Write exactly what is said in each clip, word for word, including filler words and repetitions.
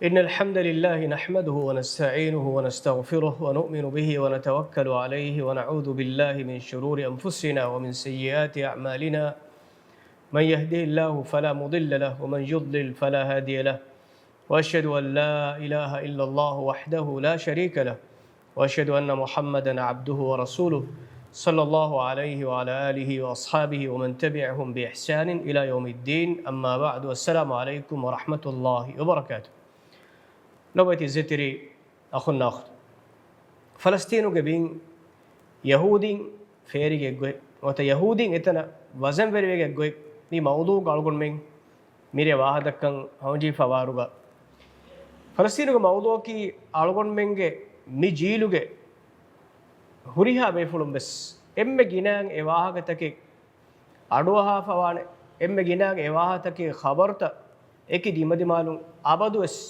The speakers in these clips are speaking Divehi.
إن الحمد لله نحمده ونستعينه ونستغفره ونؤمن به ونتوكل عليه ونعوذ بالله من شرور أنفسنا ومن سيئات أعمالنا. من يهده الله فلا مضل له ومن يضلل فلا هادي له. وأشهد أن لا إله إلا الله وحده لا شريك له. وأشهد أن محمدا عبده ورسوله صلى الله عليه وعلى آله وأصحابه ومن تبعهم بإحسان إلى يوم الدين. أما بعد. السلام عليكم ورحمة الله وبركاته. ލޮބުވެތި އިއްޒަތްތެރި އަޚުންނާ އުޚްތުން. ފަލަސްތީނުގެ ބިން ޔަހޫދީން ފޭރިގެ ގޮތް ނުވަތަ ޔަހޫދީން އެތަނަށް ވަޒަންވެރިވެގެ ގޮތް މި މައުޟޫގަ އަޅުގަނޑުމެން މިރޭ ވާހަކަދައްކަން ހަމަޖެހިފަ ވާރުގަ، ފަލަސްތީނުގެ މައުޟޫއަކީ އަޅުގަނޑުމެންގެ މި ޖީލުގެ ހުރިހާ ބޭފުޅުން ވެސް އެންމެ ގިނައިން އެ ވާހަކަތަކެއް އަޑުއަހާފަވާނެ، އެންމެ ގިނައިން އެ ވާހަކަތަކެއް ޚަބަރުތައް އެކި ދިމަދިމާލުން އަބަދުވެސް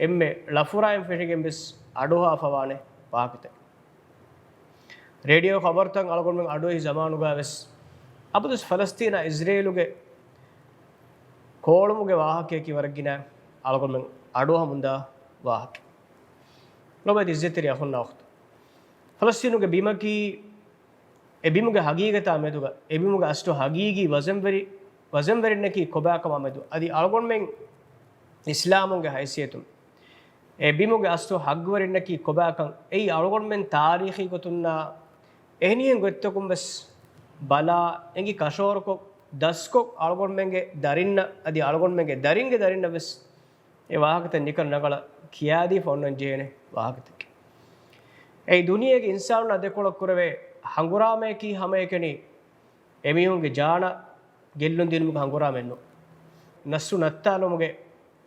އެންމެ ޅަފުރާއިން ފެށިގެން ވެސް އަޑުއަހާފަވާނެ ވާހަކަތައް. ރޭޑިއޯ ޚަބަރުތައް އަޅުގަނޑުމެން އަޑުއެހި ޒަމާނުގަ ވެސް އަބަދުވެސް ފަލަސްތީނާ އިޒްރޭލުގެ ކޯޅުމުގެ ވާހަކަޔަކީ ވަރަށް ގިނަ އަޅުގަނޑުމެން އަޑުއަހަމުންދާ ވާހަކަ. ލޮބުވެތި އިއްޒަތްތެރި އަޚުންނާ އުޚްތުން. ފަލަސްތީނުގެ ބިމަކީ އެ ބިމުގެ ހަގީގަތާ މެދުގަ، އެ ބިމުގެ އަސްލު ހަގީގީ ވަޒަންވެރި، ވަޒަންވެރިންނަކީ ކޮބާކަމާ މެދު، އަދި އަޅުގަނޑުމެން އިސްލާމުންގެ ހައިސިއްޔަތުން އެ ބިމުގެ އަސްލު ހައްގުވެރިންނަކީ ކޮބާކަން އެއީ އަޅުގަނޑުމެން ތާރީޚީ ގޮތުންނާ އެހެނިހެން ގޮތްތަކުން ވެސް ބަލާ، އެނގި ކަށަވަރުކޮށް، ދަސްކޮށް، އަޅުގަނޑުމެންގެ ދަރިންނަށް އަދި އަޅުގަނޑުމެންގެ ދަރިންގެ ދަރިންނަށް ވެސް އެ ވާހަކަތައް ނިކަން ރަނގަޅަށް ކިޔާދީފަ އޮންނަން ޖެހޭނެ ވާހަކަތަކެއް. އެއީ ދުނިޔޭގެ އިންސާނުންނާ ދެކޮޅަށް ކުރެވޭ ހަނގުރާމަޔަކީ ހަމައެކަނި އެމީހުންގެ ޖާނަށް ގެއްލުން ދިނުމުގެ ހަނގުރާމައެއް ނޫން. ނަފްސު ނައްތާލުމުގެ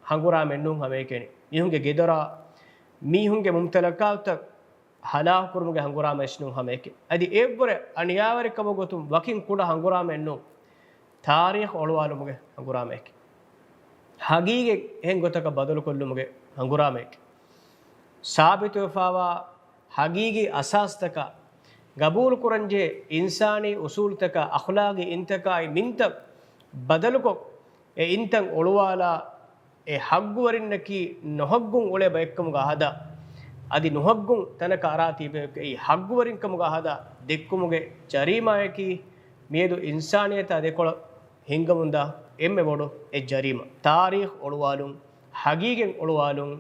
ހަނގުރާމައެއް ނޫން ހަމައެކަނި. މީހުންގެ ގެދޮރާ، މީހުންގެ މުމްތަލަކާތުތައް ހަލާކުކުރުމުގެ ހަނގުރާމައެއް ނޫން ހަމައެކަނި. އަދި އެއަށްވުރެ އަނިޔާވެރިކަމުގެ ގޮތުން ވަކިން ކުޑަ ހަނގުރާމައެއް ނޫން. ތާރީޚް އޮޅުވާލުމުގެ ހަނގުރާމައެކެއް. ހަގީގަތް އެހެން ގޮތަކަށް ބަދަލުކޮށްލުމުގެ ހަނގުރާމައެކެއް. ސާބިތުވެފާވާ ހަގީގީ އަސާސްތަކާ، ގަބޫލުކުރަންޖެހޭ އިންސާނީ އުސޫލުތަކާ، އަޚްލާގީ އިންތަކާއި މިންތައް ބަދަލުކޮށް، އެ އިންތައް އޮޅުވާލާ، އެ ހައްގުވެރިންނަކީ ނުހައްގުން އުޅޭ ބައެއްކަމުގަ ހަދާ، އަދި ނުހައްގުން ތަނަކަށް އަރާ ތިބޭ އެއީ ހައްގުވެރިންކަމުގަ ހަދާ ދެއްކުމުގެ ޖަރީމާއަކީ މިއަދު އިންސާނިއްޔަތާ ދެކޮޅަށް ހިންގަމުންދާ އެންމެ ބޮޑު އެއް ޖަރީމާ. ތާރީޚް އޮޅުވާލުން، ހަގީގަތް އޮޅުވާލުން.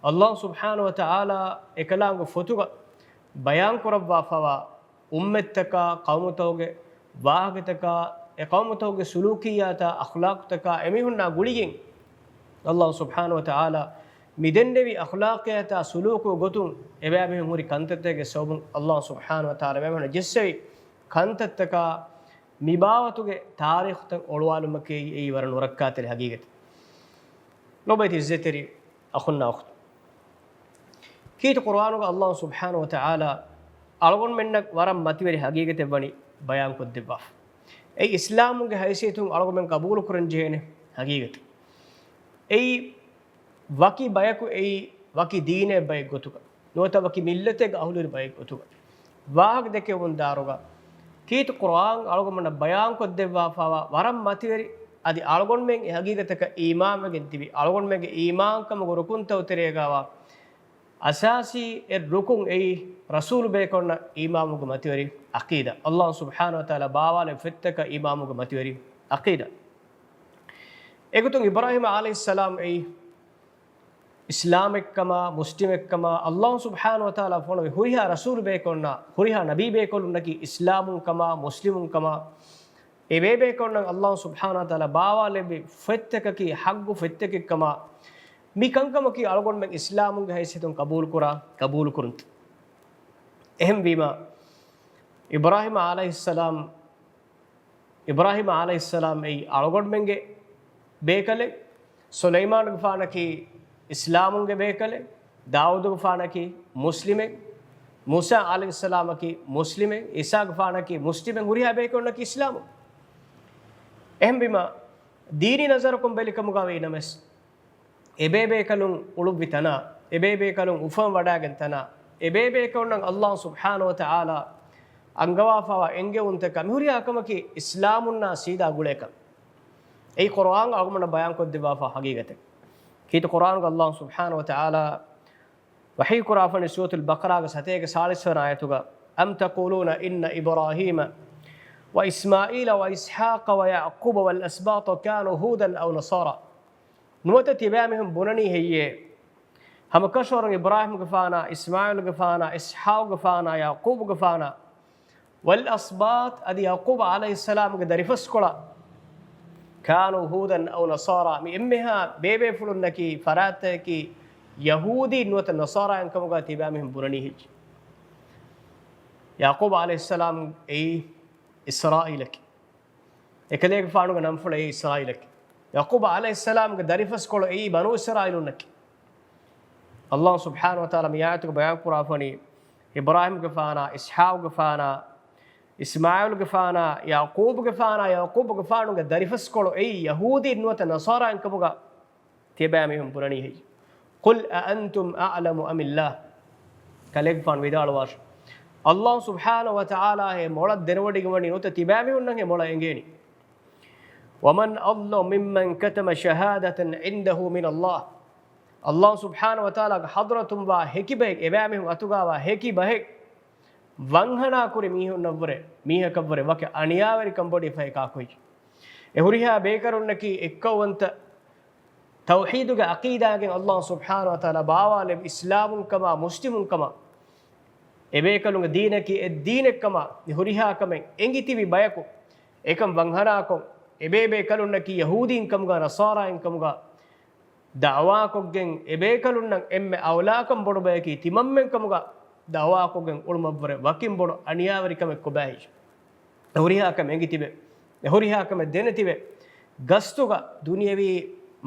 އައްލާހު ސުބްޙާނަހު ވަ ތަޢާލާ އެކަލާނގެ ފޮތުގަ ބަޔާންކުރައްވާފަވާ އުއްމަތްތަކާ، ޤައުމުތަކުގެ ވާހަކަތަކާ، އެ ޤައުމުތަކުގެ ސުލޫކިއްޔާތާ، އަޚްލާޤުތަކާ އެމީހުންނާ ގުޅިގެން އައްލާހު ސުބްޙާނަހު ވަ ތަޢާލާ މިދެންނެވި އަޚްލާޤިއްޔާތާ ސުލޫކު ގޮތުން އެބައިމީހުން ހުރި ކަންތައްތަކެއްގެ ސަބަބުން އައްލާހު ސުބްޙާނަހު ވަ ތަޢާލާ އެބައިމީހުންނަށް ޖެއްސެވި ކަންތައްތަކާ މި ބާވަތުގެ ތާރީޚުތައް އޮޅުވާލުމަކީ އެއީ ވަރަށް ނުރައްކާތެރި ހަގީގަތެއް. ލޮބުވެތި އިއްޒަތްތެރި އަޚުންނާ އުޚްތުން. ކީރިތި ޤުރުއާނުގަ އައްލާހު ސުބްޙާނަހު ވަ ތަޢާލާ އަޅުގަނޑުމެންނަށް ވަރަށް މަތިވެރި ހަގީގަތެއް ވަނީ ބަޔާންކޮށްދެއްވާފަ. އެއީ އިސްލާމުގެ ހައިސިއްޔަތުން އަޅުގަނޑުމެން ޤަބޫލުކުރަން ޖެހޭނެ ހަގީގަތެއް. އެއީ ވަކި ބަޔަކު އެއީ ވަކި ދީނެއް ބައެއް ގޮތުގަ ނުވަތަ ވަކި މިއްލަތެއްގެ އަހުލުވެރި ބައެއް ގޮތުގަ ވާހަކަ ދެކެވުން ދާއިރުގަ ކީރިތި ޤުރުއާން އަޅުގަނޑުމެންނަށް ބަޔާންކޮށްދެއްވާފަވާ ވަރަށް މަތިވެރި އަދި އަޅުގަނޑުމެން އެ ހަގީގަތަކަށް އީމާންވެގެން ތިބި އަޅުގަނޑުމެންގެ އީމާންކަމުގެ ރުކުންތައް ތެރޭގަވާ އަސާސީ އެއް ރުކުން އެއީ ރަސޫލު ބޭކަލުންނަށް އީމާންވުމުގެ މަތިވެރި ޢަޤީދާ. އައްލާހު ސުބްޙާނަހު ވަ ތަޢާލާ ބާވާލެއްވި ފޮތްތަކަށް އީމާންވުމުގެ މަތިވެރި ޢަޤީދާ. އެގޮތުން އިބްރާހީމް ޢަލައިހިއްސަލާމް އެއީ އިސްލާމެއްކަމާ، މުސްލިމެއްކަމާ، އައްލާހު ސުބްޙާނަހު ވަ ތަޢާލާ ފޮނުވި ހުރިހާ ރަސޫލު ބޭކަލުންނާ، ހުރިހާ ނަބީ ބޭކަލުންނަކީ އިސްލާމުން ކަމާ، މުސްލިމުން ކަމާ، އެ ބޭބޭކަލުންނަށް އައްލާހު ސުބްޙާނަހު ވަ ތަޢާލާ ބާވާލެއްވި ފޮތްތަކަކީ ޙައްޤު ފޮތްތަކެއްކަމާ، މި ކަންކަމަކީ އަޅުގަނޑުމެން އިސްލާމުންގެ ހައިސިއްޔަތުން ޤަބޫލުކުރާ، ޤަބޫލުކުރުންތައް. އެހެންވީމަ، އިބްރާހީމް ޢަލައިހިއްސަލާމް، އިބްރާހީމް ޢަލައިހިއްސަލާމް އެއީ އަޅުގަނޑުމެންގެ ބޭކަލެއް، ސުލައިމާނުގެފާނަކީ އިސްލާމުންގެ ބޭކަލެއް، ދާއޫދުގެފާނަކީ މުސްލިމެއް، މޫސާ ޢަލައިހިއްސަލާމަކީ މުސްލިމެއް، ޢީސާގެފާނަކީ މުސްލިމެއް، ހުރިހާ ބޭކަލުންނަކީ އިސްލާމުން. އެހެންވީމަ، ދީނީ ނަޒަރަކުން ބެލިކަމުގަ ވީނަމަވެސް، އެބޭބޭކަލުން އުޅުއްވި ތަނާ، އެބޭބޭކަލުން އުފަން ވަޑައިގެން ތަނާ، އެބޭބޭކަލުންނަށް އައްލާހު ސުބްޙާނަހު ވަ ތަޢާލާ އަންގަވާފަވާ އެންގެވުންތަކާ މިހުރިހާ ކަމަކީ އިސްލާމުންނާ ސީދާ ގުޅޭ ކަމެއް. އެއީ ޤުރުއާން އަޅުގަނޑަށް ބަޔާންކޮށްދެއްވާފަ ހަގީގަތެއް. ކީރިތި ޤުރްއާނުގަ ﷲ ސުބްޙާނަހޫ ވަތަޢާލާ ވަޙީ ކުރާފަނި ސޫރަތުލް ބަޤަރާގެ ސަތޭކަ ސާޅީސް ވަނަ އާޔަތުގަ، أَمْ تَقُولُونَ إِنَّ إِبْرَاهِيمَ وَإِسْمَاعِيلَ وَإِسْحَاقَ وَيَعْقُوبَ وَالْأَسْبَاطَ كَانُوا هُودًا أَوْ نَصَارَىٰ. ނުވަތަ ތިބާމީހުން ބުނަނީ ހެއްޔޭ؟ ހަމަކަށަވަރުން އިބްރާހީމްގެފާނާ، އިސްމާޢީލްގެފާނާ، އިސްޙާޤުގެފާނާ، ޔަޢުޤޫބުގެފާނާ، والأسباط، އަދި ޔަޢުޤޫބު ޢަލައިހިއްސަލާމްގެ ދަރިފަސްކޮޅާ، كَانُوا هُودًا أَوْ نَصَارَىٰ، މި އެންމެހާ ބޭބޭފުޅުންނަކީ، ފަރާތްތަކަކީ، ޔަހޫދީން ނުވަތަ ނަޞާރާއިން ކަމުގަ ތިބާމީހުން ބުނަނީ ހެއްޔޭ؟ ޔަޢުޤޫބު ޢަލައިހިއްސަލާމް އެއީ އިސްރާއީލަކީ. އެކަލޭގެފާނުގެ ނަންފުޅު އެއީ އިސްރާއީލަކީ. ޔަޢުޤޫބު ޢަލައިހިއްސަލާމްގެ ދަރިފަސްކޮޅު އެއީ ބަނޫ އިސްރާއީލުންނަކީ. ﷲ ސުބްޙާނަހޫ ވަތަޢާލާ މި އާޔަތުގަ ބަޔާން ކުރާފަނީ، އިބްރާހީމްގެފާނާ، އިސްޙާޤުގެފާނާ، އިސްމާޢީލްގެފާނާ، ޔަޢުޤޫބުގެފާނާ، ޔަޢުޤޫބުގެފާނުގެ ދަރިފަސްކޮޅު އެއީ ޔަހޫދީން ނުވަތަ ނަޞާރާއިން ކަމުގަ ތިޔަބައިމީހުން ބުނަނީ ހެއްޔެވެ؟ قُلْ أَأَنْتُمْ أَعْلَمُ أَمِ اللَّهُ. ކަލޭގެފާނު ވިދާޅުވާށި، ﷲ ސުބްޙާނަހޫ ވަތަޢާލާ ހޭ މޮޅަށް ދެނެވޮޑިގެންވަނީ ނުވަތަ ތިބާމީހުންނަށް ހޭ މޮޅަށް އެނގޭނީ؟ وَمَنْ أَظْلَمُ مِمَّنْ كَتَمَ شَهَادَةً عِنْدَهُ مِنَ اللَّهِ. ﷲ ސުބްޙާނަހޫ ވަތަޢާލާގެ ޙަޟްރަތުން ވާ ހެކި ބަހެއް، އެބައިމީހުން އަތުގަ ވާ ހެކި ބަހެއް، ވަންހަނާ ކުރި މީހުންނަށްވުރެ، މީހަކަށްވުރެ ވަކި އަނިޔާވެރިކަން ބޮޑީ ފަހެ ކާކުއްޔެވެ؟ އެ ހުރިހާ ބޭކަލުންނަކީ އެއްކައުވަންތަ ތައުޙީދުގެ ޢަޤީދާގެން ﷲ ސުބްޙާނަހޫ ވަތަޢާލާ ބާވާލެއްވި އިސްލާމުން ކަމާ، މުސްލިމުން ކަމާ، އެބޭކަލުންގެ ދީނަކީ އެއްދީނެއް ކަމާ، މި ހުރިހާ ކަމެއް އެނގިތިބި ބަޔަކު އެކަން ވަންހަނާކޮށް، އެބޭބޭކަލުންނަކީ ޔަހޫދީން ކަމުގަ ނަޞާރާއިން ކަމުގަ ދަޢުވާކޮށްގެން، އެބޭކަލުންނަށް އެންމެ އައުލާކަން ބޮޑު ބަޔަކީ ތިމަންމެން ކަމުގަ ދަޢުވާކޮށްގެން އުޅުމަށްވުރެ ވަކިން ބޮޑު އަނިޔާވެރިކަމެއް ކޮބާހޭ؟ އެ ހުރިހާ ކަމެއް އެނގިތިބެ، އެ ހުރިހާ ކަމެއް ދެނެތިބެ، ގަސްތުގަ ދުނިޔަވީ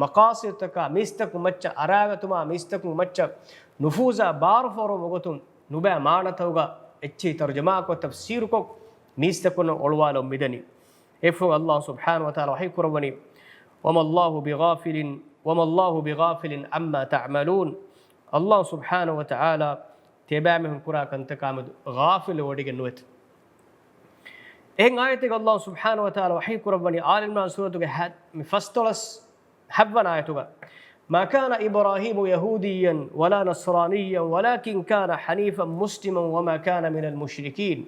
މަޤާޞިދުތަކާ މީސްތަކުން މައްޗަށް އަރާގަތުމާ މީސްތަކުން މައްޗަށް ނުފޫޒާ ބާރު ފޯރުވުމުގެ ގޮތުން ނުބައި މާނަތަކުގަ އެއްޗެހި ތަރުޖަމާކޮށް ތަފްސީރުކޮށް މީސްތަކުންނަށް އޮޅުވާލައްވަމުން މިދަނީ. އެއަށްފަހު ﷲ ސުބްޙާނަހޫ ވަތަޢާލާ ވަޙީ ކުރައްވަނީ، وَمَا اللَّهُ بِغَافِلٍ، وَمَا اللَّهُ بِغَافِلٍ عَمَّا تَعْمَلُونَ. ﷲ ސުބްޙާނަހޫ ވަތަޢާލާ ތިޔަބައިމީހުން ކުރާ ކަންތަކާމެދު ޣާފިލުވެވޮޑިގެން ނުވޭތަ؟ އެހެން އާޔަތެއްގަ ﷲ ސުބްޙާނަހޫ ވަތަޢާލާ ވަޙީ ކުރައްވަނީ އާލި ޢިމްރާން ސޫރަތުގެ ހަ-، މި ފަސްދޮޅަސް ހައްވަނަ އާޔަތުގަ، مَا كَانَ إِبْرَاهِيمُ يَهُودِيًّا وَلَا نَصْرَانِيًّا وَلَٰكِن كَانَ حَنِيفًا مُسْلِمًا وَمَا كَانَ مِنَ الْمُشْرِكِينَ.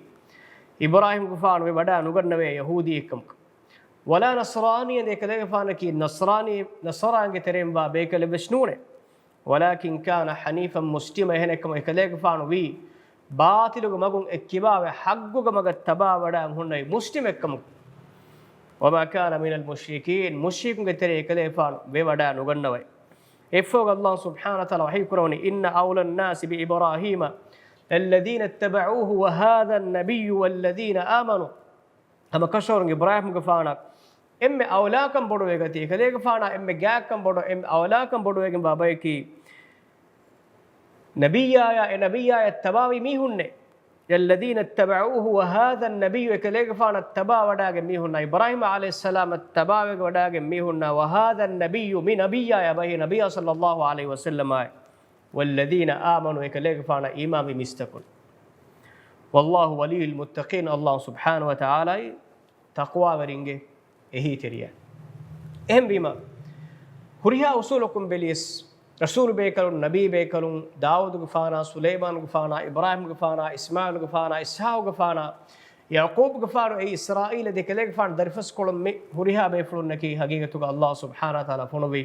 އިބްރާހީމްގެފާނު ވެވަޑާ ނުގަންނަވޭ ޔަހޫދީއެއްކަމަކަށް، وَلَا نَصْرَانِيًّا، އެކަލޭގެފާނަކީ ނަޞްރާނީ، ނަޞްރާންގެ ތެރެއިން ވާ ބޭކަލެއްވެސް ނޫނޭ. وَلَٰكِن كَانَ حَنِيفًا مُسْلِمًا، އެހެނެއްކަމަށް އެކަލޭގެފާނު ވީ ބާޠިލުގެ މަގުން އެއްކިބާވެ ޙައްޤުގެ މަގަށް ތަބާވަޑައިގެން ހުންނެވި މުސްލިމެއްކަމަށް. وَمَا كَانَ مِنَ الْمُشْرِكِينَ، މުޝްރިކުންގެ ތެރެއިން އެކަލޭގެފާނު ވެވަޑައި ނުގަންނަވައި. އެއަށްފަހު ﷲ ސުބްޙާނަހޫ ވަތަޢާލާ ވަޙީ ކުރައްވަނީ، إِنَّ أَوْلَى النَّاسِ بِإِبْرَاهِيمَ لَلَّذِينَ اتَّبَعُوهُ وَهَٰذَا النَّبِيُّ وَالَّذِينَ آمَنُوا. ހަމަކަށަވަރުން އިބްރާހީމްގެފާނަށް އެންމެ އައުލާކަން ބޮޑުވެގަތީ، އެކަލޭގެފާނާ އެންމެ ގާތްކަން ބޮޑު، އެންމެ އައުލާކަން ބޮޑުވެގެންވާ ބަޔަކީ، ނަބިއްޔާޔާ، އެ ނަބިއްޔާޔަށް ތަބާވި މީހުންނޭ. الَّذِينَ اتَّبَعُوهُ وَهَٰذَا النَّبِيُّ، އެކަލޭގެފާނަށް ތަބާވަޑައިގެން މީހުންނާ، އިބްރާހީމް ޢަލައިހިއްސަލާމަށް ތަބާވެވަޑައިގެން މީހުންނާ، وَهَٰذَا النَّبِيُّ، މި ނަބިއްޔާޔާ ބަހީ، ނަބިއްޔާ ޞައްލައްލާހު ޢަލައިހި ވަސައްލަމާއި، وَالَّذِينَ آمَنُوا، އެކަލޭގެފާނަށް އީމާންވި މީސްތަކުން. وَاللَّهُ وَلِيُّ الْمُتَّقِينَ، ﷲ ސުބްޙާނަހޫ ވަތަޢާލާއީ ތަޤްވާވެރިންގެ އެހީތެރިޔާ. އެހެންވީމަ، ހުރިހާ އުޞޫލަކުން ބެލިޔަސް، ރަސޫލު ބޭކަލުން، ނަބީ ބޭކަލުން، ދާވޫދުގެފާނާ، ސުލައިމާނުގެފާނާ، އިބްރާހީމްގެފާނާ، އިސްމާޢީލުގެފާނާ، އިސްޙާޤުގެފާނާ، ޔަޢުޤޫބުގެފާނު އެއީ އިސްރާއީލަށް ދެކެލޭގެފާނު ދަރިފަސްކޮޅުން މި ހުރިހާ ބޭފުޅުންނަކީ ހަގީގަތުގަ ﷲ ސުބްޙާނަހޫ ވަތަޢާލާ ފޮނުއްވި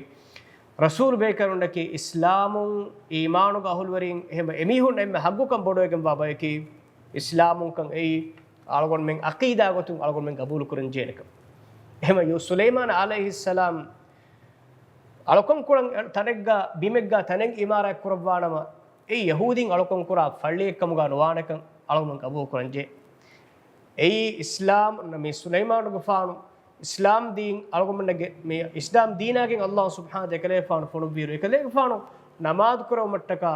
ރަސޫލު ބޭކަލުންނަކީ އިސްލާމުން އީމާނުގެ އަހުލުވެރިން، އެހެން އެމީހުން އެންމެ ޙައްޤުކަން ބޮޑުވެގެންވާ ބަޔަކީ އިސްލާމުންކަން އެއީ އަޅުގަނޑުމެން ޢަޤީދާ ގޮތުން އަޅުގަނޑުމެން ޤަބޫލު ކުރަންޖެހޭނެކަން. އެހެންވެ، ސުލައިމާނު ޢަލައިހިއްސަލާމް އަޅުކަން ކުރަން ތަނެއްގަ، ބިމެއްގަ، ތަނެއް ޢިމާރާތް ކުރައްވާނަމަ، އެއީ ޔަހޫދީން އަޅުކަން ކުރާ ފައްޅިއެއްކަމުގަ ނުވާނެކަން އަޅުގަނޑުމެން ޤަބޫލު ކުރަންޖެހޭ. އެއީ އިސްލާމް، މި ސުލައިމާނުގެފާނު އިސްލާމް ދީން އަޅުގަނޑުމެންގެ، މި އިސްލާމް ދީނާގެން ﷲ ސުބްޙާނަހޫ ދެކެލޭފާނު ފޮނުއްވިއިރު، އެކަލޭގެފާނު ނަމާދު ކުރެވުމަށްޓަކާ،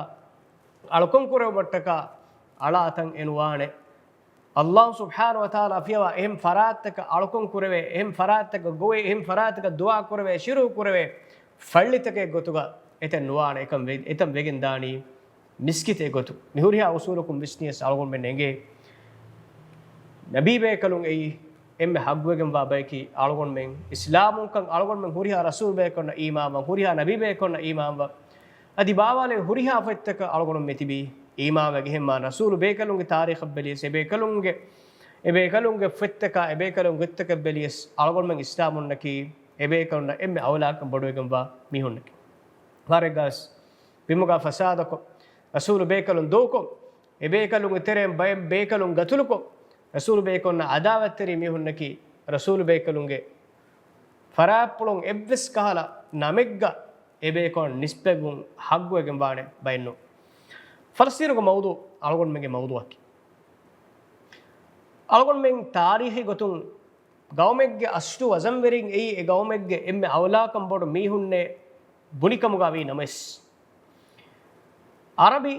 އަޅުކަން ކުރެވުމަށްޓަކާ އަޅާ ތަން އެ ނުވާނެ. ﷲ ސުބްޙާނަހޫ ވަތަޢާލާ ފިޔަވާ އެހެން ފަރާތްތަކަށް އަޅުކަން ކުރެވޭ، އެހެން ފަރާތްތަކަށް ގޮވޭ، އެހެން ފަރާތްތަކަށް ދުޢާ ކުރެވޭ، ޝިރުކު ކުރެވޭ ފައްޅިތަކެއް ގޮތުގަ އެތަން ނުވާނެ. އެކަން ވެ-، އެތަން ވެގެން ދާނީ މިސްކިތެއް ގޮތު. މި ހުރިހާ އުޞޫލަކުން ވިސްނިޔަސް އަޅުގަނޑުމެން އެނގޭ، ނަބީ ބޭކަލުން އެއީ އެންމެ ހައްގުވެގެންވާ ބަޔަކީ އަޅުގަނޑުމެން އިސްލާމުންކަން، އަޅުގަނޑުމެން ހުރިހާ ރަސޫލުބޭކަލުންނަށް އީމާންވާ، ހުރިހާ ނަބީބޭކަލުންނަށް އީމާންވާ، އަދި ބާވާލެވި ހުރިހާ ފޮތްތަކަށް އަޅުގަނޑުމެން މިތިބީ އީމާންވެގެން. އެހެންމާ ރަސޫލުބޭކަލުންގެ ތާރީޚަށް ބެލިޔަސް، އެބޭކަލުންގެ، އެބޭކަލުންގެ ފޮތްތަކާ، އެބޭކަލުންގެ ގޮތްތަކަށް ބެލިޔަސް، އަޅުގަނޑުމެން އިސްލާމުންނަކީ އެބޭކަލުންނަށް އެންމެ އައުލާކަން ބޮޑުވެގެންވާ މީހުންނަކީ. ވާރެއްގަސް ބިމުގަ ފަސާދަކޮށް، ރަސޫލުބޭކަލުން ދޫކޮށް، އެބޭކަލުންގެ ތެރެއިން ބައެއް ބޭކަލުން ގަތުލުކޮށް، ރަސޫލުބޭކަލުންނަށް އަދާވަތްތެރި މީހުންނަކީ، ރަސޫލުބޭކަލުންގެ ފަރާތްޕުޅުން އެއްވެސް ކަހަލަ ނަމެއްގަ އެބޭކަލުން ނިސްބަތްވުން ހައްގުވެގެންވާނެ ބައެއްނޫން. ފަލަސްތީނުގެ މައުޟޫ އަޅުގަނޑުމެންގެ މައުޟޫއަކީ. އަޅުގަނޑުމެން ތާރީޚީ ގޮތުން ގައުމެއްގެ އަސްލު ވަޒަންވެރިން އެއީ އެ ގައުމެއްގެ އެންމެ އައުލާކަން ބޮޑު މީހުންނޭ ބުނިކަމުގަ ވީ ނަމަވެސް، އަރަބި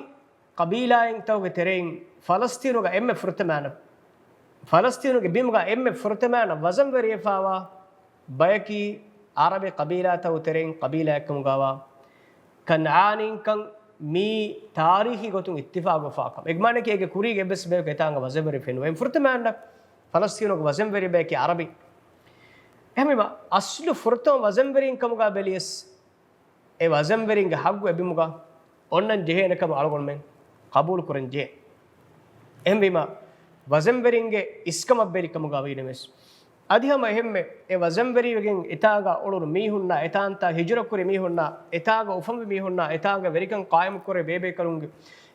ޤަބީލާއިންތަކުގެ ތެރެއިން ފަލަސްތީނުގަ އެންމެ ފުރަތަމަ، ފަލަސްތީނުގެ ބިމުގަ އެންމެ ފުރަތަމަ ވަޒަންވެރިވެފަވާ ބަޔަކީ އަރަބި ޤަބީލާތަކުގެ ތެރެއިން ޤަބީލާއެއްކަމުގަވާ ކަންޢާނީންކަން މީ ތާރީޚީ ގޮތުން އިއްތިފާޤުވެފާ ކަމެއް. އެގެ މާނައަކީ އޭގެ ކުރީގެ އެއްވެސް ބަޔަކު އެތާނގަ ވަޒަންވެރި ފެނުވޭ. އެންމެ ފުރަތަމަ ފަލަސްތީނުގެ ވަޒަންވެރި ބަޔަކީ އަރަބި. އެހެންވީމަ، އަސްލު ފުރަތަމަ ވަޒަންވެރިން ކަމުގަ ބެލިޔަސް، އެ ވަޒަންވެރިންގެ ހައްގު އެ ބިމުގަ އޮންނަން ޖެހޭނެ ކަމަށް އަޅުގަނޑުމެން ޤަބޫލު ކުރަން ޖެހޭ. އެހެންވީމަ، ވަޒަންވެރިންގެ އިސްކަމަށް ބެލި ކަމުގަ ވީނަމަވެސް، އަދި ހަމަ އެހެންމެ އެ ވަޒަންވެރިވެގެން އެތާގަ އުޅުނު މީހުންނާ، އެތާންތާ ހިޖުރަ ކުރި މީހުންނާ، އެތާގަ އުފަންވި މީހުންނާ، އެތާނގަ ވެރިކަން ޤާއިމު ކުރި ބޭބޭކަލުންގެ،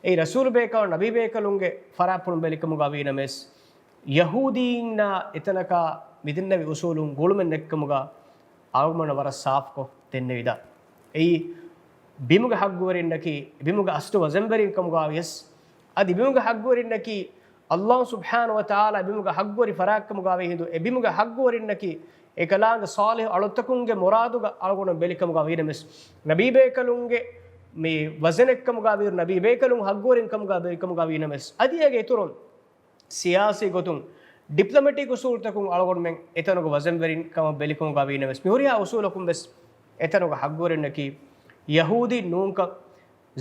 އެއީ ރަސޫލުބޭކަލުން، ނަބީބޭކަލުންގެ ފަރާތްޕުޅުން ބެލި ކަމުގަ ވީނަމަވެސް، ޔަހޫދީންނާ އެތަނަކާ މިދެންނެވި އުސޫލުން ގުޅުމެއް ނެތްކަމުގަ އަޅުގަނޑު ވަރަށް ސާފުކޮށް ދެންނެވިދާނެ. އެއީ ބިމުގެ ހައްގުވެރިންނަކީ، ބިމުގެ އަސްލު ވަޒަންވެރިން ކަމުގަ ވިޔަސް، އަދި ބިމުގެ ހައްގުވެރިންނަކީ ﷲ ސުބްޙާނަހޫ ވަތަޢާލާ ބިމުގެ ހައްގުވެރި ފަރާތްކަމުގަ ވި ހިނދު، އެ ބިމުގެ ހައްގުވެރިންނަކީ އެކަލާނގެ ޞާލިޙު އަޅުތަކުންގެ މުރާދުގަ އަޅުގަނޑު ބެލި ކަމުގަ ވީނަމަވެސް، ނަބީބޭކަލުންގެ މި ވަޒަނެއްކަމުގަ ވިއިރު، ނަބީބޭކަލުން ހައްގުވެރިން ކަމުގަ ބެލި ކަމުގަ ވީނަމަވެސް، އަދި އޭގެ އިތުރުން ސިޔާސީ ގޮތުން، ޑިޕްލޮމެޓިކް އުސޫލުތަކުން އަޅުގަނޑުމެން އެތަނުގަ ވަޒަންވެރިން ކަމަށް ބެލިކަމުގަ ވީނަމަވެސް، މި ހުރިހާ އުސޫލަކުން ވެސް އެތަނުގަ ހައްގުވެރިންނަކީ ޔަހޫދީން ނޫންކަން،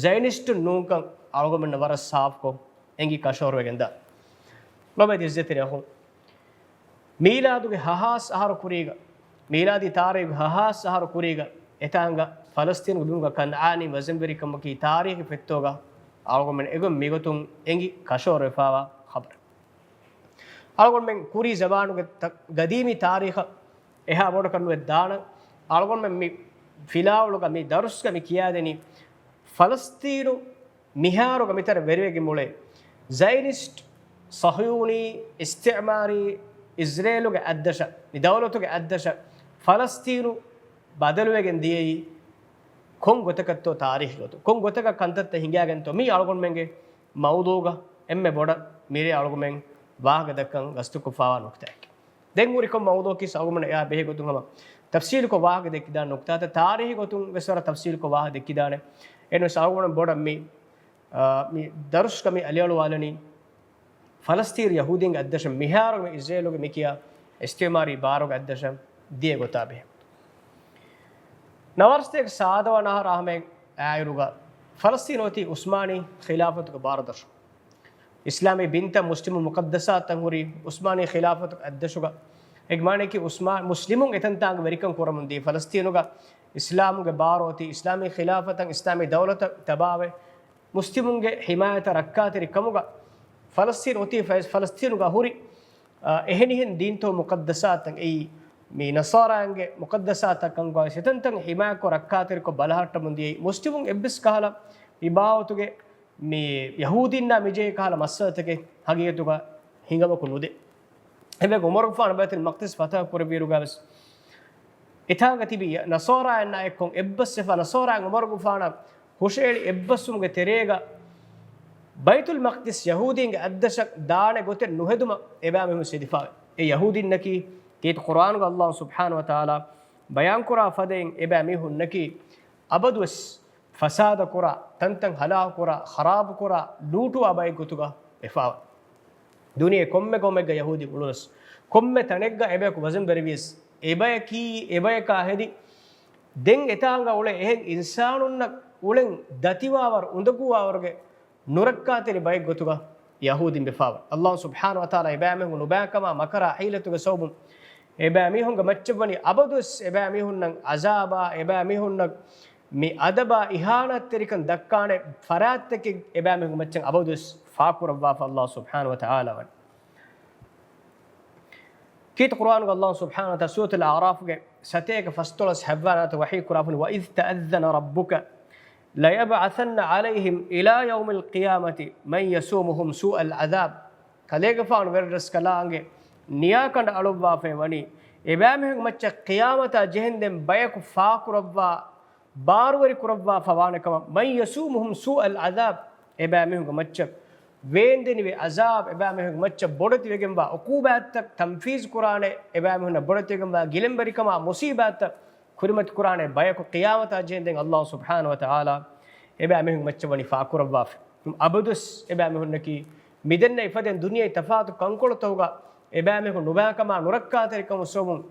ޒަޔަނިސްޓުން ނޫންކަން އަޅުގަނޑުމެންނަށް ވަރަށް ސާފުކޮށް އެނގި ކަށަވަރުވެގެންދާ. ލޮބުވެތި އިއްޒަތްތެރި އަޚުން، މީލާދުގެ ހަހާސް އަހަރު ކުރީގަ، މީލާދީ ތާރީޚު ހަހާސް އަހަރު ކުރީގަ، އެތާނގަ ފަލަސްތީނުގެ ބިމުގަ ކަންޢާނީ ވަޒަންވެރިކަމަކީ ތާރީޚީ ފޮތްތަކުގަ އަޅުގަނޑުމެން އެގޮތް މިގޮތުން އެނގި ކަށަވަރުވެފަވާ ޚަބަރެއް. އަޅުގަނޑުމެން ކުރީ ޒަމާނުގެ ތަ-، ގަދީމީ ތާރީޚަށް އެހާ ބޮޑަކަށް ނުވެ ދާނަން. އަޅުގަނޑުމެން މި ފިލާވަޅުގަ މި ދަރުސްގަ މި ކިޔާދެނީ ފަލަސްތީނު މިހާރުގަ މިތަނަށް ވެރިވެގެން އުޅޭ ޒަޔަނިސްޓް، ޞަހްޔޫނީ، އިސްތިޢުމާރީ، އިޒްރޭލުގެ އަތްދަށަށް، މި ދައުލަތުގެ އަތްދަށަށް ފަލަސްތީނު ބަދަލުވެގެން ދިޔައީ ކޮން ގޮތަކަށްތޯ ތާރީޚީ ގޮތުން؟ ކޮން ގޮތަކަށް ކަންތައްތައް ހިނގާގެންތޯ؟ މީ އަޅުގަނޑުމެންގެ މައުޟޫގަ އެންމެ ބޮޑަށް މިރޭ އަޅުގަނޑުމެން ވާހަކަ ދައްކަން ގަސްތުކޮށްފަވާ ނުކުތާއެއް. ދެން ހުރި ކޮން މައުޟޫއަކީ އަޅުގަނޑުމެން އެއާ ބެހޭ ގޮތުން ހަމަ ތަފްސީލުކޮށް ވާހަކަ ދެއްކިދާނެ ނުކުތާތައް. ތާރީޚީ ގޮތުން ވެސް ވަރަށް ތަފްސީލުކޮށް ވާހަކަ ދެއްކިދާނެ. އެހެންވެސް އަޅުގަނޑު ބޮޑަށް މި، އާ، މި ދަރުސްގަ މި އަލިއަޅުވާލަނީ ފަލަސްތީނު ޔަހޫދީންގެ އަތްދަށަށް މިހާރު މި އިޒްރޭލުގެ މިކިޔާ އިސްތިޢުމާރީ ބާރުގެ އަތްދަށަށް ދިޔަ ގޮތާ ބެހޭ. ނަވާރަސަތޭކަ ސާދަވަނަ އަހަރު ހަމައަށް އާއިރުގަ ފަލަސްތީނު އޮތީ ޢުސްމާނީ ޚިލާފަތުގެ ބާރުދަށު. އިސްލާމީ ބިންތައް، މުސްލިމު މުޤައްދަސާތައް ހުރީ ޢުސްމާނީ ޚިލާފަތުގެ އަތްދަށުގަ. އޭގެ މާނައަކީ ޢުސްމާ-، މުސްލިމުން އެތަންތާނގެ ވެރިކަން ކުރަމުން ދިޔަ ފަލަސްތީނުގަ އިސްލާމުގެ ބާރު އޮތީ، އިސްލާމީ ޚިލާފަތަށް، އިސްލާމީ ދައުލަތަށް ތަބާވެ، މުސްލިމުންގެ ޙިމާޔަތަށް ރައްކާތެރި ކަމުގަ ފަލަސްތީނު އޮތީ ފަ-، ފަލަސްތީނުގަ ހުރި، އާ، އެހެނިހެން ދީންތައް މުޤައްދަސާތައް އެއީ، މި ނަޞާރާއިންގެ މުޤައްދަސާތަކަށް ވެސް އެތަންތަން ޙިމާޔަތްކޮށް ރައްކާތެރިކޮށް ބަލަހައްޓަމުން ދިޔައީ، މުސްލިމުން އެއްވެސް ކަހަލަ މި ބާވަތުގެ މި ޔަހޫދީންނާ މިޖެހޭ ކަހަލަ މައްސަލަތަކެއް ހަގީގަތުގަ ހިނގަމަކު ނުދޭ. އެބަ ޢުމަރުގެފާނު ބައިތުލް މަޤްދިސް ފަތަޙަ ކުރެއްވިއިރުގަ ވެސް އެތާނގަ ތިބި ނަޞާރާއިންނާ އެއްކޮށް އެއްބަސްވެފަ، ނަޞާރާއިން ޢުމަރުގެފާނަށް ހުށައެޅި އެއްބަސްވުމުގެ ތެރޭގަ ބައިތުލް މަޤްދިސް ޔަހޫދީންގެ އަތްދަށަށް ދާނެ ގޮތެއް ނުހެދުމަށް އެބައިމީހުން ސެދިފަވޭ. އެ ޔަހޫދީންނަކީ ކީރިތި ޤުރްއާނުގަ ﷲ ސުބްޙާނަހޫ ވަތަޢާލާ ބަޔާންކުރާ ފަދައިން އެބައިމީހުންނަކީ އަބަދުވެސް ފަސާދަކުރާ، ތަންތަން ހަލާކުކުރާ، ޚަރާބުކުރާ، ލޫޓުވާ ބައެއްގޮތުގަ ވެފަވާ. ދުނިޔެ ކޮންމެ ގައުމެއްގަ ޔަހޫދީން އުޅުނަސް، ކޮންމެ ތަނެއްގަ އެބަޔަކު ވަޒަން ވެރިވިޔަސް، އެބަޔަކީ އެބަޔަކާ ހެދި، ދެން އެތާނގަ އުޅޭ އެހެން އިންސާނުންނަށް އުޅެން ދަތިވާވަރު، އުނދަގޫވާވަރުގެ ނުރައްކާތެރި ބައެއްގޮތުގަ ޔަހޫދީން ބެފާވަނީ. ﷲ ސުބްޙާނަހޫ ވަތަޢާލާ އެބައިމީހުން ނުބައިކަމާ މަކަރާ ޙީލަތުގެ ސަބަބުން އެބައިމީހުންގެ މައްޗަށް ވަނީ އަބަދުވެސް އެބައިމީހުންނަށް ޢަޒާބާ، އެބައިމީހުންނަށް މި އަދަބާ އިހާނާތްތެރިކަން ދައްކާނެ ފަރާތްތަކެއް އެބައިމީހުންގެ މައްޗަށް އަބަދުވެސް ފާކުރައްވާފަ ﷲ ސުބްޙާނަހޫ ވަތަޢާލާ ވަނީ. ކީރިތި ޤުރުއާނުގަ ﷲ ސުބްޙާނަހޫ ވަތަޢާލާ ސޫރަތުލް އަޢުރާފްގެ ސަތޭކަ ފަސްދޮޅަސް ހަތްވާނަ އާޔަތު ވަޙީ ކުރާފަ ވަނީ، "وَإِذْ تَأَذَّنَ رَبُّكَ لَيَبْعَثَنَّ عَلَيْهِمْ إِلَى يَوْمِ الْقِيَامَةِ مَنْ يَسُومُهُمْ سُوءَ الْعَذَابِ." ކަލޭގެފާނު ވެރިރަސްކަލާނގެ ނިޔާކަނޑަށް އަޅުއްވާފައި ވަނީ، އެބައިމީހުންގެ މައްޗަށް ޤިޔާމަތާ ޖެހެންދެން ބަޔަކު ފާކުރައްވާ، ބާރުވެރި ކުރައްވާފަ ވާނެ ކަމަށް، "مَنْ يَسُومُهُمْ سُوءَ الْعَذَابِ." އެބައިމީހުންގެ މައްޗަށް ވޭންދެނިވި ޢަޒާބް، އެބައިމީހުންގެ މައްޗަށް ބޮޑެތިވެގެންވާ ޢުޤޫބާތްތައް ތަންފީޒު ކުރާނެ، އެބައިމީހުންނަށް ބޮޑެތިވެގެންވާ ގިލަންވެރިކަމާ މުޞީބާތްތައް ކުރިމަތިކުރާނެ ބަޔަކު ޤިޔާމަތާ ޖެހެންދެން ﷲ ސުބްޙާނަހޫ ވަތަޢާލާ އެބައިމީހުންގެ މައްޗަށް ވަނީ ފާކުރައްވާފަ. އަބަދުވެސް އެބައިމީހުންނަކީ މިދެންނެވި ފަދައިން ދުނިޔެ ތަފާތު ކަންކޮޅުތަކުގަ އެބައިމީހުން ނުބައިކަމާ ނުރައްކާތެރިކަމުގެ ސަބަބުން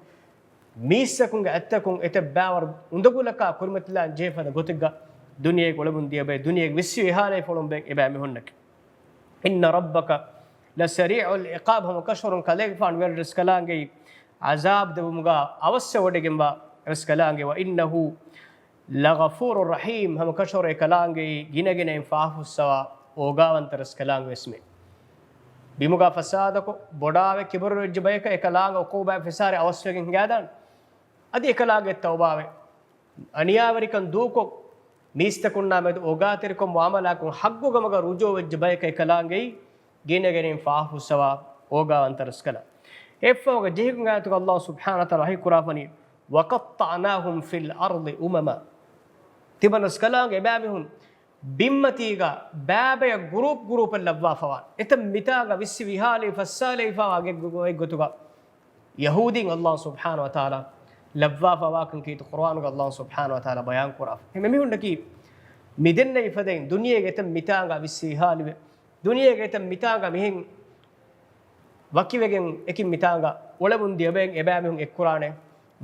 މީސްތަކުންގެ އަތްތަކުން އެތައް ބައިވަރު އުނދަގުލަކާ ކުރިމަތިލާން ޖެހޭފަދަ ގޮތެއްގަ ދުނިޔޭގަ އުޅެމުން ދިޔަ ބައެއް، ދުނިޔޭގެ ވިއްސި ވިހާލައިފަ އުޅުން ބައެއް އެބައިމީހުންނަކީ. إِنَّ رَبَّكَ لَسَرِيعُ الْعِقَابِ، ހަމަކަށަވަރުން ކަލޭގެފާނު ވެރިރަސްކަލާނގެއީ ޢަޒާބް ދެވުމުގަ އަވަސްވެވޮޑިގެންވާ ރަސްކަލާނގެ، وَإِنَّهُ لَغَفُورٌ رَحِيمٌ، ހަމަކަށަވަރުން އެކަލާނގެއީ ގިނަގިނައިން ފާފަފުއްސަވާ އޯގާވަންތަ ރަސްކަލާނގެވެސްމެ. ބިމުގަ ފަސާދަކޮށް، ބޮޑާވެ، ކިބުރުވެއްޖެ ބަޔަކަށް އެކަލާނގެ ޢުޤޫބާތް ފިސާރި އަވަސްވެގެން ހިނގާދާނެ. އަދި އެކަލާނގެ ތައުބާވެ، އަނިޔާވެރިކަން ދޫކޮށް، މީސްތަކުންނާ މެދު އޯގާތެރިކޮށް މުޢާމަލާކުން ޙައްޤުގަ މަގަށް ރުޖޫޢަވެއްޖެ ބަޔަކަށް އެކަލާނގެއީ ގިނަގިނައިން ފާފަފުއްސަވާ އޯގާވަންތަ ރަސްކަލާނގެ. އެއަށްފަހުގަ ޖެހިގެން އާޔަތުގަ ﷲ ސުބްޙާނަހޫ ވަތަޢާލާ ވަޙީ ކުރާފަ ވަނީ، وَقَطَّعْنَاهُمْ فِي الْأَرْضِ أُمَمًا. ތިމަން ރަސްކަލާނގެ އެބައިމީހުން ބިންމަތީގަ ބައިބަޔަށް ގުރޫޕް ގުރޫޕެއް ލައްވާފަވާނެ. އެތައް މިތާގަ ވިއްސި ވިހާލި ފައްސާލައިފާވާ ގޮތްގޮތުގަ ޔަހޫދީން ﷲ ސުބްޙާނަހޫ ވަތަޢާލާ ލައްވާފަވާކަން ކީރިތި ޤުރުއާނުގަ ﷲ ސުބްޙާނަހޫ ވަތަޢާލާ ބަޔާން ކުރާފަ. އެމީހުންނަކީ މިދެންނެވި ފަދައިން ދުނިޔޭގެ އެތައް މިތާގަ ވިއްސި ވިހާލިވެ، ދުނިޔޭގެ އެތައް މިތާގަ މިހެން ވަކިވެގެން އެކި މިތާގަ އުޅެމުން ދިޔަ ބައެއް އެބައިމީހުން އެއްކުރާނެ،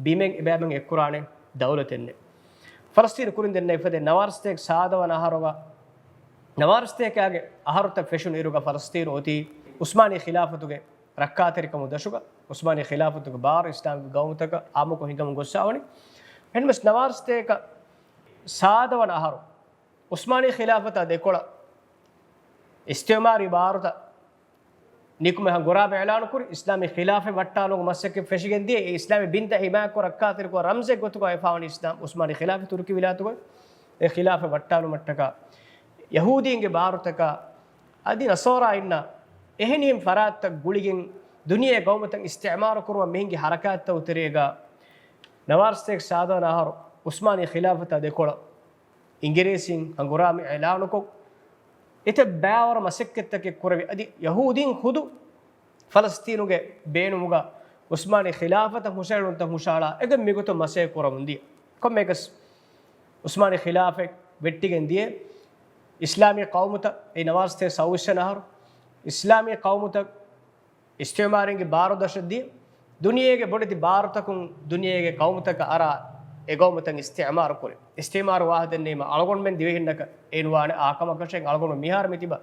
ބިމެއް އެބައިމީހުން އެއްކުރާނެ، ދައުލަތެއް ނެތް. ފަލަސްޠީނު ކުރިން ދެންނެވި ފަދައިން ނަވާރަސަތޭކަ ސާދަވަނަ އަހަރުގަ، ނަވާރަސަތޭކައިގެ އަހަރުތައް ފެށުނު އިރުގަ ފަލަސްޠީނު އޮތީ ޢުސްމާނީ ޚިލާފަތުގެ ރައްކާތެރިކަމުގެ ދަށުގަ، ޢުސްމާނީ ޚިލާފަތުގެ ބާރު އިސްލާމީ ގައުމުތަކަށް އާއްމުކޮށް ހިނގަމުން ގޮއްސަވަނީ. އެހެންވެސް ނަވާރަސަތޭކަ ސާދަވަނަ އަހަރު ޢުސްމާނީ ޚިލާފަތާ ދެކޮޅަށް އިސްތިޢުމާރީ ބާރުތައް ނިކުމެ ހަނގުރާމަ އިޢުލާނުކުރި، އިސްލާމީ ޚިލާފަތް ވައްޓާލުމުގެ މަސައްކަތް ފެށިގެން ދިޔަ، އެ އިސްލާމީ ދީންތައް ޙިމާޔަތްކޮށް ރައްކާތެރިކޮށް ރަމްޒެއް ގޮތުގައި ވެފާވަނީ އިސްލާމް، ޢުސްމާނީ ޚިލާފަތް ތުރުކީ ވިލާތުގައި އެ ޚިލާފަތް ވައްޓާލުމަށްޓަކާ ޔަހޫދީންގެ ބާރުތަކާ އަދި ނަޞާރާއިންނަށް އެހެނިހެން ފަރާތްތައް ގުޅިގެން ދުނިޔޭ ގައުމުތައް އިސްތިޢުމާރު ކުރުމަށް މިހިނގި ޙަރަކާތްތައް ތެރޭގަ ނަވާރަސަތޭކަ ސާދަވަނަ އަހަރު ޢުސްމާނީ ޚިލާފަތާ ދެކޮޅަށް އިނގިރޭސީން ހަނގުރާމަ އިޢުލާނުކޮށް، އެތައް ބައިވަރު މަސައްކަތްތަކެއް ކުރެވި. އަދި ޔަހޫދީން ޚުދު ފަލަސްޠީނުގެ ބޭނުމުގަ ޢުސްމާނީ ޚިލާފަތަށް ހުށައެޅުންތައް ހުށައަޅާ އެގޮތް މިގޮތަށް މަސައްކަތް ކުރަމުން ދިޔަ. ކޮންމެއަކަސް ޢުސްމާނީ ޚިލާފަތް ވެއްޓިގެން ދިޔަ އިސްލާމީ ޤައުމުތައް، އެ ނަވާރަސަތޭކަ ސައުވީސް ވަނަ އަހަރު އިސްލާމީ ޤައުމުތައް އިސްތިޢުމާރީންގެ ބާރު ދަށަށް ދިޔަ، ދުނިޔޭގެ ބޮޑެތި ބާރުތަކުން ދުނިޔޭގެ ޤައުމުތަކަށް އަރާ އެ ޤައުމުތައް އިސްތިޢުމާރު ކުރި. އިސްތިޢުމާރު ވާހަކަ ދެންނެވީމަ އަޅުގަނޑުމެން ދިވެހިންނަކަށް އެންވާނެ އާ ކަމަކަށެއް. އަޅުގަނޑު މިހާރު މިތިބަ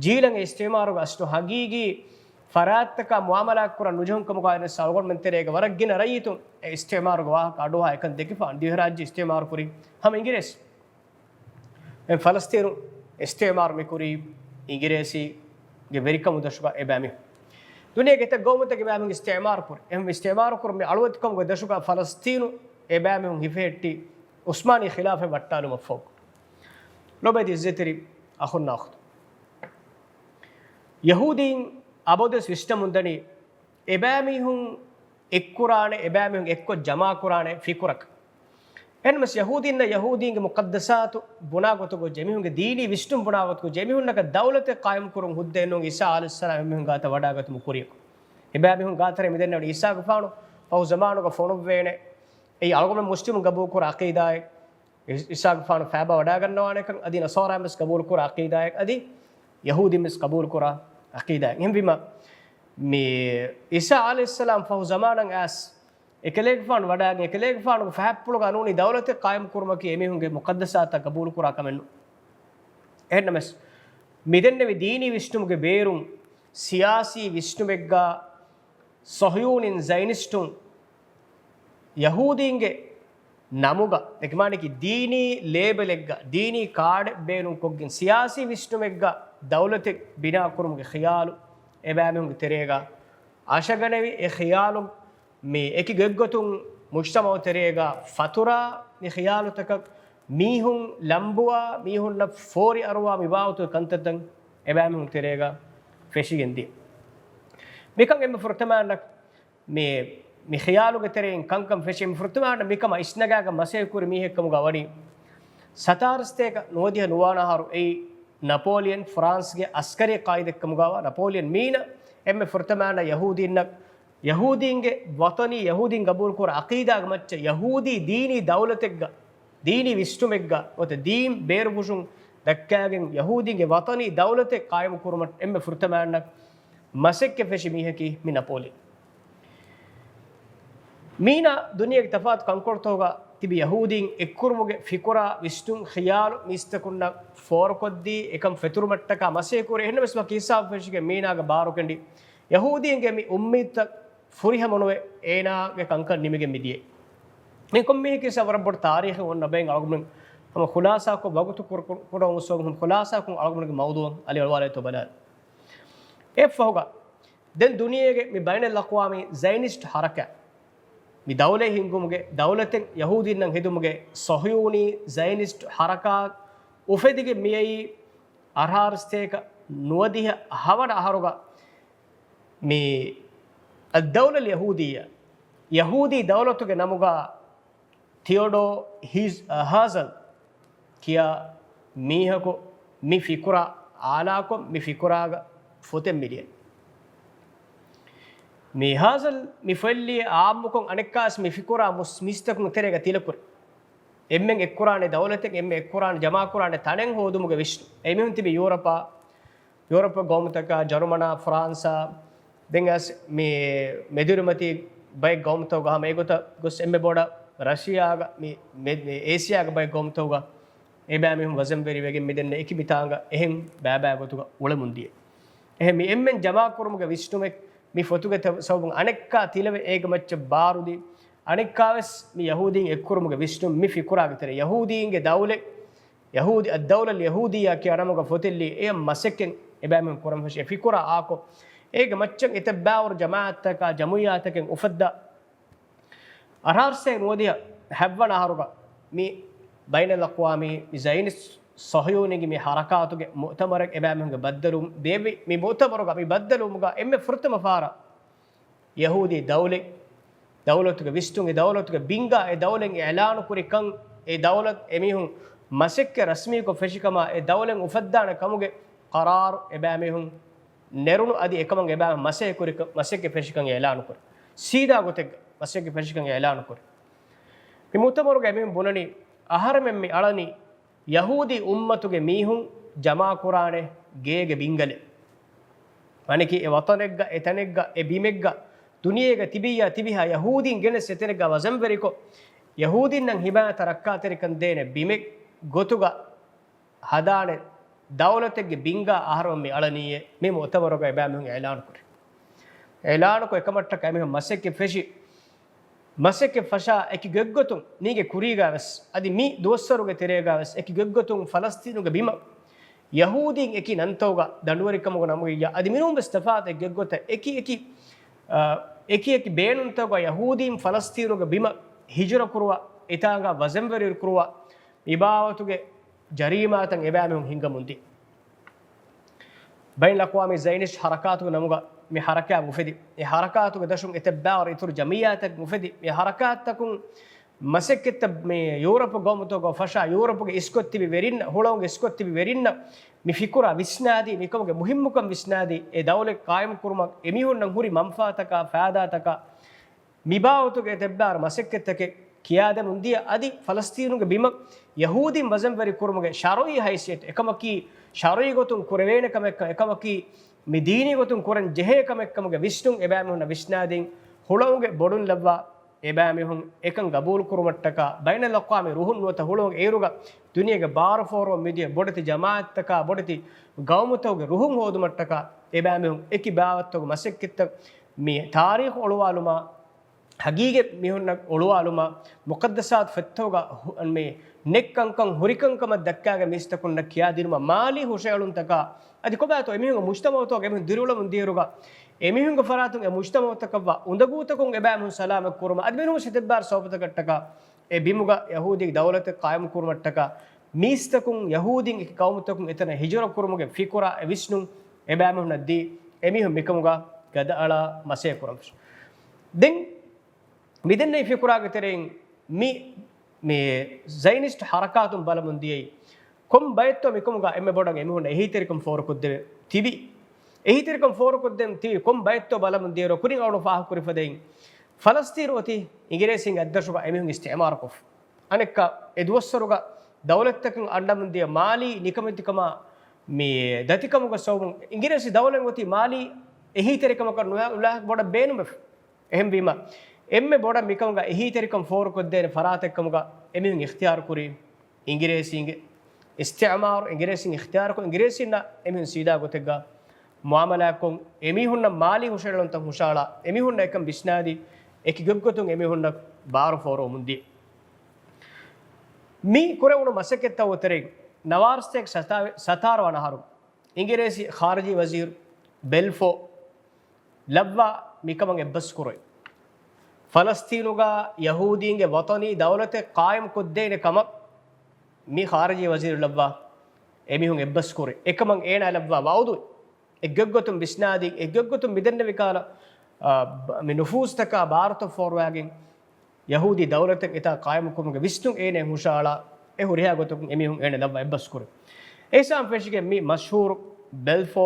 ޖީލަށް އިސްތިޢުމާރުގެ އަސްލު ހަގީގީ ފަރާތްތަކާ މުޢާމަލާތް ކުރަން ނުޖެހުން ކަމުގައި ވެސް އަޅުގަނޑުމެން ތެރޭގަ ވަރަށް ގިނަ ރައްޔިތުން އެ އިސްތިޢުމާރުގެ ވާހަކަ އަޑުއަހާ އެކަން ދެކިފާނެ. ދިވެހިރާއްޖެ އިސްތިޢުމާރު ކުރީ ހަމަ އިނގިރޭސި. އެ ފަލަސްޠީނު އިސްތިޢުމާރު މިކުރީ އިނގިރޭސީގެ ވެރިކަމު ދަށުގަ އެބައިމީހުން. ދުނިޔޭގެ އެތައް ގައުމުތަކެއް އެބައިމީހުން އިސްތިޢުމާރު ކުރި. އެހެން އިސްތިޢުމާރު ކުރުމުގެ އަޅުވެތިކަމުގެ ދަށުގަ ފަލަސްޠީނު އެބައިމީހުން ހިފެހެއްޓީ ޢުސްމާނީ ޚިލާފަތް ވައްޓާލުމަށްފަހު. ލޯބިވެތި ޢިއްޒަތްތެރި އަޚުންނާ އުޚްތުން. ޔަހޫދީން އަބަދުވެސް ވިސްނަމުންދަނީ އެބައިމީހުން އެއްކުރާނެ، އެބައިމީހުން އެއްކޮށް ޖަމާކުރާނެ ފިކުރަކަށް. އެހެންވެސް ޔަހޫދީންނަށް ޔަހޫދީންގެ މުޤައްދަސާތު ބުނާ ގޮތުގަ، އެމީހުންގެ ދީނީ ވިސްނުން ބުނާ ގޮތުގަ، އެމީހުންނަކަށް ދައުލަތެއް ޤާއިމް ކުރުން ހުއްދައެއް ނޫން ޢީސާ ޢަލައިހިއްސަލާމް އެމީހުން ގާތަށް ވަޑާގަތުމުގެ ކުރިޔަކު. އެބައިމީހުން ގާތަށް މިދެންނެވި ޢީސާގެފާނު ފަހު ޒަމާނުގަ ފޮނުއްވޭނެ. އެއީ އަޅުގަނޑު މުސްލިމުން ގަބޫލުކުރާ ޢަޤީދާއެއް. ޢީ-، ޢީސާގެފާނު ފައިބާ ވަޑާގަންނަވާނެކަން އަދި ނަޞާރާއިން ވެސް ގަބޫލުކުރާ ޢަޤީދާއެއް އަދި ޔަހޫދީން ވެސް ގަބޫލުކުރާ ޢަޤީދާއެއް. އެހެންވީމަ، މި ޢީސާ ޢަލައިހިއްސަލާމް ފަހު ޒަމާނަށް އައިސް އެކަލޭގެފާނު ވަޑާގެން، އެކަލޭގެފާނުގެ ފަހަތްޕުޅުގަ ނޫނީ ދައުލަތެއް ޤާއިމް ކުރުމަކީ އެމީހުންގެ މުޤައްދަސާތައް ގަބޫލުކުރާ ކަމެއް ނޫން. އެހެންނަމަވެސް، މިދެންނެވި ދީނީ ވިސްނުމުގެ ބޭރުން ސިޔާސީ ވިސްނުމެއްގަ ޞަހްޔޫނީން ޒައިނިސްޓުން ޔަހޫދީންގެ ނަމުގަ، އެކި މާނައަކީ ދީނީ ލޭބަލެއްގަ، ދީނީ ކާޑެއް ބޭނުންކޮށްގެން ސިޔާސީ ވިސްނުމެއްގަ ދައުލަތެއް ބިނާކުރުމުގެ ޚިޔާލު އެބައިމީހުންގެ ތެރޭގަ އަށަގަނެވި. އެ ޚިޔާލު މި އެކި ގޮތްގޮތުން މުޖްތަމަޢު ތެރޭގަ ފަތުރާ މި ޚިޔާލުތަކަށް މީހުން ލަނބުވާ، މީހުންނަށް ފޯރި އަރުވާ މި ބާވަތުގެ ކަންތައްތައް އެބައިމީހުން ތެރޭގަ ފެށިގެން ދިޔަ. މިކަން އެންމެ ފުރަތަމައަށް މި، މި ޚިޔާލުގެ ތެރެއިން ކަންކަން ފެށި އެންމެ ފުރަތަމައަށް މިކަމަށް އިސްނަގާގަ މަސައްކަތް ކުރި މީހެއްކަމުގަ ވަނީ ސަތާރަ ސަތޭކަ ނުވަދިހަ ނުވާނަ އަހަރު އެއީ ނަޕޯލިއަން ފްރާންސްގެ އަސްކަރީ ޤާއިދެއްކަމުގަވާ ނަޕޯލިއަން މީނަ އެންމެ ފުރަތަމައަށް ޔަހޫދީންނަށް ޔަހޫދީންގެ ވަޠަނީ ޔަހޫދީން ގަބޫލުކުރާ ޢަޤީދާގެ މައްޗަށް ޔަހޫދީ ދީނީ ދައުލަތެއްގަ، ދީނީ ވިސްނުމެއްގަ ނުވަތަ ދީން ބޭރުފުށުން ދައްކާގެން ޔަހޫދީންގެ ވަޠަނީ ދައުލަތެއް ޤާއިމު ކުރުމަށް އެންމެ ފުރަތަމައަށް މަސައްކަތް ފެށި މީހަކީ މި ނަޕޯލި. މީނަ ދުނިޔޭގެ ތަފާތު ކަންކޮޅުތަކުގަ ތިބި ޔަހޫދީން އެއްކުރުމުގެ ފިކުރާ ވިސްނުން ޚިޔާލު މީސްތަކުންނަށް ފޯރުކޮށްދީ އެކަން ފެތުރުމަށްޓަކާ މަސައްކަތް ކުރި. އެހެންނަމަވެސް ވަކި ހިސާބު ފެށިގެން މީނާގެ ބާރުކެނޑި ޔަހޫދީންގެ މި އުއްމީދުތައް ފުރިހަމަނުވެ އޭނާގެ ކަންކަން ނިމިގެން މިދިޔައީ. މި ކޮންމެހެކިސް ވަރަށް ބޮޑު ތާރީޚެއް އޮންނަ ބައެއް އަޅުގަނޑުމެން ހަމަ ޚުލާސާކޮށް ވަގުތު ކުރ-، ކުރ-، ކުރަމުން ހަމަ ޚުލާސާކޮށް އަޅުގަނޑުގެ މައުޟޫޢަށް އަލިއަޅުވާލައިތޯ ބަލާލި. އެއަށްފަހުގަ ދެން ދުނިޔޭގެ މި ބައިނަލްއަޤްވާމީ ޒައިނިސްޓް ޙަރަކާތް މި ދައުލަތް ހިންގުމުގެ، ދައުލަތެއް ޔަހޫދީންނަށް ހެދުމުގެ ޞަހްޔޫނީ ޒައިނިސްޓް ޙަރަކާތް އުފެދިގެން މިއައީ އަށާރަ ސަތޭކަ ނުވަދިހަ ހަވަނަ އަހަރުގަ މި އައްދައުލަލް ޔަހޫދިއްޔާ، ޔަހޫދީ ދައުލަތުގެ ނަމުގަ ތިއޮޑޯ ހީޒް-، ހާޒަލް ކިޔާ މީހަކު މި ފިކުރާ އާލާކޮށް، މި ފިކުރާގަ ފޮތެއް މި ލިޔަނީ. މި ހާޒަލް މި ފޮތް ލިޔެ އާއްމުކޮށް އަނެއްކާވެސް މި ފިކުރާ މުސް-، މީސްތަކުން ތެރޭގަ ތިލަކުރި. އެންމެން އެއްކުރާނެ ދައުލަތެއް، އެންމެން އެއްކުރާނެ ޖަމާކުރާނެ ތަނެއް ހޯދުމުގެ ވިސްނުން. އެމީހުން ތިބި ޔޫރަޕާ، ޔޫރަޕް ގައުމުތަކާ، ޖަރުމަނާ، ފްރާންސާ، ދެން އަސް މި މެދުވެރިމަތީ ބައެއް ގައުމުތަކުގަ ހަމަ އެގޮތަށް ގޮސް އެންމެ ބޮޑަށް ރަޝިޔާގަ، މި، މެ-، މި އޭޝިޔާގެ ބައެއް ގައުމުތަކުގަ އެބައިމީހުން ވަޒަންވެރިވެގެން މިދެންނެ އެކި މިތާނގަ އެހެން ބައިބައި ގޮތުގަ އުޅެމުން ދިޔަ. އެހެން މި އެންމެން ޖަމާކުރުމުގެ ވިސްނުމެއް މި ފޮތުގެ ތަ-، ސަބަބުން އަނެއްކާ ތިލަވެ އޭގެ މައްޗަށް ބާރުދީ، އަނެއްކާވެސް މި ޔަހޫދީން އެއްކުރުމުގެ ވިސްނުން މި ފިކުރާގެ ތެރޭ ޔަހޫދީންގެ ދައުލަތް، ޔަހޫދީ، އައްދައުލަލް ޔަހޫދިއްޔާ ކިޔާ ނަމުގަ ފޮތެއް ލިޔެ އެޔަށް މަސައްކަތް އެބައިމީހުން ކުރަން ފެށި އެ ފިކުރާ އާކޮށް، އޭގެ މައްޗަށް އެތައް ބާވަރު ޖަމާއަތްތަކާ ޖަމުޢިއްޔާތަކެއް އުފައްދާ، އަށާރަ ސަތޭކަ ނުވަދިހަ ހައްވަނަ އަހަރުގަ މި ބައިނަލްއަޤްވާމީ މި ޒައިނިސްޓް ޞަހްޔޫނީގެ މި ޙަރަކާތުގެ މުޢުތަމަރެއް އެބައިމީހުންގެ ބައްދަލުވުން ބޭއްވި. މި މުޢުތަމަރުގަ މި ބައްދަލުވުމުގަ އެންމެ ފުރަތަމަ ފަހަރަށް ޔަހޫދީ ދައުލަތް، ދައުލަތުގެ ވިސްނުން، އެ ދައުލަތުގެ ބިންގާ އެ ދައުލަތް އިޢުލާނު ކުރި ކަން، އެ ދައުލަތް އެމީހުން މަސައްކަތް ރަސްމީކޮށް ފެށި ކަމާ، އެ ދައުލަތް އުފައްދާނެ ކަމުގެ ޤަރާރު އެބައިމީހުން ނެރުނު އަދި އެކަމަށް އެބައިމީހުން މަސައްކަތް ކުރި ކަ-، މަސައްކަތް ފެށި ކަން އިޢުލާނު ކުރި. ސީދާ ގޮތެއްގަ މަސައްކަތް ފެށި ކަން އިޢުލާނު ކުރި. މި މުޢުތަމަރުގަ އެމީހުން ބުނަނީ، އަހަރެމެން މި އަޅަނީ ޔަހޫދީ އުއްމަތުގެ މީހުން ޖަމާކުރާނެ ގޭގެ ބިންގަލެއް. މާނައަކީ އެ ވަޠަނެއްގަ، އެ ތަނެއްގަ، އެ ބިމެއްގަ، ދުނިޔޭގަ ތިބިއްޔާ ތިބިހާ ޔަހޫދީން ގެނެސް އެތަނެއްގަ ވަޒަންވެރިކޮށް، ޔަހޫދީންނަށް ހިމާޔަތަށް ރައްކާތެރިކަން ދޭނެ ބިމެއް ގޮތުގަ ހަދާނެ ދައުލަތެއްގެ ބިންގާ އަހަރެމެން މި އަޅަނީއޭ މި މުޢުތަމަރުގަ އެބައިމީހުން އިޢުލާނު ކުރި. އިޢުލާނުކޮށް އެކަމަށްޓަކާ އެމީހުން މަސައްކަތް ފެށި، މަސައްކަތް ފަށާ އެކި ގޮތްގޮތުން މީގެ ކުރީގަވެސް އަދި މި ދުވަސްވަރުގެ ތެރޭގަވެސް އެކި ގޮތްގޮތުން ފަލަސްތީނުގެ ބިމަށް ޔަހޫދީން އެކި ނަންތަކުގަ ދަނޑުވެރިކަމުގެ ނަމުގައްޔާ އަދި މިނޫންވެސް ތަފާތު އެކި ގޮތަށް އެކި އެކި، އާ، އެކި އެކި ބޭނުންތަކުގަ ޔަހޫދީން ފަލަސްތީނުގެ ބިމަށް ހިޖުރަ ކުރުވާ، އެތާނގަ ވަޒަންވެރި ކުރުވާ، މިބާވަތުގެ ޖަރީމާތައް އެބައިމީހުން ހިންގަމުންދި. ބައިނަލްއަޤްވާމީ ޒައިނިސްޓް ޙަރަކާތުގެ ނަމުގަ މި ޙަރަކާތް އުފެދި، އެ ޙަރަކާތުގެ ދަށުން އެތައް ބާވަރު އިތުރު ޖަމިއްޔާތަކެއް އުފެދި، މި ޙަރަކާތްތަކުން މަސައްކަތްތައް މި ޔޫރަޕް ގައުމުތަކުގަ ފަށާ، ޔޫރަޕުގެ އިސްކޮށް ތިބި ވެރިންނަށް، ހުޅަނގު އިސްކޮށް ތިބި ވެރިންނަށް މި ފިކުރާ ވިސްނާދީ، މިކަމުގެ މުހިއްމުކަން ވިސްނާދީ، އެ ދައުލަތް ޤާއިމު ކުރުމަށް އެމީހުންނަށް ހުރި މަންފާތަކާ، ފައިދާތަކާ، މިބާވަތުގެ އެތައްބާރު މަސައްކަތްތަކެއް ކިޔާދެމުން ދިޔަ އަދި ފަލަސްތީނުގެ ބިމަށް ޔަހޫދީން ވަޒަންވެރި ކުރުމުގެ ޝަރުޢީ ހައިސިއްޔަތު އެކަމަކީ، ޝަރުޢީ ގޮތުން ކުރެވޭނެ ކަމެއްކަން އެކަމަކީ، މި ދީނީ ގޮތުން ކުރަން ޖެހޭ ކަމެއްކަމުގެ ވިސްނުން އެބައިމީހުންނަށް ވިސްނާދީން، ހުޅަނގުގެ ބޮޑުން ލައްވާ އެބައިމީހުން އެކަން ގަބޫލުކުރުމަށްޓަކާ، ބައިނަލްއަޤްވާމީ ރުހުން ނުވަތަ ހުޅުވަން އޭރުގަ ދުނިޔޭގެ ބާރު ފޯރުވަން މިދިޔަ ބޮޑެތި ޖަމާޢަތްތަކާ، ބޮޑެތި ގައުމުތަކުގެ ރުހުން ހޯދުމަށްޓަކާ، އެބައިމީހުން އެކި ބާވަތްތަކުގެ މަސައްކަތްތައް މި ތާރީޚު އޮޅުވާލުމާ، ހަގީގަތް މީހުންނަށް އޮޅުވާލުމާ، މުޤައްދަސާތު ފޮތްތަކުގަ ހު-، މި ނެތް ކަންކަން ހުރިކަންކަމަށް ދައްކާގެ މީސްތަކުންނަށް ކިޔާދިނުމަށް މާލީ ހުށައެޅުންތަކާ، އަދި ކޮބާތޯ އެމީހުންގެ މުޖްތަމަޢުތަކުގަ އެމީހުން ދިރިއުޅެމުން ދިޔައިރުގަ، އެމީހުންގެ ފަރާތުން އެ މުޖްތަމަޢުތަކަށްވާ އުނދަގޫތަކުން އެބައިމީހުން ސަލާމަތްކުރުމަށް، އަދި މިނޫން ސިތެއްބާރު ސަބަބުތަކަށްޓަކާ، އެ ބިމުގަ ޔަހޫދީ ދައުލަތެއް ޤާއިމުކުރުމަށްޓަކާ، މީސްތަކުން ޔަހޫދީން އެކި ޤައުމުތަކުން އެތަނަށް ހިޖުރަކުރުމުގެ ފިކުރާ އެ ވިސްނުން އެބައިމީހުންނަށް ދީ، އެމީހުން މިކަމުގަ ގަދައަޅާ މަސައްކަތް ކުރަން. ދެން މިދެންނެވި ފިކުރާގެ ތެރެއިން މި، މި ޒައިނިސްޓް ހަރަކާތުން ބަލަމުން ދިޔައީ، ކޮން ބައެއްތޯ މިކަމުގަ އެންމެ ބޮޑަށް އެމީހުންނަށް އެހީތެރިކަން ފޯރުކޮށްދެވެ ތިބި. އެހީތެރިކަން ފޯރުކޮށްދެން ތިބި ކޮން ބައެއްތޯ ބަލަމުން ދިޔައިރު ކުރިން އަޅުން ފާހަގަކުރި ފަދައިން، ފަލަސްތީނު އޮތީ އިނގިރޭސީންގެ އަތްދަށުގަ އެމީހުން އިސްތިޢުމާރުކޮށްފަ. އަނެއްކާ އެ ދުވަސްވަރުގަ ދައުލަތްތަކުން އަންނަމުން ދިޔަ މާލީ ނިކަމެތިކަމާ މި ދަތިކަމުގެ ސަބަބުން އިނގިރޭސި ދައުލަތް އޮތީ މާލީ އެހީތެރިކަމަކަށް ނުލާ-، ނުލާ ބޮޑަށް ބޭނުމެފަ. އެހެންވީމަ، އެންމެ ބޮޑަށް މިކަމުގަ އެހީތެރިކަން ފޯރުކޮށްދޭނެ ފަރާތެއްކަމުގަ އެމީހުން އިޚްތިޔާރުކުރީ އިނގިރޭސީންގެ އިސްތިޢުމާރު، އިނގިރޭސީން އިޚްތިޔާރުކޮށް، އިނގިރޭސީންނާ އެމީހުން ސީދާ ގޮތެއްގަ މުޢާމަލާތްކޮށް، އެމީހުންނަށް މާލީ ހުށައެޅުންތައް ހުށައަޅާ، އެމީހުންނަށް އެކަން ވިސްނާދީ، އެކި ގޮތްގޮތުން އެމީހުންނަށް ބާރު ފޯރުވަމުން ދިޔަ. މި ކުރެވުނު މަސައްކަތްތައް ތެރެއިން ނަވާރަސަތޭކަ ސަތާ-، ސަތާރަ ވަނަ އަހަރު އިނގިރޭސި ޚާރިޖީ ވަޒީރު ބެލްފޯ ލައްވާ މިކަމަށް އެއްބަސް ކުރައްވައި. ފަލަސްތީނުގަ ޔަހޫދީންގެ ވަޠަނީ ދައުލަތެއް ޤާއިމް ކޮށްދޭނެ ކަމަށް މި ޚާރިޖީ ވަޒީރު ލައްވާ އެމީހުން އެއްބަސް ކުރި. އެކަމަށް އޭނާ ލައްވާ ވަޢުދު އެއްގޮތްގޮތުން ވިސްނާދީ، އެއްގޮތްގޮތުން މިދެންނެވި ކަހަލަ، އާ، ބ-، މި ނުފޫޒުތަކާ ބާރުތައް ފޯރުވާގެން ޔަހޫދީ ދައުލަތެއް އެތާ ޤާއިމުކުރުމުގެ ވިސްނުން އޭނަ ހުށައަޅާ، އެ ހުރިހާ ގޮތަކުން އެމީހުން އޭނަ ލައްވާ އެއްބަސް ކުރި. އެހިސާބުން ފެށިގެން މި މަޝްހޫރު ބެލްފޯ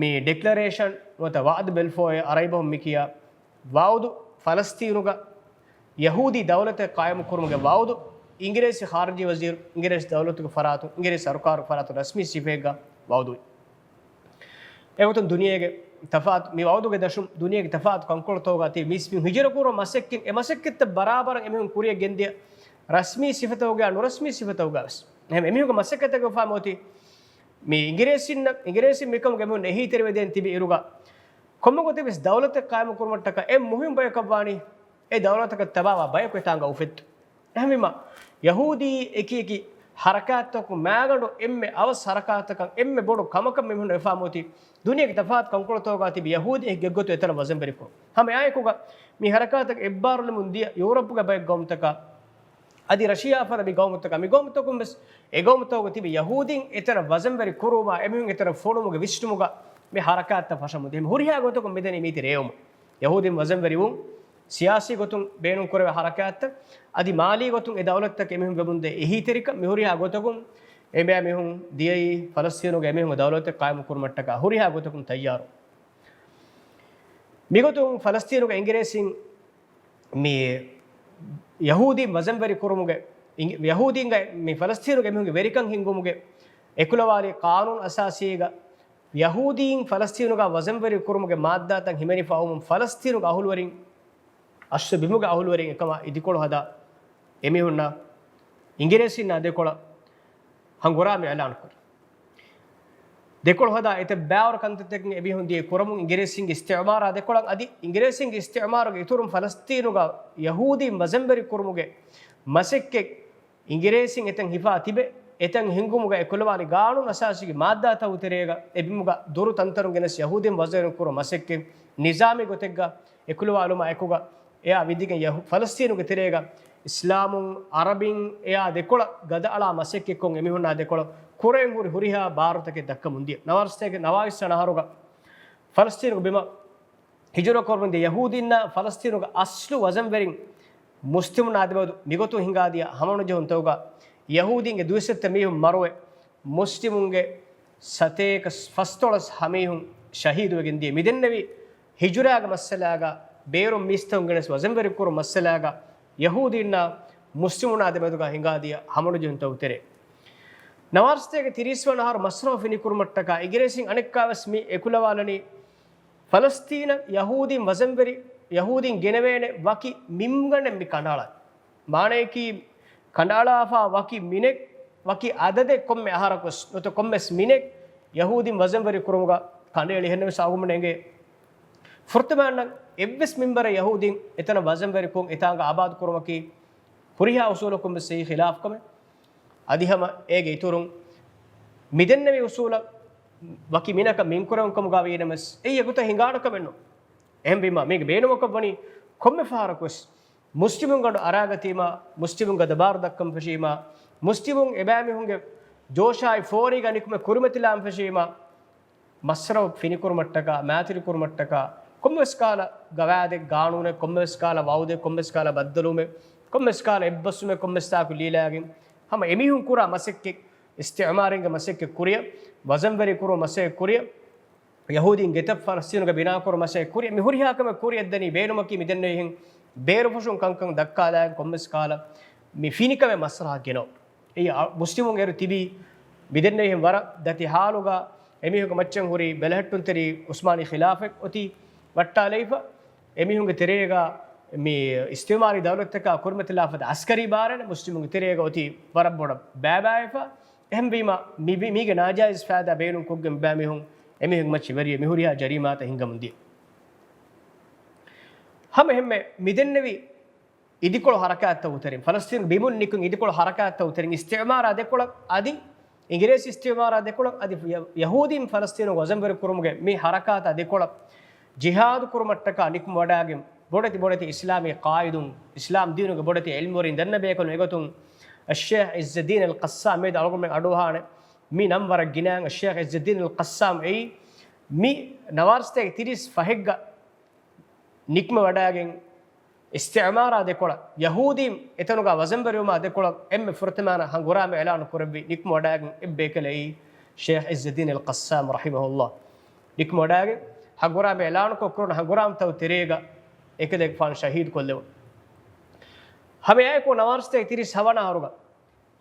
މި ޑިކްލަރޭޝަން ނުވަތަ ވަޢުދު ބެލްފޯއޭ އަރަބި ބަހުން މި ކިޔާ ވަޢުދު، ފަލަސްތީނުގަ ޔަހޫދީ ދައުލަތެއް ޤާއިމު ކުރުމުގެ ވަޢުދު، އިނގިރޭސި ޚާރިޖީ ވަޒީރު އިނގިރޭސި ދައުލަތުގެ ފަރާތުން، އިނގިރޭސި ސަރުކާރުގެ ފަރާތުން ރަސްމީ ސިފައެއްގަ ވަޢުދުވި. އެގޮތުން ދުނިޔޭގެ ތަފާތު، މި ވަޢުދުގެ ދަށުން ދުނިޔޭގެ ތަފާތު ކަންކޮޅުތަކުގަ ތިބި މީސް މި ހިޖުރަ ކުރުމަށް މަސައްކަތް، އެ މަސައްކަތްތައް ބަރާބަރަށް އެމީހުން ކުރިއަށް ގެންދިޔަ ރަސްމީ ސިފަތަކުގަ ނުރަސްމީ ސިފަތަކުގަ ވެސް. އެހެން އެމީހުންގެ މަސައްކަތަކަށް ފާމޯތި މި އިނގިރޭސިންނަށް، އިނގިރޭސިން މިކަމުގެ އެމީހުން އެހީތެރިވެދޭން ތިބި އިރުގަ، ކޮންމެ ގޮތެއް ވެސް ދައުލަތެއް ޤާއިމު ކުރުމަށްޓަކާ އެ މުހިންމު ބަޔަކަށްވާނީ އެ ދައުލަތަކަށް ތަބާވާ ބަޔަކު އެތާނގަ އުފެއްދުން. އެހެންވީމަ، ޔަހޫދީ އެކި އެކި ހަރަކާތްތަކުން މާގަނޑު އެންމެ އަވަސް ހަރަކާތަކަށް އެންމެ ބޮޑު ކަމަކަށް މި މީހުން ވެފާ މޯތީ، ދުނިޔޭގެ ތަފާތު ކަންކޮޅުތަކުގަ ތިބި ޔަހޫދީ އެކި ގޮތްގޮތުން އެތަނަށް ވަޒަންވެރިކުރުން. ހަމަ އެއާއެކުގަ މި ހަރަކާތަކަށް އެއްބާރުލެމުން ދިޔަ ޔޫރަޕުގެ ބައެއް ގައުމުތަކަށް އަދި ރަޝިޔާ ފަދަ މި ގައުމުތަކަށް، މި ގައުމުތަކުން ވެސް އެ ގައުމުތަކުގަ ތިބި ޔަހޫދީން އެތަނަށް ވަޒަންވެރި ކުރުމާ، އެމީހުން އެތަނަށް ފޮނުމުގެ ވިސްނުމުގަ މި ހަރަކާތްތައް ފަށަމުން ދިޔަ. ހުރިހާ ގޮތަކުން މިދެނީ މީތި ރޭވުމުން. ޔަހޫދީން ވަޒަންވެރިވުން، ސިޔާސީ ގޮތުން ބޭނުން ކުރެވޭ ހަރަކާތްތައް، އަދި މާލީ ގޮތުން އެ ދައުލަތަށް އެމީހުން ވެމުންދޭ އެހީތެރިކަން، މި ހުރިހާ ގޮތަކުން އެބައިމީހުން ދިޔައީ ފަލަސްތީނުގަ އެމީހުންގެ ދައުލަތެއް ޤާއިމު ކުރުމަށްޓަކާ ހުރިހާ ގޮތަކުން ތައްޔާރު. މިގޮތުން ފަލަސްތީނުގަ އިނގިރޭސިން މި ޔަހޫދީން ވަޒަންވެރި ކުރުމުގެ، އިނގި-، ޔަހޫދީންގައި މި ފަލަސްތީނުގެ އެމީހުންގެ ވެރިކަން ހިންގުމުގެ އެކުލަވާލި ޤާނޫނު އަސާސީގަ ޔަހޫދީން ފަލަސްތީނުގަ ވަޒަންވެރި ކުރުމުގެ މާއްދާތައް ހިމެނިފަ އައުމުން ފަލަސްތީނުގެ އަހުލުވެރިން، އަސްލު ބިމުގެ އަހުލުވެރިން އެކަމާ އިދިކޮޅު ހަދާ އެމީހުންނަށް އިނގިރޭސިންނާ ދެކޮޅަށް ހަނގުރާމަ އިޢުލާން ކުރި. ދެކޮޅު ހަދާ އެތައް ބައިވަރު ކަންތައްތަކެއް އެމީހުން ދިޔަ ކުރަމުން އިނގިރޭސިންގެ އިސްތިޢުމާރާ ދެކޮޅަށް އަދި އިނގިރޭސިންގެ އިސްތިޢުމާރުގެ އިތުރުން ފަލަސްތީނުގަ ޔަހޫދީން ވަޒަންވެރި ކުރުމުގެ މަސައްކަތް އިނގިރޭސިން އެތަން ހިފާ ތިބެ، އެތަން ހިންގުމުގަ އެކުލަވާލި ގާނޫނު އަސާސީގެ މާއްދާތައް ތެރޭގަ އެ ބިމުގަ ދޮރު ތަންތަނުން ގެނެސް ޔަހޫދީން ވަޒަންވެރި ކުރުމުގެ މަސައްކަތް ނިޒާމީ ގޮތެއްގަ އެކުލަވާލުމާ އެކުގަ އެއާ ވިދިގެން ޔަހޫ-، ފަލަސްތީނުގެ ތެރޭގަ އިސްލާމުން އަރަބިން އެއާ ދެކޮޅަށް ގަދައަޅާ މަސައްކަތްކޮށް އެމީހުންނާ ދެކޮޅަށް ކުރެވެން ހުރި ހުރިހާ ބާރުތަކެއް ދައްކަމުން ދިޔަ. ނަވާރަސަތޭކަ ނަވާވީސް ވަނަ އަހަރުގަ ފަލަސްތީނުގެ ބިމަށް ހިޖުރަ ކުރަމުން ދިޔަ ޔަހޫދީންނާ ފަލަސްތީނުގެ އަސްލު ވަޒަންވެރިން މުސްލިމުންނާ ދެމެދު މިގޮތުން ހިނގާދިޔަ ހަމަނުޖެހުންތަކުގަ ޔަހޫދީންގެ ދުވިސައްތަ މީހުން މަރުވެ، މުސްލިމުންގެ ސަތޭކަ ފަސްދޮޅަސް ހަ މީހުން ޝަހީދުވެގެން ދިޔަ. މިދެންނެވި ހިޖުރާގެ މައްސަލާގަ، ބޭރުން މީސްތަކުން ގެނެސް ވަޒަންވެރި ކުރުމުގެ މައްސަލާގަ، ޔަހޫދީންނާ މުސްލިމުންނާ ދެމެދުގަ ހިނގާދިޔަ ހަމަނުޖެހުންތަކުގެ ތެރޭ. ނަވާރަސަތޭކަ ތިރީސް ވަނަ އަހަރު މަސްރަހު ފިނިކުރުމަށްޓަކާ އިނގިރޭސިން އަނެއްކާވެސް މި އެކުލަވާލަނީ ފަލަސްތީނަށް ޔަހޫދީން ވަޒަންވެރި ޔަހޫދީން ގެނެވޭނެ ވަކި މިންގަނޑެއް މި ކަނޑައަޅަން. މާނަޔަކީ، ކަނޑައަޅާފާ ވަކި މިނެއް، ވަކި އަދަދެއް ކޮންމެ އަހަރަކުވެސް ނުވަތަ ކޮންމެސް މިނެއް ޔަހޫދީން ވަޒަންވެރި ކުރުމުގަ ކަނޑައެޅި. އެހެންނަމަވެސް އަޅުގަނޑުމެން އެނގޭ ފުރަތަމައަށް އެއްވެސް މިންވަރެއް ޔަހޫދީން އެތަނަށް ވަޒަންވެރިކޮށް އެތާނގަ އާބާދު ކުރުމަކީ ހުރިހާ އުސޫލަކުން ވެސް އެއީ ޚިލާފު ކަމެއް. އަދި ހަމަ އޭގެ އިތުރުން މިދެންނެވި އުސޫލަށް ވަކި މިނަކަށް މިންކުރެވުން ކަމުގަ ވީނަމަވެސް އެއީ އެގޮތަށް ހިނގާނެ ކަމެއް ނޫން. އެހެންވީމަ މީގެ ބޭނުމަކަށް ވަނީ ކޮންމެ ފަހަރަކުވެސް މުސްލިމުންގެ އަޑު އަރާގަތީމަ، މުސްލިމުންގެ ދަބާރު ދައްކަން ފެށީމަ، މުސްލިމުން އެބައިމީހުންގެ ޖޯޝާއި ފޯރީގަ ނިކުމެ ކުރިމަތިލާން ފެށީމަ، މަސްރައު ފިނިކުރުމަށްޓަކާ، މާތިލިކުރުމަށްޓަކާ، ކޮންމެވެސް ކާލަ ގަވާއިދެއް، ގާނޫނެއް، ކޮންމެވެސް ކާލަ ވައުދެއް، ކޮންމެވެސް ކާލަ ބައްދަލުވުމެއް، ކޮންމެވެސް ކާލަ އެއްބަސްވުމެއް، ކޮންމެވެސް ތާކު ލީލާގެން ހަމަ އެމީހުން ކުރާ މަސައްކަތް، އިސްތިޢުމާރީންގެ މަސައްކަތް ކުރިއަށް، ވަޒަންވެރި ކުރުމުގެ މަސައްކަތް ކުރިއަށް، ޔަހޫދީން ގެތައް ފަލަސްތީނުގަ ބިނާކުރުމުގެ މަސައްކަތް ކުރިއަށް، މި ހުރިހާ ކަމެއް ކުރިއަށްދަނީ ބޭނުމަކީ މިދެންނެވިހެން ބޭރުފުށުން ކަންކަން ދައްކާލާގެން ކޮންމެސް ކާލަ މި ފިނިކަމެއް މަސްރަހަށް ގެނައު. އެއީ އަ-، މުސްލިމުން އޭރު ތިބީ މިދެންނެވިހެން ވަރަށް ދަތި ހާލުގަ އެމީހުންގެ މައްޗަށް ހުރި ބެލެހެއްޓުންތެރި ޢުސްމާނީ ޚިލާފަތް އޮތީ ވައްޓާލައިފަ، އެމީހުންގެ ތެރޭގަ މި އިސްތިޢުމާރީ ދައުލަތްތަކާ ކުރިމަތިލާފަދަ ޢަސްކަރީ ބާރެއް މުސްލިމުންގެ ތެރޭގަ އޮތީ ވަރަށް ބޮޑަށް ބައިބައިފަ. އެހެންވީމަ މި، މި، މީގެ ނާޖާއިޒް ފައިދާ ބޭނުންކޮށްގެން އެބައިމީހުން އެމީހުންގެ މައްޗަށް ވެރިވެ މި ހުރިހާ ޖަރީމާތައް ހިންގަމުން ދިޔަ. ހަމަ އެހެންމެ މިދެންނެވި އިދިކޮޅު ހަރަކާތްތައް އުތެރިން، ފަލަސްތީނު ބިމުން ނިކުން އިދިކޮޅު ހަރަކާތްތައް އުތެރިން، އިސްތިޢުމާރާ ދެކޮޅަށް އަދި އިނގިރޭސި އިސްތިޢުމާރާ ދެކޮޅަށް އަދި ޔަ-، ޔަހޫދީން ފަލަސްތީނު ވަޒަންވެރި ކުރުމުގެ މި ހަރަކާތާ ދެކޮޅަށް ޖިހާދު ކުރުމަށްޓަކާ ނިކުމެވަޑައިގެން ބޮޑެތި ބޮޑެތި އިސްލާމީ ޤާއިދުން، އިސްލާމް ދީނުގެ ބޮޑެތި ޢިލްމުވެރިން ދަންނަ ބޭކަލުން އެގޮތުން އައްޝޭޚް ޢިއްޒައްދީން އަލް ޤައްސާމް މިއަދު އަޅުގަނޑުމެން އަޑުއަހާނެ މި ނަން ވަރަށް ގިނައިން. އައްޝޭޚް ޢިއްޒައްދީން އަލް ޤައްސާމް އެއީ މި ނަވާރަސަތޭކަ ތިރީސް ފަހެއްގަ ނިކުމެވަޑައިގެން އިސްތިޢުމާރާ ދެކޮޅަށް، ޔަހޫދީން އެތަނުގަ ވަޒަންވެރިވުމާ ދެކޮޅަށް އެންމެ ފުރަތަމަ ހަނގުރާމަ އިޢުލާނު ކުރެއްވި ނިކުމެވަޑައިގެން އެއްބޭކަލެއް އެއީ ޝޭޚް ޢިއްޒައްދީން އަލް ޤައްސާމް ރަޙިމަހުﷲ. ނިކުމެވަޑައިގެން ހަނގުރާމަ އިޢުލާނުކޮށް ކުރުނު ހަނގުރާމަތައް ތެރޭގަ އެކަލޭގެފާނު ޝަހީދު ކޮށްލެވުނު. ހަމައެއާއެކު ނަވާރަސަތޭކަ ތިރީސް ހަވަނަ އަހަރުގަ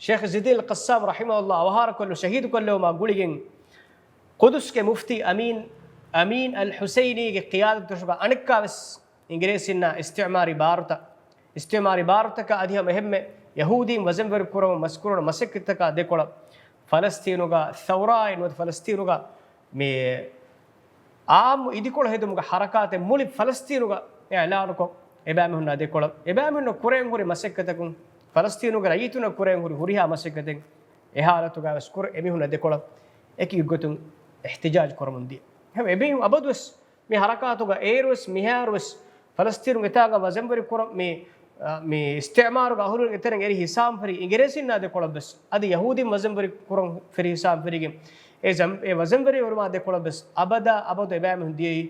ޝޭޚް ޢިއްޒައްދީން އަލް ޤައްސާމް ރަޙިމަހުﷲ އަވަހާރަ ކޮށްލު ޝަހީދު ކޮށްލެވުމާ ގުޅިގެން ޤުދުސްގެ މުފްތީ އަމީން، އަމީން އަލް ޙުސައިނީގެ ޤިޔާދަތު ދޮށުގަ އަނެއްކާވެސް އިނގިރޭސިންނާ އިސްތިޢުމާރީ ބާރުތައް، އިސްތިޢުމާރީ ބާރުތަކާ އަދި ހަމަ އެހެންމެ ޔަހޫދީން ވަޒަންވެރި ކުރަމުން މަސްކުރުނު މަސައްކަތްތަކާ ދެކޮޅަށް ފަލަސްތީނުގަ ސައުރާއެއް ނުވަތަ ފަލަސްތީނުގަ މި އާއްމު އިދިކޮޅު ހެދުމުގެ ހަރަކާތެއް މުޅި ފަލަސްތީނުގަ އިޢުލާނުކޮށް، އެބައިމީހުންނާ ދެކޮޅަށް، އެބައިމީހުންނަށް ކުރެވެން ހުރި މަސައްކަތަކުން، ފަލަސްތީނުގެ ރައްޔިތުންނަށް ކުރެވެން ހުރި ހުރިހާ މަސައްކަތެއް އެ ހާލަތުގަވެސް ކުރެ، އެމީހުންނާ ދެކޮޅަށް އެކި ގޮތުން އިޙްތިޖާޖް ކުރަމުން ދިޔަ. އެހެން އެބައިމީހުން އަބަދުވެސް މި ހަރަކާތުގަ އޭރުވެސް މިހާރުވެސް ފަލަސްތީނުން އެތާގަ ވަޒަންވެރި ކުރަން މި، އަ، މި އިސްތިޢުމާރުގެ އަހުލުން އެތެރެން އެރި ހިސާބުން ފެށި އިނގިރޭސިންނާ ދެކޮޅަށްވެސް އަދި ޔަހޫދީން ވަޒަންވެރި ކުރަން ފެށި ހިސާބުން ފެށިގެން އެ ޒަމް-، އެ ވަޒަންވެރިވުމާ ދެކޮޅަށްވެސް އަބަދާ އަބަދު އެބައިމީހުން ދިޔައީ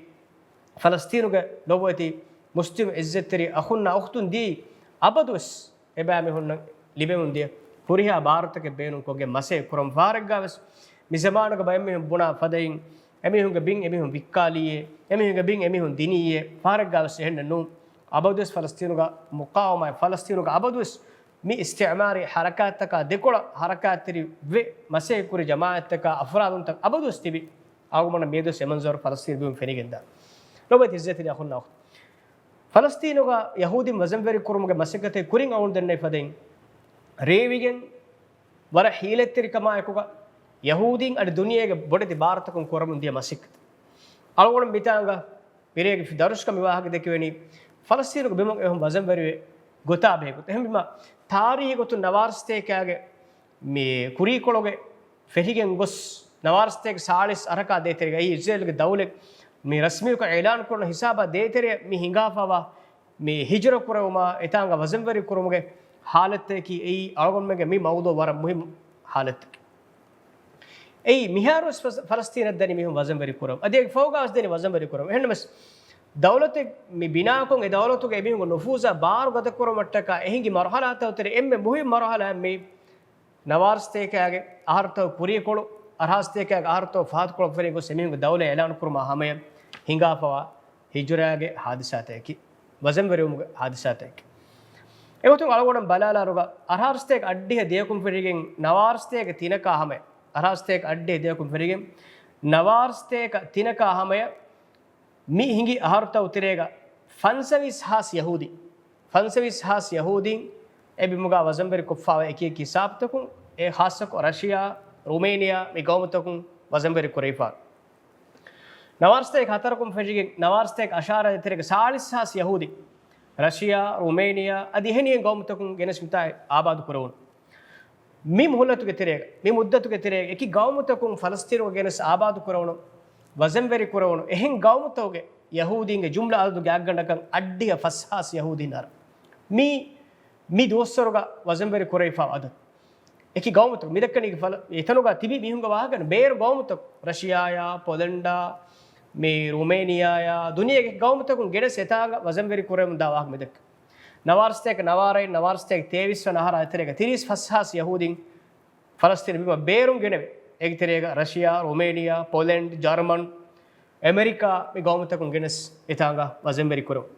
ފަލަސްތީނުގެ ލޮބުވެތި މުސްލިމް އިއްޒަތްތެރި އަޚުންނާ އުޚްތުން ދިޔައީ އަބަދުވެސް އެބައިމީހުންނަށް ލިބެމުން ދިޔަ ހުރިހާ ބާރުތަކެއް ބޭނުންކޮށްގެން މަސައްކަތް ކުރަން. ފަހަރެއްގަވެސް މި ޒަމާނުގަ ބައެއްމީހުން ބުނާ ފަދައިން، އެމީހުންގެ ބިން އެމީހުން ވިއްކާލީއޭ، އެމީހުންގެ ބިން އެމީހުން ދިނީއޭ، ފަހަރެއްގަވެސް އެހެންނެއް ނޫން. އަބަދުވެސް ފަލަސްތީނުގަ މުޤާވަމާތް، ފަލަސްތީނުގަ އަބަދުވެސް މި އިސްތިޢުމާރީ ހަރަކާތްތަކާ ދެކޮޅަށް ހަރަކާތްތެރި ވެ މަސައްކަތް ކުރި ޖަމާޢަތްތަކާ އަފްރާދުންތައް އަބަދުވެސް ތިބި. އަޅުގަނޑަށް މިއަދުވެސް އެ މަންޒަރު ފަލަސްތީނު ބިމުން ފެނިގެންދާ. ލޮބުވެތި އިއްޒަތްތެރި އަޚުންނާ އުޚްތުން. ފަލަސްތީނުގަ ޔަހޫދީން ވަޒަންވެރި ކުރުމުގެ މަސައްކަތެއް ކުރިން އަޅުގަނޑު ދެންނެވި ފަދައިން، ރޭވިގެން ވަރަށް ހީލަތްތެރިކަމާއެކުގަ ޔަހޫދީން އަދި ދުނިޔޭގެ ބޮޑެތި ބާރުތަކުން ކުރަމުން ދިޔަ މަސައްކަތެއް. އަޅުގަނޑު މިތާނގަ މިރޭގެ ދަރުސްގަ މި ވާހަކަ ދެކެވެނީ، ފަލަސްތީނުގެ ބިމުން އެހުން ވަޒަންވެރިވެ ގޮތާ ބެހޭ ގޮތަށް. އެހެންވީމަ، ތާރީހީ ގޮތުން ނަވާރަސަތޭކައިގެ މި ކުރީކޮޅުގެ ފެށިގެން ގޮސް، ނަވާރަސަތޭކަ ސާޅީސް އަހަރަކާ ދޭތެރޭގައި އިސްރޭލުގެ ދައުލަތް މި ރަސްމީކޮށް އިޢުލާން ކުރުނު ހިސާބާ ދޭތެރޭ މި ހިނގާފަވާ މި ހިޖުރަ ކުރެވުމާ އެތާނގަ ވަޒަންވެރި ކުރުމުގެ ހާލަތަކީ އެއީ އަޅުގަނޑުމެންގެ މި މައުޟޫޢު ވަރަށް މުހިއްމު ހާލަތަކެއް. އެއީ މިހާރުވެސް ފަސް-، ފަލަސްތީނަށް ދަނީ މީހުން ވަޒަންވެރި ކުރަން. އަދި އޭގެ ފަހުގަވެސް ދަނީ ވަޒަންވެރި ކުރަން. އެހެންނަމަވެސް، ދައުލަތެއް މި ބިނާކޮށް، އެ ދައުލަތުގެ އެމީހުންގެ ނުފޫޒާ ބާރު ގަދަކުރުމަށްޓަކާ އެ ހިނގި މަރުހަލާތައް އުތެރި އެންމެ މުހިއްމު މަރުހަލާ މި ނަވާރަސަތޭކައިގެ އަހަރުތައް ކުރީކޮޅު، އަށާރަސަތޭކައިގެ އަހަރުތައް ފަހަތުކޮޅަށް ފެނި ގޮސް އެމީހުންގެ ދައުލަތް އިޢުލާނު ކުރުމާ ހަމަޔަށް ހިނގާފަވާ ހިޖުރާގެ ހާދިސާތަކެއް، ވަޒަންވެރިވުމުގެ ހާދިސާތަކެއް. އެގޮތުން އަޅުގަނޑު ބަލާލާރުގަ އަށާރަސަތޭކަ އަށްޑިހަ ދެއަކުން ފެށިގެން ނަވާރަސަތޭކަ ތިނަކާ ހަމަޔަށް، އަށާރަސަތޭކަ އަށްޑިހަ ދެއަކުން ފެށިގެން ނަވާރަސަތޭކަ ތިނަކާ ހަމަޔަށް މި ހިނގި އަހަރުތައް އުތެރޭގަ ފަންސަވީސް ހާސް ޔަހޫދީ، ފަންސަވީސް ހާސް ޔަހޫދީން އެ ބިމުގަ ވަޒަންވެރި ކޮށްފާވާ އެކި އެކި ހިސާބުތަކުން، އެ ޚާއްޞަކޮށް ރަޝިޔާ، ރުމޭނިޔާ މި ގައުމުތަކުން ވަޒަންވެރި ކުރެވިފާ. ނަވާރަސަތޭކަ ހަތަރަކުން ފެށިގެން ނަވާރަސަތޭކަ އަށާރަ ދޭތެރޭގަ ސާޅީސް ހާސް ޔަހޫދީ ރަޝިޔާ، ރުމޭނިޔާ އަދި އެހެނިހެން ގައުމުތަކުން ގެނެސް މިތާ އާބާދު ކުރެވުނު. މި މުހުލަތުގެ ތެރޭގަ، މި މުއްދަތުގެ ތެރޭގަ އެކި ގައުމުތަކުން ފަލަސްތީނުގަ ގެނެސް އާބާދު ކުރެވުނު، ވަޒަންވެރި ކުރެވުނު އެހެން ގައުމުތަކުގެ ޔަހޫދީންގެ ޖުމްލަ އަދަދު ގާތްގަނޑަކަށް އަށްޑިހަ ފަސް ހާސް ޔަހޫދީން އަރަ. މީ، މި ދުވަސްވަރުގަ ވަޒަންވެރި ކުރެވިފާ އަދަދު. އެކި ގައުމުތަކު މި ދައްކަނީ ފަލަ-، އެތަނުގަ ތިބި މީހުންގެ ވާހަކަ ބޭރު ގައުމުތަކު، ރަޝިޔާޔާ، ޕޮލެންޑާ، މި ރުމޭނިޔާޔާ، ދުނިޔޭގެ ގައުމުތަކުން ގެނެސް އެތާނގަ ވަޒަންވެރި ކުރެވެމުން ދާ ވާހަކަ މި ދައްކަ. ނަވާރަސަތޭކަ ނަވާރައިން ނަވާރަސަތޭކަ ތޭވީސް ވަނަ އަހަރާ އެތެރޭގަ ތިރީސް ފަސް ހާސް ޔަހޫދީން ފަލަސްތީނު ބިމަށް ބޭރުން ގެނެވެ. އޭގެ ތެރޭގަ ރަޝިޔާ، ރުމޭނިޔާ، ޕޮލެންޑް، ޖަރމަން، އެމެރިކާ މި ގައުމުތަކުން ގެނެސް އެތާނގަ ވަޒަންވެރި ކުރެވުނު.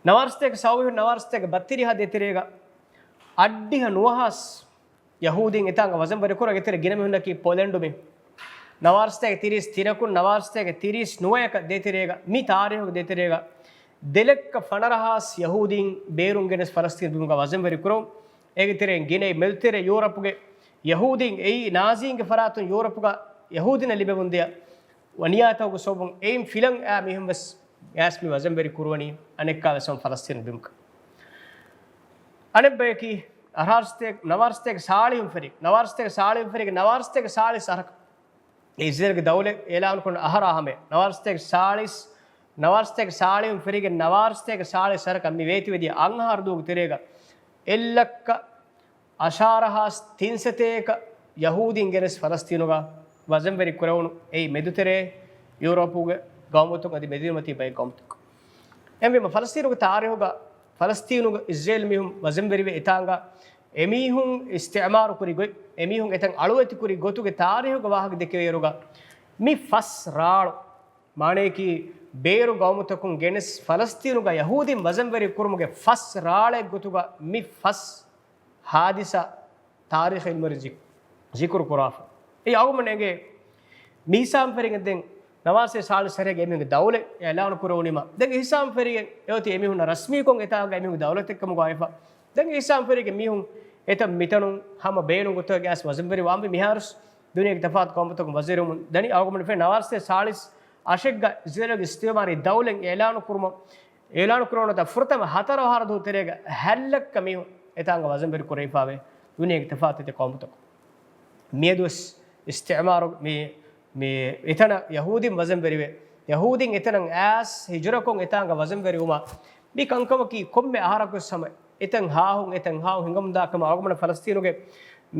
ނަވާރަސަތޭކަ ސައުވިހުން ނަވާރަސަތޭކަ ބައްތިރީހާ ދޭތެރޭގަ އަށްޑިހަ ނުވަ ހާސް ޔަހޫދީން އެތާނގަ ވަޒަންވެރި ކުރަ ގެތެރެ ގިނަ މީހުންނަކީ ޕޮލެންޑު މީ. ނަވާރަސަތޭކަ ތިރީސް ތިނަކުން ނަވާރަސަތޭކަ ތިރީސް ނުވަޔަކަށް ދޭތެރޭގަ މި ތާރީހުގެ ދޭތެރޭގަ ދެލައްކަ ފަނަރަ ހާސް ޔަހޫދީން ބޭރުން ގެނެސް ފަލަސްތީން ބިމުގަ ވަޒަންވެރި ކުރުން. އޭގެ ތެރެއިން ގިނައި މެދުތެރެ ޔޫރަޕުގެ ޔަހޫދީން އެއީ ނާޒީންގެ ފަރާތުން ޔޫރަޕުގަ ޔަހޫދީންނަށް ލިބެވުންދިޔަ ވަނިޔާތަކުގެ ސަބަބުން އެއިން ފިލަން އާ މީހުން ވެސް ގެނެސް މި ވަޒަންވެރި ކުރުވަނީ އަނެއްކާ ވެސް ފަލަސްތީނު ބިމުގަ. އަނެއް ބަޔަކީ އަށާރަސަތޭކަ، ނަވާރަސަތޭކަ ސާޅީހުން ފެށި، ނަވާރަސަތޭކަ ސާޅީހުން ފެށިގެން ނަވާރަސަތޭކަ ސާޅީސް އަހަރަކަށް އިޒްރޭލްގެ ދައުލަތް އިޢުލާނު ކުރުނު އަހަރާ ހަމަޔަށް ނަވާރަސަތޭކަ ސާޅީސް، ނަވާރަސަތޭކަ ސާޅީހުން ފެށިގެން ނަވާރަސަތޭކަ ސާޅީސް އަހަރަކަށް މި ވޭތުވެދިޔަ އަށް އަހަރު ދުވަހުގެ ތެރޭގަ އެއްލައްކަ އަށާރަ ހާސް ތިންސަތޭކަ ޔަހޫދީން ގެނެސް ފަލަސްތީނުގަ ވަޒަންވެރި ކުރެވުނު އެއީ މެދުތެރޭ ޔޫރަޕުގެ ގައުމުތަކުން އަދި މެދުނިމަތީ ބައެއް ގައުމުތަކުން. އެހެންވީމަ ފަލަސްތީނުގެ ތާރީހުގަ، ފަލަސްތީނުގަ އިޒްރޭލް މީހުން ވަޒަންވެރިވެ އެތާނގަ އެމީހުން އިސްތިޢުމާރު ކުރި ގޮތް، އެމީހުން އެތަން އަޅުވެތި ކުރި ގޮތުގެ ތާރީހުގެ ވާހަކަ ދެކެވޭއިރުގަ މި ފަސް ރާޅު، މާނަޔަކީ ބޭރު ގައުމުތަކުން ގެނެސް ފަލަސްތީނުގަ ޔަހޫދީން ވަޒަންވެރި ކުރުމުގެ ފަސް ރާޅެއް ގޮތުގަ މި ފަސް ހާދިސާ ތާރީޚީ ޢިލްމުވެރިން ޒިކް-، ޒިކުރު ކުރާފަ. އެ އަޅުގަނޑުމެން އެނގޭ މި ހިސާބުން ފެށިގެން ދެން ނަވާރަސަތޭކަ ސާޅީސް އަހަރުގެ އެމީހުންގެ ދައުލަތް އިޢުލާނު ކުރެވުނީމަ، ދެން ހިސާބުން ފެށިގެން އެއޮތީ އެމީހުންނަށް ރަސްމީކޮށް އެތާނގަ އެމީހުންގެ ދައުލަތެއްކަމުގަ އައިފަ. ދެން ހިސާބުން ފެށިގެން މީހުން އެތަން މިތަނުން ހަމަ ބޭނުން ގޮތަށް ގެނެސް ވަޒަންވެރި ވާންވީ. މިހާރުސް ދުނިޔޭގެ ތަފާތު ގައުމުތަކުން ވަޒީރުން ދަނީ. އަޅުގަނޑުމެން ފެން ނަވާރަސަތޭކަ ސާޅީސް އަށެއްގަ އިޒްރޭލުގެ އިސްތިޢުމާރީ ދައުލަތް އިޢުލާނު ކުރުމަށް، އިޢުލާނު ކުރެވުނު ދާ ފުރަތަމަ ހަތަރު އަހަރު ދުވަހު ތެރޭގަ ހަތް ލައްކަ މީހުން އެތާނގަ ވަޒަންވެރި ކުރެވިފައިވޭ ދުނިޔޭގެ ތަފާތު އެތި ޤައުމުތަކުން. މިއަދުވެސް އިސްތިޢުމާރު މި، މި އެތަނަށް ޔަހޫދީން ވަޒަންވެރިވެ، ޔަހޫދީން އެތަނަށް އައިސް ހިޖުރަކޮށް އެތާނގަ ވަޒަންވެރިވުމަށް މި ކަންކަމަކީ ކޮންމެ އަހަރަކުވެސް ހަމަ އެތަން ހާހުން، އެތަން ހާހުން ހިނގަމުންދާ ކަމަށް އަޅުގަނޑަށް ފަލަސްތީނުގެ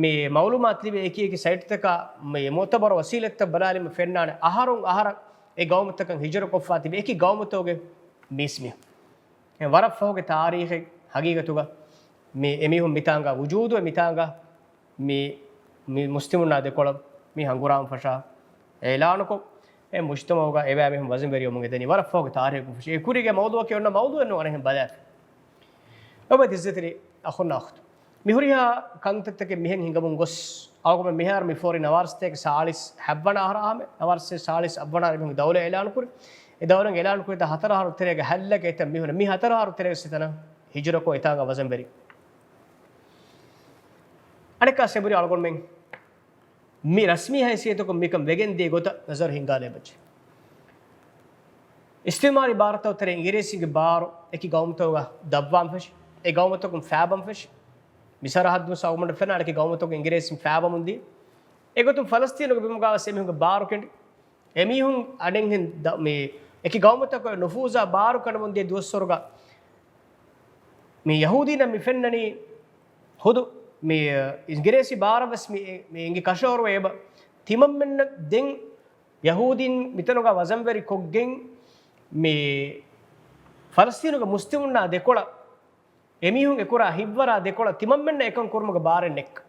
މި މަޢުލޫމާތު ލިބޭ އެކި އެކި ސައިޓްތަކާ މި މުޢުތަބަރު ވަސީލަތްތައް ބަލާލީމަ ފެންނާނެ އަހަރުން އަހަރަށް އެ ގައުމުތަކަށް ހިޖުރަކޮށްފާ ތިބި އެކި ގައުމުތަކުގެ މީސްމީހުން. އެ ވަރަށް ފަހުގެ ތާރީޚެއް ހަގީގަތުގަ މި އެމީހުން މިތާނގަ ވުޖޫދުވެ މިތާނގަ މި، މި މުސްލިމުންނާ ދެކޮޅަށް މި ހަނގުރާމަ ފަށާ އިޢުލާނުކޮށް، އެ މުޖްތަމަޢުގަ އެބައިމީހުން ވަޒަންވެރިވަމުން އެދެނީ ވަރަށް ފަހުގެ ތާރީޚުން ފެށި. އެ ކުރީގެ މައުޟޫޢަކީ އޮންނަ މައުޟޫޢެއް ނޫން އަނެއްހެން ބަލާފި. އޮބަދި އިއްޒަތްތެރި އަޚުންނާ އުޚްތު. މި ހުރިހާ ކަންތައްތަކެއް މިހެން ހިނގަމުން ގޮސް، އަޅުގަނޑު މިހާރު މި ފޯރި ނަވާރަސަތޭކަ ސާޅީސް ހަތްވަނަ އަހަރާ ހަމަ، ނަވާރަސަތޭކަ ސާޅީސް ހަތްވަނަ އަހަރު މީހުން ދައުލަތް އިޢުލާނު ކުރި. އެ ދައުލަތް އިޢުލާނު ކުރި ދާ ހަތަރު އަހަރު ތެރޭގަ ހަތް ލައްކަ އެތަން މީހުން މި ހަތަރު އަހަރު ތެރޭގަ ސިތަނަށް ހިޖުރަކޮށް އެތާނގަ ވަޒަންވެރި. އަނެއްކާ ސެބުރި އަޅުގަނޑުމެން މި ރަސްމީ ހައިސިއްޔަތަކުން މިކަން ވެގެން ދިޔަ ގޮތަށް ނަޒަރު ހިންގާލައި ބައްޖެ. އިސްތިޢުމާރީ ބާރުތައް ތެރެ އިނގިރޭސިންގެ ބާރު އެކި ގައުމުތަކުގަ ދަށްވާން ފެށި، އެ ގައުމުތަކުން ފާބަން ފެށި، މި ސަރަހައްދު ސައުމަންޑަ ފެނާނެ އެކި ގައުމުތަކުން އިނގިރޭސިން ފާބަމުން ދިޔަ. އެގޮތުން ފަލަސްތީނުގެ ބިމުގަވެސް އެމީހުންގެ ބާރު ކެނޑި. އެމީހުން އަނެއްހެން ދަ-، މި އެކި ގައުމުތަކުގެ ނުފޫޒާ ބާރު ކަނޑަމުން ދިޔަ ދުވަސްވަރުގަ މި ޔަހޫދީންނަށް މި ފެންނަނީ ހުދު މި އިނގިރޭސި ބާރަށް ވެސް މި، މި އެނގި ކަށަވަރު ވެ އެބަ. ތިމަންމެންނަށް ދެން ޔަހޫދީން މިތަނުގަ ވަޒަންވެރި ކޮށްގެން މި ފަލަސްތީނުގެ މުސްލިމުންނާ ދެކޮޅަށް އެމީހުން އެކުރާ ހިތްވަރާ ދެކޮޅަށް ތިމަންމެންނަށް އެކަން ކުރުމުގެ ބާރެއް ނެއްކަ.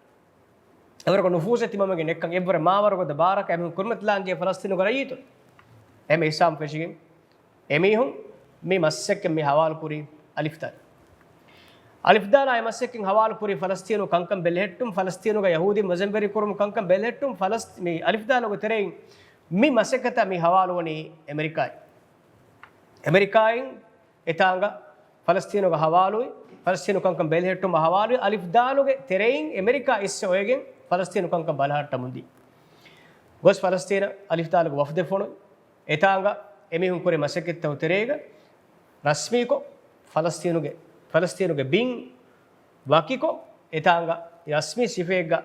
އެވަރަކު ނުފޫޒެއް ތިމަންމެންގެ ނެއްކަން އެއްވަރެއް މާވަރުގަދަ ބާރަކަށް އެމީހުން ކުރިމަތިލާން ޖެހޭ ފަލަސްތީނުގެ ރައްޔިތުން. އެމެ ހިސާބުން ފެށިގެން އެމީހުން މި މަސައްކަތް މި ހަވާލު ކުރީ އަލިފްދާލަށް. އަލިފްދާލާ އެ މަސައްކަތް ހަވާލު ކުރީ ފަލަސްތީނު ކަންކަން ބެލެހެއްޓުން، ފަލަސްތީނުގަ ޔަހޫދީން ވަޒަންވެރި ކުރުމު ކަންކަން ބެލެހެއްޓުން، ފަލަސް-، މި އަލިފްދާލުގެ ތެރެއިން މި މަސައްކަތަށް މި ހަވާލު ވަނީ އެމެރިކާއިން. އެމެރިކާއިން އެތާނގަ ފަލަސްތީނުގަ ހަވާލުވި، ފަލަސްތީނު ކަންކަން ބެލެހެއްޓުމަށް ހަވާލުވި އަލިފްދާލުގެ ތެރެއިން އެމެރިކާ އިސްވެ އޮވެގެން ފަލަސްތީނު ކަންކަން ބަލަހައްޓަމުންދީ. ގޮސް ފަލަސްތީނަށް އަލިފްދާލުގެ ވަފްދެއް ފޮނުވި. އެތާނގަ އެމީހުން ކުރި މަސައްކަތްތަކު ތެރޭގަ ރަސްމީކޮށް ފަލަސްތީނުގެ، ފަލަސްތީނުގެ ބިން ވަކިކޮށް، އެތާނގަ ރަސްމީ ސިފައެއްގަ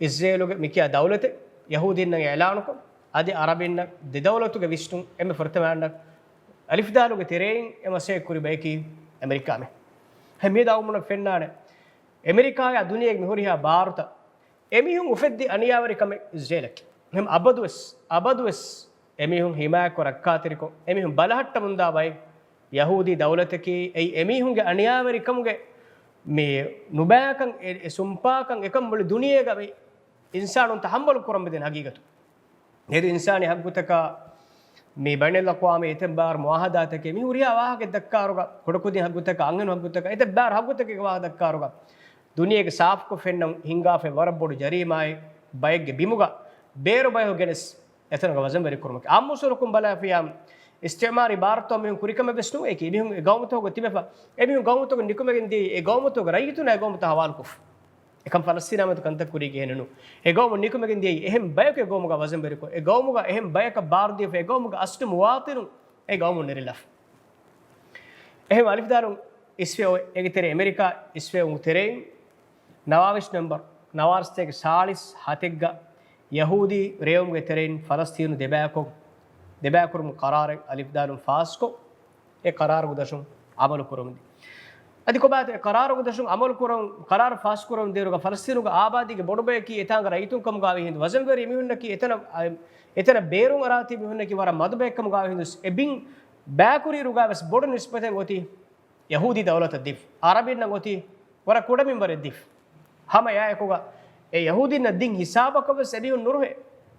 އިސްރޭލުގެ މިކިޔާ ދައުލަތެއް ޔަހޫދީންނަށް އިޢުލާނުކޮށް، އަދި އަރަބިންނަށް ދެ ދައުލަތުގެ ވިސްނުން އެންމެ ފުރަތަމައަށް އަލިފްދާލުގެ ތެރެއިން އެ މަސައްކަތް ކުރި ބަޔަކީ އެމެރިކާމެ. ހަމަ މި ދައުމުނަށް ފެންނާނެ، އެމެރިކާއާ ދުނިޔޭގެ މިހުރިހާ ބާރުތައް އެމީހުން އުފެއްދި އަނިޔާވެރިކަމެއް އިސްރޭލަކީ. އެހެން އަބަދުވެސް، އަބަދުވެސް އެމީހުން ހިމާޔަތްކޮށް ރައްކާތެރިކޮށް، އެމީހުން ބަލަހައްޓަމުންދާ ބައެއް ޔަހޫދީ ދައުލަތަކީ، އެއީ އެމީހުންގެ އަނިޔާވެރިކަމުގެ މި ނުބައިކަން، އެ، އެ ސުންޕާކަން އެކަން މުޅި ދުނިޔޭގަ މި އިންސާނުން ތަޙައްމަލު ކުރަން މިދެން ހަގީގަތު. އެދު އިންސާނީ ހައްގުތަކާ މި ބައިނަލްއަޤްވާމީ އެތައް ބާރު މުޢާހަދާތަކެއް މި ހުރިހާ ވާހަކަ ދައްކާރުގަ، ކުޑަކުދިން ހައްގުތަކާ، އަންހެނު ހައްގުތަކާ، އެތައް ބާރު ހައްގުތަކެއްގެ ވާހަކަ ދައްކާރުގަ، ދުނިޔޭގެ ސާފުކޮށް ފެންނަން ހިންގާފައި ވަރަށް ބޮޑު ޖަރީމާއެއް ބައެއްގެ ބިމުގަ ބޭރު ބަޔަކު ގެނެސް އެތަނުގަ ވަޒަންވެރި ކުރުމަކީ. އާއްމު އުސޫލަކުން ބަލާފިޔާ، އިސްތިޢުމާރީ ބާރުތައް މީހުން ކުރިކަމެއް ވެސް ނޫން. އެކި މީހުން އެ ގައުމުތަކުގަ ތިބެފަ، އެ މީހުން ގައުމުތަކުން ނިކުމެގެން ދިޔައީ އެ ގައުމުތަކުގެ ރައްޔިތުންނާ އެ ގައުމުތައް ހަވާލުކޮށްފަ. އެކަން ފަލަސްތީނާ މެދު ކަންތައް ކުރީގެ ހެނެއް ނޫން. އެ ގައުމުން ނިކުމެގެން ދިޔައީ އެހެން ބަޔަކު އެ ގައުމުގަ ވަޒަންވެރިކޮށް، އެ ގައުމުގަ އެހެން ބަޔަކަށް ބާރުދީފަ، އެ ގައުމުގެ އަސްލު މުވާތިނުން އެ ގައުމުން ނެރެލާފަ. އެހެން އަލިފްދާލުން އިސްވެ އޮތް އޭގެ ތެރެއިން އެމެރިކާ އިސްވެ އޮތް ތެރެއިން ނަވާވީސް ނަމްބަރު، ނަވާރަސަތޭކަ ސާޅީސް ހަތެއްގަ ޔަހޫދީ ރޭވުމުގެ ތެރެއިން ފަލަސްތީނު ދެބައިކޮށް، ދެބައިކުރުމުގެ ޤަރާރެއް އަލިފްދާލުން ފާސްކޮށް، އެ ޤަރާރުގެ ދަށުން ޢަމަލު ކުރަމުންދި. އަދި ކޮބާތޯ އެ ޤަރާރުގެ ދަށުން ޢަމަލު ކުރަން، ޤަރާރު ފާސްކުރަމުން ދިޔައިރުގަ ފަލަސްތީނުގެ އާބާދީގެ ބޮޑު ބަޔަކީ އެތާނގަ ރައްޔިތުން ކަމުގައި ހިނދު ވަޒަންވެރި މީހުންނަކީ އެތަނަށް، އެތަނަށް ބޭރުން އަރާތީ މީހުންނަކީ ވަރަށް މަދު ބަޔެއް ކަމުގައި ހިނދު އެ ބިން ބައިކުރިއިރުގަ ވެސް ބޮޑު ނިސްބަތެއް އޮތީ ޔަހޫދީ ދައުލަތަށް ދީފަ. އަރަބިންނަށް އޮތީ ވަރަށް ކުޑަ މިންވަރެއް ދީފަ. ހަމަ އެއާއެކުގަ އެ ޔަހޫދީންނަށް ދިން ހިސާބަކަށް ވެސް އެމީހުން ނުރުހޭ.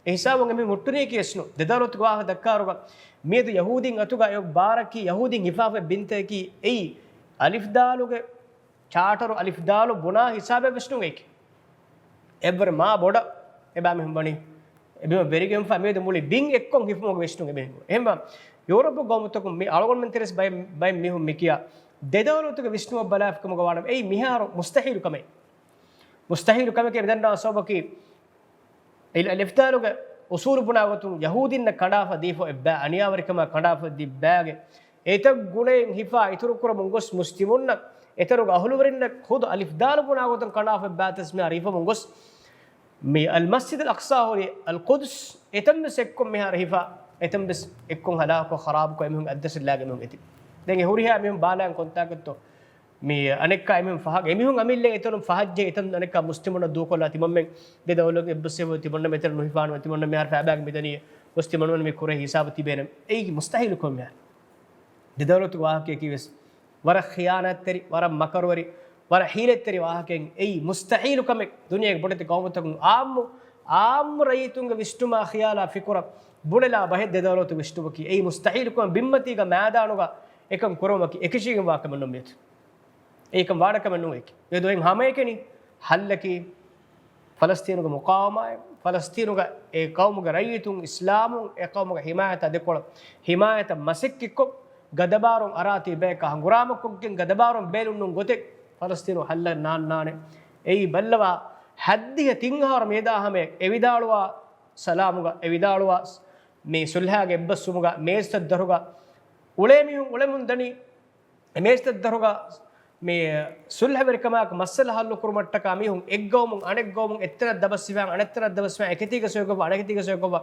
އެ ހިސާބުން އެމީހުން ހުއްޓުނީކީ ވެސް ނޫން. ދެ ދައުލަތުގެ ވާހަކަ ދައްކާއިރުގަ މިއަދު ޔަހޫދީން އަތުގަ އެ ބާރަކީ ޔަހޫދީން ހިފާފައި ބިންތަކަކީ އެއީ އަލިފްދާލުގެ ޗާޓަރު އަލިފްދާލު ބުނާ ހިސާބެއް ވެސް ނޫން އެކި. އެއްވަރު މާ ބޮޑަށް އެބައިމީހުން ވަނީ އެބިމަ ވެރިގެންފަ މިއަދު މުޅި ބިން އެއްކޮށް ހިފުމުގެ ވިސްނުން އެބެހިނގު. އެހެންވާ ޔޫރަޕު ގައުމުތަކުން މި އަޅުގަނޑުމެން ތެރެސް ބައެއް، ބައެއް މީހުން މިކިޔާ ދެ ދައުލަތުގެ ވިސްނުމަށް ބަލާފިކަމުގަ ވާނަމަ އެއީ މިހާރު މުސްތަހީލު ކަމެއް. މުސްތަހީލު ކަމެކޭ މިދަންނަވާ ސަބަބަކީ އިލް-، އަލިފްދާލުގެ އުސޫލު ބުނާ ގޮތުން ޔަހޫދީންނަށް ކަނޑާފަ ދީފަ އެއްބައި އަނިޔާވެރިކަމާ ކަނޑާފަ ދީ ބައިގެ އެތައް ގުނައެއް ހިފާ އިތުރު ކުރަމުން ގޮސް މުސްލިމުންނަށް އެތަނުގެ އަހުލުވެރިންނަށް ޚުދު އަލިފްދާލު ބުނާ ގޮތުން ކަނޑާފަ ބައިތަސް މިހާރު ހިފަމުން ގޮސް މި އަލް މަސްޖިދުލް އަޤްޞާ ހުރި އަލް ޤުދުސް އެތަން ވެސް އެއްކޮށް މިހާރު ހިފާ އެތަން ވެސް އެއްކޮށް ހަލާކު ޚަރާބުކޮށް އެމީހުން އަތްދަށަށް ލާގެ އެމީހުން އެތި. ދެން އެ ހުރިހާ އެމީހުން ބާލާން ކޮންތާކަށްތޯ؟ މި އަނެއްކާ އެމީހުން ފަހަ-، އެމީހުން އަމިއްލަ އެތަނުން ފަހައްޖެ އެތަން އަނެއްކާ މުސްލިމުންނަށް ދޫކޮށްލާ ތިމަންމެން ދެ ދައުލަތު އެއްބަސްވެ ތިމަންނަ މެތަނަށް ނުހިފާނު ތިމަންނަ މިހާރު ފައިބާގެ މިދަނީ ގޮސް ތިމަންނަ މި ކުރޭ ހިސާބު ތިބޭނެ. އެއީ މުސްތަހީލު ކަމެއް މިހާރު. ދެ ދައުލަތުގެ ވާހަކައަކީ ވެސް ވަރަށް ޚިޔާނާތްތެރި، ވަރަށް މަކަރުވެރި، ވަރަށް ހީލަތްތެރި ވާހަކައެއް. އެއީ މުސްތަހީލު ކަމެއް. ދުނިޔޭގެ ބޮޑެތި ގައުމުތަކުން އާއްމު، އާއްމު ރައްޔިތުންގެ ވިސްނުމާ ޚިޔާލާ ފިކުރަށް ބުނެލާ ބަހެއް ދެ ދައުލަތު ވިސްނުމަކީ. އެއީ މުސްތަހީލު ކަމެއް. ބިންމަތީގަ މައިދާނުގަ އެކަން ކުރުމަކީ އެކަށީގެންވާ ކަމެއް ނޫން މިއަދު. އެއީ ކަން ވާނެ ކަމެއް ނޫން އެކި. މިއަދު އެއިން ހަމައެކަނި ހައްލަކީ ފަލަސްތީނުގެ މުޤާވަމާއެއް، ފަލަސްތީނުގަ އެ ޤައުމުގެ ރައްޔިތުން އިސްލާމުން އެ ޤައުމުގެ ޙިމާޔަތާ ދެކޮޅަށް ޙިމާޔަތަށް މަސައްކަތްކޮށް، ގަދަބާރުން އަރާތީ ބަޔަކާ ހަނގުރާމަކޮށްގެން ގަދަބާރުން ބޭލުން ނޫން ގޮތެއް ފަލަސްތީނު ހައްލަށް ނާންނާނެ. އެއީ ބައްލަވާ ހައްދިހަ ތިން އަހަރު މިއަދާ ހަމަޔަށް އެ ވިދާޅުވާ ސަލާމުގަ، އެ ވިދާޅުވާ މި ޞުލްޙާގެ އެއްބަސްވުމުގަ މޭޒުތައް ދަށުގަ އުޅޭ މީހުން އުޅެމުން ދަނީ އެ މޭޒުތައް ދަށުގަ މި ޞުލްޙަވެރިކަމާއެކު މައްސަލަ ޙައްލު ކުރުމަށްޓަކާ މީހުން އެއްގައުމުން އަނެއްގައުމުން އެއްތަނަށް ދަބަސްވިފާން އަނެއްތަނަށް ދަބަސްވިފާން އެކެތީގަ ސޮއިކޮށްފަ އަނެކެތީގަ ސޮއިކޮށްފަ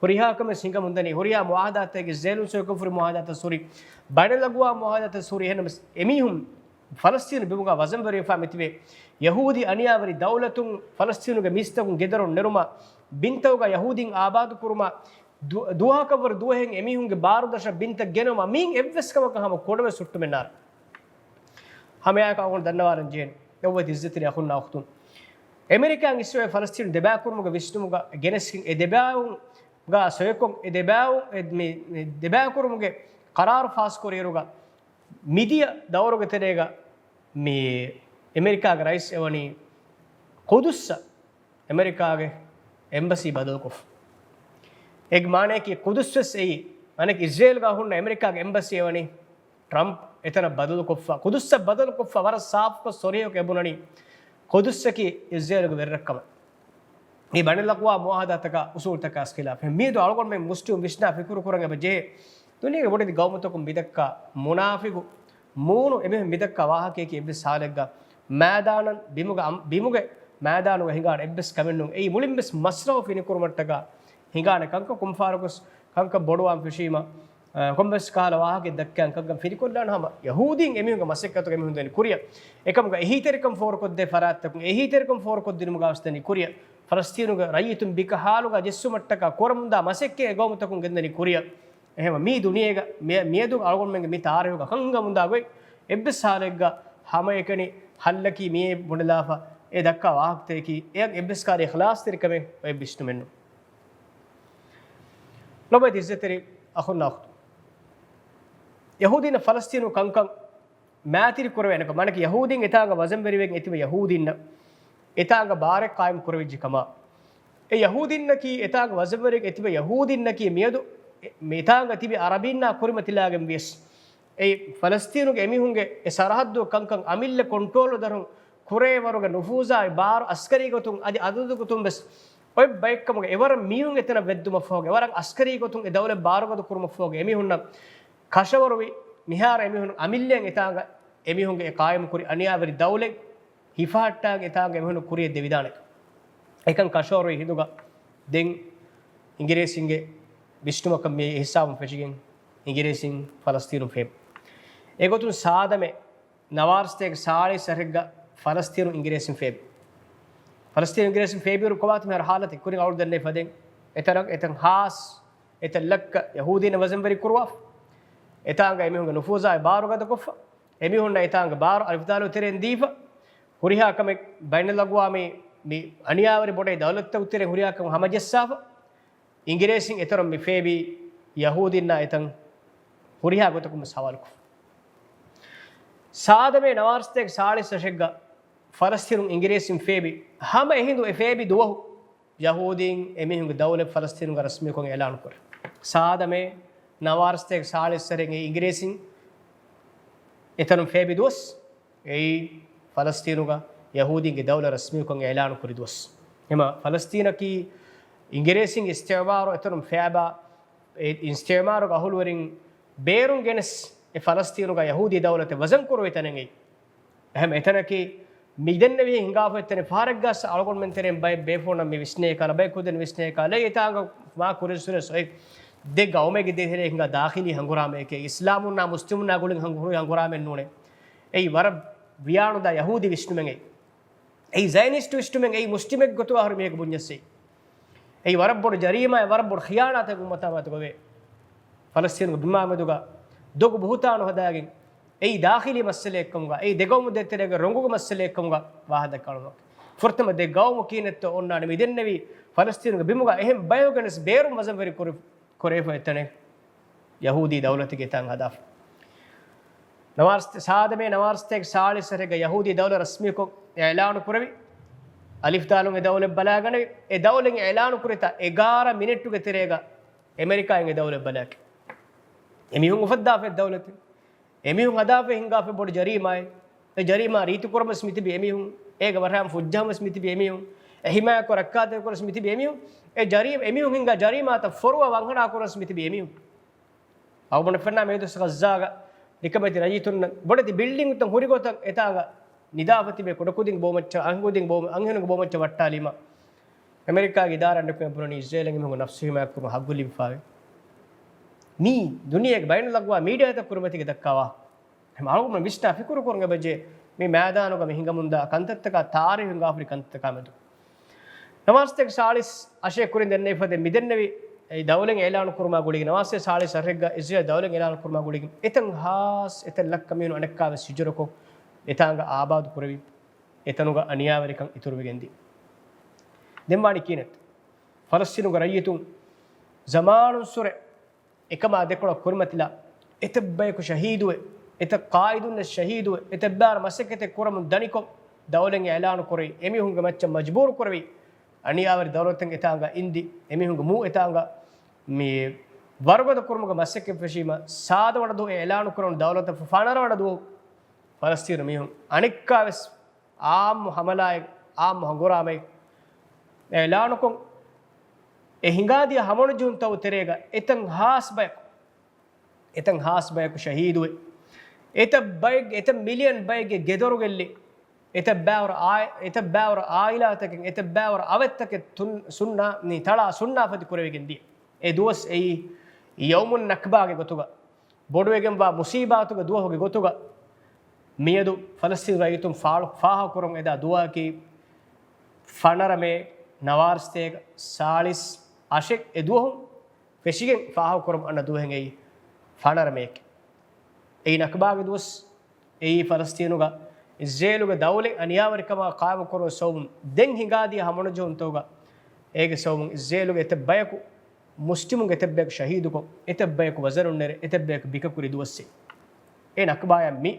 ހުރިހާ ކަމެއް ހިނގަމުން ދަނީ. ހުރިހާ މުޢާހަދާތެއް އިސްރޭލުން ސޮއިކޮށްފަ ހުރި މުޢާހަދާތައް ހުރި ބައިނަލްއަޤްވާމް މުޢާހަދާތައް ހުރި. އެހެންނަމަވެސް އެމީހުން ފަލަސްތީނު ބިމުގަ ވަޒަންވެރިވެފާ މިތިބޭ ޔަހޫދީ އަނިޔާވެރި ދައުލަތުން ފަލަސްތީނުގެ މީސްތަކުން ގެދޮރުން ނެރުމާ ބިންތަކުގަ ޔަހޫދީން އާބާދު ކުރުމާ ދު-، ދުވަހަކަށްވުރެ ދުވަހެއް އެމީހުންގެ ބާރުދަށަށް ބިންތައް ގެނައުމަށް މީން އެއްވެސް ކަމަކަށް ހަމަ ކުޑަވެސް ހުއްޓުމެއް ނާރެ. ހަމައެއާއެކު އަޅުގަނޑު ދަންނަވާލަން ޖެހޭނެ. އެއްވެސް އިއްޒަތްތެރި އަޚުންނާ އުޚްތުން. އެމެރިކާއިން އިސްވެ ފަލަސްތީނު ދެބައިކުރުމުގެ ވިސްނުމުގަ ގެނެސްގެން އެ ދެބައިވުމުގަ ސޮއިކޮށް އެ ދެބައިވު-، އެ މި-، މި ދެބައިކުރުމުގެ ޤަރާރު ފާސްކުރިއިރުގަ މިދިޔަ ދައުރުގެ ތެރޭގަ މި އެމެރިކާގެ ރައީސް އެވަނީ ޤުދުއްސަށް އެމެރިކާގެ އެމްބަސީ ބަދަލުކޮށްފަ. އޭގެ މާނައަކީ ޤުދުއްސް ވެސް އެއީ، އަނެއް އިސްރޭލްގަ ހުންނަ އެމެރިކާގެ އެމްބަސީ އެވަނީ ޓްރަމްޕް އެތަނަށް ބަދަލުކޮށްފަ، ޤުދުސްއަށް ބަދަލުކޮށްފަ، ވަރަށް ސާފުކޮށް ސޮރިހަކޮށް އެބުނަނީ ޤުދުސްއަކީ އިޒްރޭލުގެ ވެރިރަށްކަމަށް. މި ބައިނަލްއަޤްވާމް މުޢާހަދާތަކާ އުޞޫލުތަކާ ޚިލާފް. މިއަދު އަޅުގަނޑުމެން މުސްލިމް ވިސްނާ ފިކުރު ކުރަން އެބަ ޖެހޭ، ދުނިޔޭގެ ބޮޑެތި ގައުމުތަކުން މިދައްކާ މުނާފިގު މޫނު އެމީހުން މިދައްކާ ވާހަކަޔަކީ އެއްވެސް ހާލެއްގަ މައިދާނަށް ބިމުގެ އަމް-، ބިމުގެ މައިދާނުގަ ހިނގާނެ އެއްވެސް ކަމެއް ނޫން. އެއީ މުޅިންވެސް މަސްރަހު ފިނިކުރުމަށްޓަކާ ހިނގާނެ ކަންކަން. ކުންފާރުގަސް ކަންކަން ބޮޑުވާން ފެށީމަ، އަ، ކޮންމެސް ކަހަލަ ވާހަކައެއް ދައްކާން ކަންކަން ފިނިކޮށްލާނެ ހަމަ ޔަހޫދީން އެމީހުންގެ މަސައްކަތުގަ އެމީހުން ދެނީ ކުރިއަށް. އެކަމުގަ އެހީތެރިކަން ފޯރުކޮށްދޭ ފަރާތްތަކުން އެހީތެރިކަން ފޯރުކޮށްދިނުމުގަ ވެސް ދެނީ ކުރިއަށް. ފަލަސްތީނުގެ ރައްޔިތުން ބިކަހާލުގަ ޖެއްސުމަށްޓަކާ ކުރަމުންދާ މަސައްކަތް އެ ގައުމުތަކުން ގެންދަނީ ކުރިއަށް. އެހެންވެ މީ ދުނިޔޭގަ މި-، މިއަދު އަޅުގަނޑުމެންގެ މި ތާރީހުގަ ހަނގަމުންދާ ގޮތް އެއްވެސް ހާލެއްގަ ހަމައެކަނި ހައްލަކީ މިއޭ ބުނެލާފަ އެ ދައްކާ ވާހަކަތަކަކީ އެއަށް އެއްވެސް ކާރި އިޚްލާޞްތެރިކަމެއް އޮތް ވިސްނުމެއްނު. ލޮބުވެތި އިއްޒަތްތެރި އަޚުންނާ އުޚްތުން. ޔަހޫދީންނަށް ފަލަސްތީނު ކަންކަން މައިތިރި ކުރެވޭނެކަން، މާނައަކީ ޔަހޫދީން އެތާނގަ ވަޒަންވެރިވެގެން އެތިބެ ޔަހޫދީންނަށް އެތާނގަ ބާރެއް ޤާއިމް ކުރެވިއްޖެ ކަމަށް. އެ ޔަހޫދީންނަކީ އެތާނގަ ވަޒަންވެރިވެގެން އެތިބެ ޔަހޫދީންނަކީ މިއަދު އެ-، މިތާނގަ ތިބި އަރަބީންނާ ކުރިމަތިލާގެން ވިޔަސް، އެ ފަލަސްތީނުގެ އެމީހުންގެ އެ ސަރަހައްދު ކަންކަން އަމިއްލަ ކޮންޓްރޯލު ދަށުން ކުރޭވަރުގެ ނުފޫޒާއި ބާރު އަސްކަރީ ގޮތުން އަދި އަދަދު ގޮތުން ވެސް އޮތް ބައެއްކަމުގަ އެވަރަށް މީހުން އެތަނަށް ވެއްދުމަށްފަހުގަ އެވަރަށް އަސްކަރީ ގޮތުން އެ ދައުލަތް ބާރުގަދަ ކުރުމަށްފަހުގަ އެމީހުންނަށް ކަށަވަރުވި މިހާރު އެމީހުން އަމިއްލައަށް އެތާނގަ އެމީހުންގެ އެ ޤާއިމުކުރި އަނިޔާވެރި ދައުލަތް ހިފަހައްޓާގެން އެތާނގަ އެމީހުން ކުރިޔަށް ދެވިދާނެ. އެކަން ކަށަވަރުވި ހިނދުގަ ދެން އިނގިރޭސިންގެ ވިސްނުމަކަށް މި ހިސާބުން ފެށިގެން އިނގިރޭސިން ފަލަސްތީނުން ފޭބި. އެގޮތުން ސާދަމޭ ނަވާރަސަތޭކަ ސާޅީސް އަށެއްގަ ފަލަސްތީނު އިނގިރޭސިން ފޭބި. ފަލަސްތީނު އިނގިރޭސިން ފޭބިއިރު ކޮބާތަ މިހާރު ހާލަތެއް ކުރިން އަޅު ދެންނެވި ފަދައިން އެތަނަށް އެތަން ހާސް އެތައް ލައްކަ ޔަހޫދީން ވަޒަންވެރި ކުރުވާފަ. އެތާނގަ އެމީހުންގެ ނުފޫޒާއި ބާރު ގަދަކޮށްފަ. އެމީހުންނަށް އެތާނގަ ބާރު އަލިފްދާލު ތެރެއިން ދީފަ. ހުރިހާ ކަމެއް ބައިނަލްއަގްވާމީ މި އަނިޔާވެރި ބޮޑެތި ދައުލަތްތަކު ތެރެއިން ހުރިހާ ކަމެއް ހަމަޖައްސާފަ. އިނގިރޭސިން އެތަނުން މި ފޭބީ ޔަހޫދީންނާ އެތަން ހުރިހާ ގޮތަކުން ވެސް ހަވާލުކޮށް. ސާދަމޭ ނަވާރަސަތޭކަ ސާޅީސް އަށެއްގަ ފަލަސްތީނުން އިނގިރޭސިން ފޭބި ހަމަ އެހިނދު އެ ފޭބި ދުވަހު ޔަހޫދީން އެމީހުންގެ ދައުލަތް ފަލަސްތީނުގަ ރަސްމީކޮށް އިޢުލާނު ކުރި. ސާދަމޭ ނަވާރަސަތޭކަ ސާޅީސް އަށެއްގަ އިނގިރޭސިން އެތަނުން ފޭބި ދުވަސް އެއީ ފަލަސްތީނުގަ ޔަހޫދީންގެ ދައުލަތް ރަސްމީކޮށް އިޢުލާނު ކުރި ދުވަސް. ހަމަ ފަލަސްތީނަކީ އިނގިރޭސިންގެ އިސްތިޢުމާރު އެތަނުން ފޭބާ، އެ އިސްތިޢުމާރުގެ އަހުލުވެރިން ބޭރުން ގެނެސް އެ ފަލަސްތީނުގަ ޔަހޫދީ ދައުލަތެއް ވަޒަން ކުރުވި ތަނެއް އެއީ. އެހެން އެތަނަކީ މިދެންނެވި ހިނގާފަ އެތަނެއް ފަހަރެއްގަސް އަޅުގަނޑުމެން ތެރެއިން ބައެއް ބޭފުޅުންނަށް މި ވިސްނޭ ކަލަ ބައެއް ކުދިން ވިސްނޭ ކަލަ އެތާނގަ މާ ކުރިންސުރެސް އޮތް ދެ ގައުމެއްގެ ދޭތެރޭ ހިނގާ ދާޚިލީ ހަނގުރާމައެކޭ އިސްލާމުންނާ މުސްލިމުންނާ ގުޅިގެން ހަނގު-، ހުރި ހަނގުރާމައެއް ނޫނޭ. އެއީ ވަރަށް ވިޔާނުދާ ޔަހޫދީ ވިސްނުމެއް އެއީ. އެއީ ޒަޔަނިސްޓް ވިސްނުމެއް އެއީ މުސްލިމެއްގެ ގޮތުގަ އަހަރު މީހަކު ބުންޏަސް އެއީ. އެއީ ވަރަށް ބޮޑު ޖަރީމާއެއް، ވަރަށް ބޮޑު ޚިޔާނާތެއް އުއްމަތާ މަތިގޮވޭ. ފަލަސްތީނުގެ ބިމާ މެދުގަ ދޮގު ބުހުތާނު ހަދާގެން އެއީ ދާޚިލީ މައްސަލައެއްކަމުގަ، އެއީ ދެގައުމު ދޭތެރޭގެ ރޮނގުގެ މައްސަލައެއްކަމުގަ ވާހަކަ ދައްކާނުމަކީ. ފުރަތަމަ ދެ ގައުމު ކިހިނެއްތޯ އޮންނާނެ މިދެންނެވީ ފަލަސްތީނުގެ ބިމުގަ އެހެން ބަޔަކު ގެނެސް ބޭރުން ވަޒަންވެރި ކުރި ކުރެވިފަ އެތަނެއް ޔަހޫދީ ދައުލަތެއް އެތާނގަ ހަދާފަ. ނަވާރަސަތޭ-، ސާދަމޭ ނަވާރަސަތޭކަ ސާޅީސް އަށެއްގަ ޔަހޫދީ ދައުލަތް ރަސްމީކޮށް އިޢުލާނު ކުރެވި. އަލިފްދާލުން އެ ދައުލަތް ބަލާގަނެވި. އެ ދައުލަތް އިޢުލާނު ކުރިތާ އެގާރަ މިނެޓުގެ ތެރޭގަ އެމެރިކާއިން އެ ދައުލަތް ބަލާކި. އެމީހުން އުފައްދާފަ އެ ދައުލަތެއް. އެމީހުން ހަދާފަ ހިނގާފަ ބޮޑު ޖަރީމާއެއް. އެ ޖަރީމާ ރީތިކުރަން ވެސް މިތިބި އެމީހުން، އޭގެ ވަށާން ފުއްޖާން ވެސް މިތިބި އެމީހުން، އެ ހިމާޔަތްކޮށް ރައްކާތެރިކުރަން ވެސް މިތިބި އެމީހުން، އެ ޖަރީ-، އެމީހުން ހިންގާ ޖަރީމާތައް ފޮރުވާ ވަންހަނާ ކުރަން ވެސް މިތިބި އެމީހުން. އަޅުގަނޑު ފެންނާ މިއަދު ޣައްޒާގަ ނިކަމެތި ރައްޔިތުންނަށް ބޮޑެތި ބިލްޑިންތައް ހުރި ގޮތަށް އެތާނގަ ނިދާފަ ތިބޭ ކުޑަކުދިން ބޯމައްޗަށް، އަންހެނުންގެ ބޯމައްޗަށް، އަންހެނުންގެ ބޯމައްޗަށް ވައްޓާލީމަ، އެމެރިކާގެ އިދާރާ ނިކުމެ ބުނަނީ އިސްރޭލަށް އެމީހުންގެ ނަފްސު ހިމާޔަތް ކުރުމަށް ހައްގު ލިބިފައިވޭ. މީ ދުނިޔޭގެ ބައިނަލްއަގްވާ މީޑިއާތައް ކުރިމަތީގަ ދައްކާ ވާހަކަ. އަޅުގަނޑުމެން ވިސްނާ ފިކުރު ކުރުން އެބަޖެ މި މައިދާނުގަ މި ހިނގަމުންދާ ކަންތައްތަކާ ތާރީހު ހިނގާފަ ހުރި ކަންތައްތަކާ މެދު. ނަވާރަސަތޭކަ ސާޅީސް އަށެއް ކުރިން ދެންނެވި ފަދަ މިދެންނެވި އެ ދައުލަތް އިޢުލާނު ކުރުމާ ގުޅިގެން، ނަވާރަސަތޭކަ ސާޅީސް އަށެއްގަ އިސްރޭލް ދައުލަތް އިޢުލާނު ކުރުމާ ގުޅިގެން އެތަން ހާސް އެތައް ލައްކަ މީހުން އަނެއްކާވެސް ހިޖުރަކޮށް އެތާނގަ އާބާދު ކުރެވި، އެތަނުގަ އަނިޔާވެރިކަން އިތުރުވެގެންދި. ދެން ވާނީ ކިހިނެއްތަ؟ ފަލަސްތީނުގެ ރައްޔިތުން ޒަމާނުންސުރެ އެކަމާ ދެކޮޅަށް ކުރިމަތިލާ، އެތައް ބަޔަކު ޝަހީދުވެ، އެތައް ޤާއިދުންނެއް ޝަހީދުވެ، އެތައް ބާރަ މަސައްކަތެއް ކުރަމުން ދަނިކޮށް، ދައުލަތް އިޢުލާނު ކުރި، އެމީހުންގެ މައްޗަށް މަޖުބޫރު ކުރެވި، އަނިޔާވެރި ދައުލަތެއް އެތާނގަ އިންދި، އެމީހުންގެ މޫ އެތާނގަ މި ވަރުގަދަ ކުރުމުގެ މަސައްކަތް ފެށީމަ، ސާދަ ވަނަ ދުވަހު އިޢުލާނު ކުރަން ދައުލަތަށް ފަނަރަ ވަނަ ދުވަހު ފަލަސްތީނު މީހުން އަނެއްކާވެސް އާއްމު ހަމަލާއެއް، އާއްމު ހަނގުރާމައެއް އިޢުލާނުކޮށް، އެ ހިނގާދިޔަ ހަމަނުޖެހުންތައް ތެރޭގަ އެތައް ހާސް ބަޔަކު، އެތައް ހާސް ބަޔަކު ޝަހީދުވެ، އެތައް ބައެއް، އެތައް މިލިއަން ބައެއްގެ ގެދޮރު ގެއްލި، އެތައް ބައިވަރު އާ-، އެތައް ބައިވަރު އާއިލާތަކެއް، އެތައް ބައިވަރު އަވަށްތަކެއް ތުން-، ސުންނާ-، ނީ، ތަޅާ ސުންނާފަތި ކުރެވިގެން ދިޔަ. އެ ދުވަސް އެއީ ޔައުމުން ނަކްބާގެ ގޮތުގަ، ބޮޑުވެގެންވާ މުސީބާތުގެ ދުވަހުގެ ގޮތުގަ، މިއަދު ފަލަސްތީނު ރައްޔިތުން ފާޅު-، ފާހަގަކުރަން އެދާ ދުވަހަކީ، ފަނަރަ މޭ ނަވާރަސަތޭކަ ސާޅީސް އަށެއް އެ ދުވަހުން ފެށިގެން ފާހަގަކުރަމުން އަންނަ ދުވަހެއް އެއީ ފަނަރަ މޭއެކޭ. އެއީ ނަކްބާގެ ދުވަސް، އެއީ ފަލަސްތީނުގަ އިސްރޭލުގެ ދައުލަތް އަނިޔާވެރިކަމާ ޤާއިމުކުރުމުގެ ސަބަބުން ދެން ހިނގާދިޔަ ހަމަނުޖެހުންތަކުގަ، އޭގެ ސަބަބުން އިސްރޭލުގެ އެތައް ބަޔަކު، މުސްލިމުންގެ އެތައް ބަޔަކު ޝަހީދުކޮށް، އެތައް ބަޔަކު ވަޒަރުންނެރެ، އެތައް ބަޔަކު ބިކަކުރި ދުވަސް އެއީ. އެ ނަކްބާޔަށް މި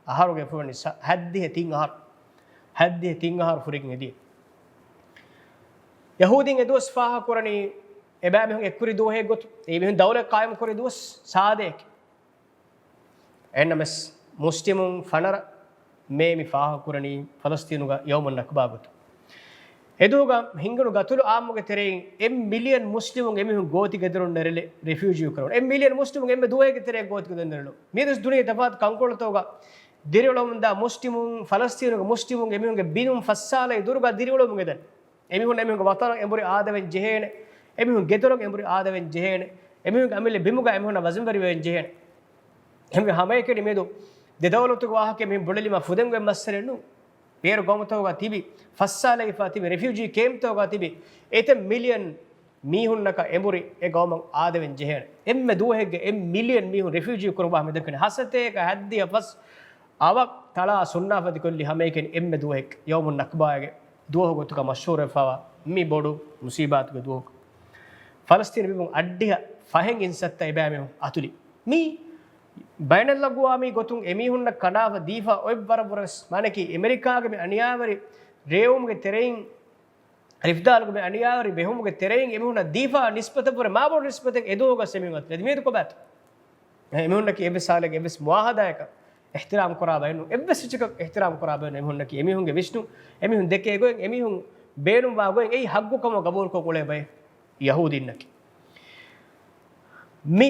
އަހަރުގެ ފުރަނީ ސަ-، ހައްދިހަ ތިން އަހަރު، ހައްދިހަ ތިން އަހަރު ފުރިގެން އެދިޔަ. ޔަހޫދީން އެ ދުވަސް ފާހަގަކުރަނީ އެބައިމީހުން އެއްކުރި ދުވަހެއް ގޮތު، އެ މީހުން ދައުލަތް ޤާއިމުކުރި ދުވަސް ސާދައެކޭ. އެހެންނަމަވެސް، މުސްލިމުން ފަނަރަ މޭ މި ފާހަގަކުރަނީ ފަލަސްތީނުގަ ޔައުމުން ނަކްބާ ގޮތު. އެދުވަހުގަ ހިންގުނު ގަތުލު އާއްމުގެ ތެރެއިން އެއް މިލިއަން މުސްލިމުން އެމީހުން ގޯތި ގެދޮރުން ނެރެލެ ރެފިއުޖީ ކުރަމުން. އެއް މިލިއަން މުސްލިމުން އެންމެ ދުވަހެއްގެ ތެރެއަށް ގޯތި ގެދޮރުން ނެރެލުން. މިއަދުވެސް ދުނިޔެ ތަފާތު ކަންކޮޅުތަކުގަ ދިރިއުޅެމުންދާ މުސްލިމުން، ފަލަސްތީނުގެ މުސްލިމުން އެމީހުންގެ ބިނުން ފައްސާލައި ދުރުގަ ދިރިއުޅެމުން އެދެން. އެމީހުން އެމީހުންގެ ވަޠަނަށް އެނބުރި އާދަވެން ޖެހޭނެ. އެމީހުން ގެދޮރަށް އެނބުރި އާދަވެން ޖެހޭނެ. އެމީހުންގެ އަމިއްލަ ބިމުގަ އެމީހުންނަށް ވަޒަންވެރިވެވެން ޖެހޭނެ. އެހެންވެ ހަމައެކަނި މިއަދު ދެ ދައުލަތުގެ ވާހަކަ މި ބުނެލީމަ ފުދެން ގޮތް މައްސަލައެއް ނޫން. ބޭރު ގައުމުތަކުގަ ތިބި، ފައްސާލައިފާ ތިބި، ރެފިއުޖީ ކޭމްތަކުގަ ތިބި، އެތައް މިލިއަން މީހުންނަކަށް އެނބުރި އެ ގައުމަށް އާދަވެން ޖެހޭނެ. އެންމެ ދުވަހެއްގެ އެއް މިލިއަން މީހުން ރެފިއުޖީ ކުރުމާ މިދަން ކަން ހަސަތޭކަ ހައްދިހަ ފަސް އަވަށް ތަޅާ ސުންނާފަތިކޮށްލި ހަމައެކަނި އެންމެ ދުވަހެއް ޔައުމުން ނަކްބާގެ ދުވަހު ގޮތުގަ މަޝްހޫރުވެފަވާ މި ބޮޑު މުސީބާތުގެ ދުވަހު. ފަލަސްތީނު ބިމުން އައްޑިހަ ފަހެއް އިންސައްތަ އެބައިމީހުން އަތުލި. މީ ބައިނަލްއަގުވާމީ ގޮތުން އެމީހުންނަށް ކަނޑާފަ ދީފަ އޮތް ވަރަށް ވުރެސް މާނަކީ އެމެރިކާގެ މި އަނިޔާވެރި ރޭވުމުގެ ތެރެއިން، އަލިފްދާލުގެ މި އަނިޔާވެރި ބެހުމުގެ ތެރެއިން އެމީހުންނަށް ދީފާ ނިސްބަތަށްވުރެ މާބޮޑު ނިސްބަތެއް އެދުވަހުގަސް އެމީހުން އަތުލެދި މިއަދު ކޮބާތޯ؟ އެމީހުންނަކީ އެއްވެސް ހާލެއްގެ އެއްވެސް މުއާހަދާއަކަށް އިޙްތިރާމް ކުރާ ބައެއް ނޫން. އެއްވެސް އެއްޗަކަށް އިޙްތިރާމް ކުރާ ބައެއް ނޫން. އެމީހުންނަކީ އެމީހުންގެ ވިސްނުން، އެމީހުން ދެކޭ ގޮތް، އެމީހުން ބޭނުންވާ ގޮތް އެއީ ހައްގުކަމަށް ގަބޫލުކޮށް އުޅޭ ބައެއް ޔަހޫދީންނަކީ. މި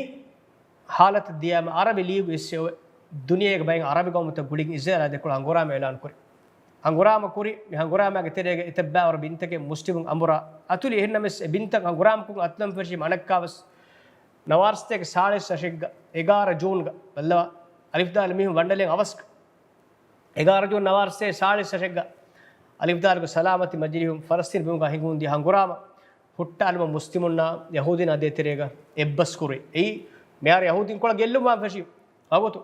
ހާލަތަށް ދިޔައިމަ އަރަބި ލީގު އިސްވެ އޮވެ، ދުނިޔޭގެ ބައެއް އަރަބި ގައުމުތައް ގުޅިގެން އިސްރާއީލާ ދެކޮޅަށް ހަނގުރާމަ އިޢުލާން ކުރި. ހަނގުރާމަ ކުރި، މި ހަނގުރާމާގެ ތެރޭގަ އެތައް ބައިވަރު ބިންތަކެއް މުސްލިމުން އަނބުރާ އަތުލި. އެހެންނަމަވެސް އެ ބިންތައް ހަނގުރާމަކޮށް އަތުލަން ފެށީމަ އަނެއްކާވެސް ނަވާރަސަތޭކަ ސާޅީސް އަށެއްގަ އެގާރަ ޖޫންގަ ބައްލަވާ އަލިފްދާލު މީހުން ވަންނަލެން އަވަސްގަ އެގާރަ ޖޫން ނަވާރަސަތޭކަ ސާޅީސް އަށެއްގަ އަލިފްދާލުގެ ސަލާމަތީ މަޖިލީހުން ފަލަސްތީން ބިމުގަ ހިނގުން ދިޔަ ހަނގުރާމަ ހުއްޓާލުމަށް މުސްލިމުންނާ ޔަހޫދީން އަދި އެތެރޭގަ އެއްބަސް ކުރި. އެއީ، މިހާރު ޔަހޫދީން ކޮޅަށް ގެއްލުން ވާން ފެށީ ވަގުތު.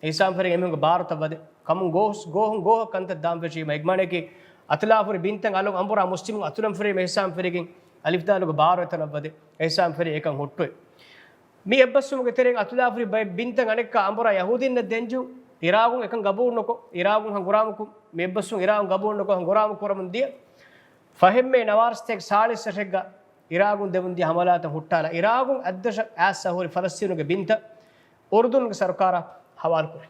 އެހިސާބުން ފެށިގެން އެމީހުންގެ ބާރުތައް ވަދެ، ކަމުން ގޯސް-، ގޯހުން ގޯހަށް ކަންތައް ދާން ފެށީމަ، އެގްމާނެކީ އަތުލާފުރި ބިންތައް އަލުން އަނބުރާ މުސްލިމުން އަތުލަން ފެށީމަ އެހިސާބުން ފެށިގެން އަލިފްދާލުގެ ބާރު އެތަނަށް ވަދެ، އެހިސާބުން ފެށި އެކަން ހުއްޓުވި. މި އެއްބަސްވުމުގެ ތެރެއިން އަތުލާފުރި ބައެއް ބިންތައް އަނެއްކާ އަނބުރާ ޔަހޫދީންނަށް ދޭންޖެހުން. އިރާގުން އެކަން ގަބޫލުނުކޮށް، އިރާގުން ހަނގުރާމަކު، މި އެއްބަސްވުން އިރާގުން ގަބޫލުނުކޮށް ހަނގުރާމަ ކުރަމުން ދިޔަ. ފަހެއްމޭ ނަވާރަސަތޭކަ ސާޅީސް އަށެއްގަ އިރާގުން ދެމުން ދިޔަ ހަމަލާތައް ހުއްޓާލާ، އިރާގުން އަތްދަށަށް އައިސް އަހުރި ފަލަސްތީނުގެ ބިންތައް އުރުދުންގެ ސަރުކާރަށް ހަވާލުކުރި.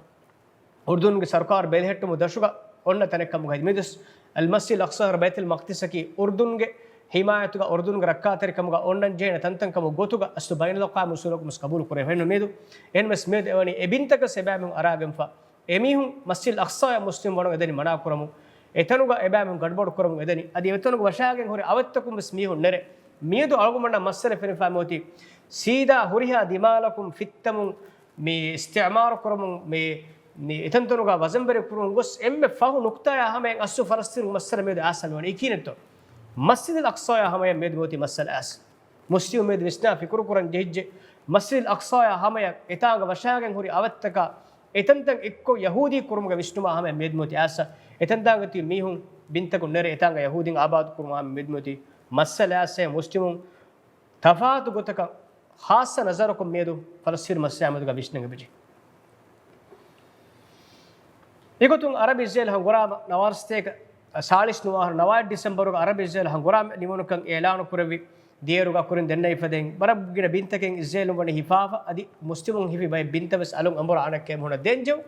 އުރުދުންގެ ސަރުކާރު ބެލެހެއްޓުމުގެ ދަށުގަ އޮންނަ ތަނެއް ކަމުގައި މިދުސް އަލްމަސްޖިދުލް އަޤްޞާ ބައިތުލް މަޤްދިސަކީ އުރުދުންގެ ހިމާޔަތުގަ އުރުދުންގެ ރައްކާތެރިކަމުގަ އޮންނަން ޖެހޭނެ ތަންތަން ކަމުގެ ގޮތުގަ އަސްލު ބައިނަލްއަޤްވާމީ އުޞޫލަކުން ވެސް ގަބޫލު ކުރެވޭނެ މިއަދު. އެހެންވެސް މިއަދު އެވަނީ އެ ބިންތަކަސް އެބައިމީހުން އަރާގެންފަ. އެމީހުން މަސްޖިދުލް އަޤްޞާޔަށް މުސްލިމް ވަނުން އެދެނީ މަނާ ކުރަމުން، އެތަނުގަ އެބައިމީހުން ގަޑުބަޑު ކުރަމުން އެދެނީ، އަދި އެތަނުގަ ވަށާގެން ހުރި އަވަށްތަކުން ވެސް މީހުން ނެރެ. މިއަދު އަޅުގަނޑަށް މައްސަލަ ފެނިފާ މިއޮތީ ސީދާ ހުރިހާ ދިމާލަކުން ފިއްތަމުން މި އިސްތިޢުމާރު ކުރަމުން މި، މި އެތަންތަނުގަ ވަޒަންވެރި ކުރަމުން ގޮސް އެންމެ ފަހު ނުކްތާޔާ ހަމަޔަށް އަސްލު ފަލަސްތީނުގެ މައްސަލަ މިއަދު އައިސް ހަމަވަނީ. އެކީ ނެތޯ؟ މަސްޖިދުލް އަޤްޞާޔާ ހަމަޔަށް މިއަދު މިއޮތީ މައްސަލަ އައިސް. މުސްލިމު މިއަދު ވިސްނާ ފިކުރު ކުރަން ޖެހިއްޖެ، މަސްޖިދުލް އަޤްޞާޔާ ހަމަޔަށް އެތާނގަ ވަށާގެން ހުރި އަވަށްތަކާ އެތަންތަން އެއްކޮށް ޔަހޫދީ ކުރުމުގެ ވިސްނުމާ ހަމަޔަށް މިއަދު މިއޮތީ އައިސް. އެތަންތާނގަ ތިބި މީހުން ބިންތަކުން ނެރެ އެތާނގަ ޔަހޫދީން އާބާދު ކުރުމާ ހަމަޔަށް މިއަދު މިއޮތީ މައްސަލަ އައިސް. މުސްލިމުން ތަފާތު ގޮތަކަށް ޚާއްޞަ ނަޒަރަކުން މިއަދު ފަލަސްތީނު މައްސަލައާ މެދުގަ ވިސްނަން އެބަޖެހޭ. އެގޮތުން އަރަބި އިސްރޭލް ހަނގުރާމަ ނަވާރަސަތޭކަ ސާޅީސް ނުވަ އަހަރު ނަވާއެއް ޑިސެމްބަރުގަ އަރަބި އިސްރޭލް ހަނގުރާމަ ނިމުނުކަން އިޢުލާނު ކުރެއްވި. ދިޔައިރުގަ ކުރިން ދެންނެވި ފަދައިން ވަރަށް ގިނަ ބިންތަކެއް އިސްރޭލުން ވަނީ ހިފާފަ، އަދި މުސްލިމުން ހިފި ބައެއް ބިންތައް ވެސް އަލުން އަނބުރާ އަނެއްކާ އެމީހުންނަށް ދޭންޖެހުނު.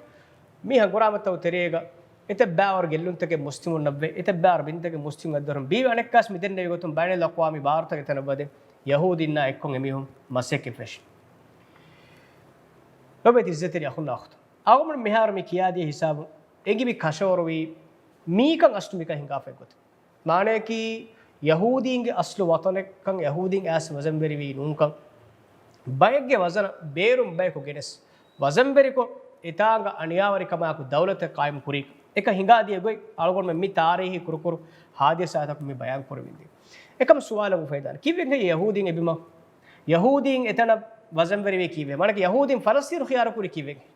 މި ހަނގުރާމަތައް ތެރޭގަ އެތައް ބާވަރު ގެއްލުންތަކެއް މުސްލިމުންނަށްވެ، އެތައް ބާވަރު ބިންތަކެއް މުސްލިމުން އަތްދުރުން ބީވެ އަނެއްކާސް މި ދެންނެވި ގޮތުން ބައިނަލްއަޤްވާމީ ބާރުތަކެއް ތަނަށް ވަދެ ޔަހޫދީންނާ އެއްކޮށް އެމީހުން މަސައްކަތް ފެށި. ލޮބެތި އިއްޒަތްތެރި އަޚުންނާ އުޚްތުން. އަޅުގަނޑު މިހާރު މި ކިޔާދިޔަ ހިސާބު އެނގި މި ކަށަވަރުވީ މީކަން އަސްލު މިކަން ހިނގާފައި ގޮތެއް. މާނަޔަކީ ޔަހޫދީންގެ އަސްލު ވަޠަނެއްކަން، ޔަހޫދީން އައިސް ވަޒަންވެރިވީ ނޫންކަން، ބައެއްގެ ވަޒަނަށް ބޭރުން ބަޔަކު ގެނެސް، ވަޒަންވެރިކޮށް، އެތާނގަ އަނިޔާވެރިކަމާއެކު ދައުލަތެއް ޤާއިމް ކުރީ، އެކަން ހިނގާދިޔަ ގޮތް އަޅުގަނޑުމެން މި ތާރީހީ ކުރުކުރު ހާދިސާތަކުން މި ބަޔާން ކުރެވިންދީ. އެކަމް ސުވާލަކު އުފެދާނެ، ކީއްވެގެން ޔަހޫދީން އެބިމަ، ޔަހޫދީން އެތަނަށް ވަޒަންވެރިވީ ކީއްވެ؟ މާނަކީ ޔަހޫދީން ފަލަސްތީނު ޚިޔާރު ކުރީ ކީއްވެގެން؟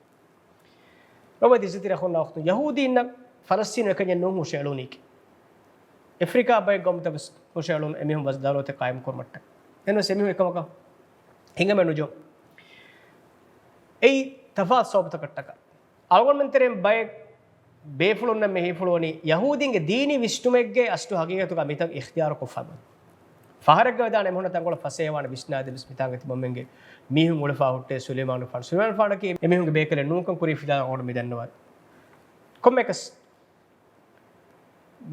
ލޮބުވެތި އިއްޒަތްތެރި އަޚުންނާ އުޚްތުން، ޔަހޫދީންނަށް ފަލަސްތީނު އެކަންޏެއް ނޫން ހުށައެޅުނީކީ. އެފްރިކާ ބައެއް ގައުމުތައް ވެސް ހުށައެޅުނު އެމީހުން ވެސް ދައުލަތެއް ޤާއިމް ކުރުމަށްޓަކައި. އެހެންވެސް އެމީހުން އެކަމަކަށް ހިނގަމެއް ނުޖެހުނު. އެއީ ތަފާތު ސަބަބުތަކަށްޓަކާ. އަޅުގަނޑުމެން ތެރެއިން ބައެއް ބޭފުޅުންނަށް މި ހީފުޅުވަނީ ޔަހޫދީންގެ ދީނީ ވިސްނުމެއްގެ އަސްލު ހަގީގަތުގަ މިތަން އިޚްތިޔާރު ކޮށްފަ ގޮތް. ފަހަރެއްގަ ވެދާނެ އެމީހުންނަށް ތަންކޮޅެއް ފަސޭހަވާނެ ވިސްނާދޭން ވެސް މިތާނގަ ތިބުމެންގެ މީހުން އުޅެފާ ހުއްޓޭ ސުލައިމާނުގެފާނު. ސުލައިމާނުގެފާނަކީ އެމީހުންގެ ބޭކަލެއް ނޫންކަން ކުރީ ފިލާ އަޅުގަނޑު މި ދަންނަވާ. ކޮންމެއަކަސް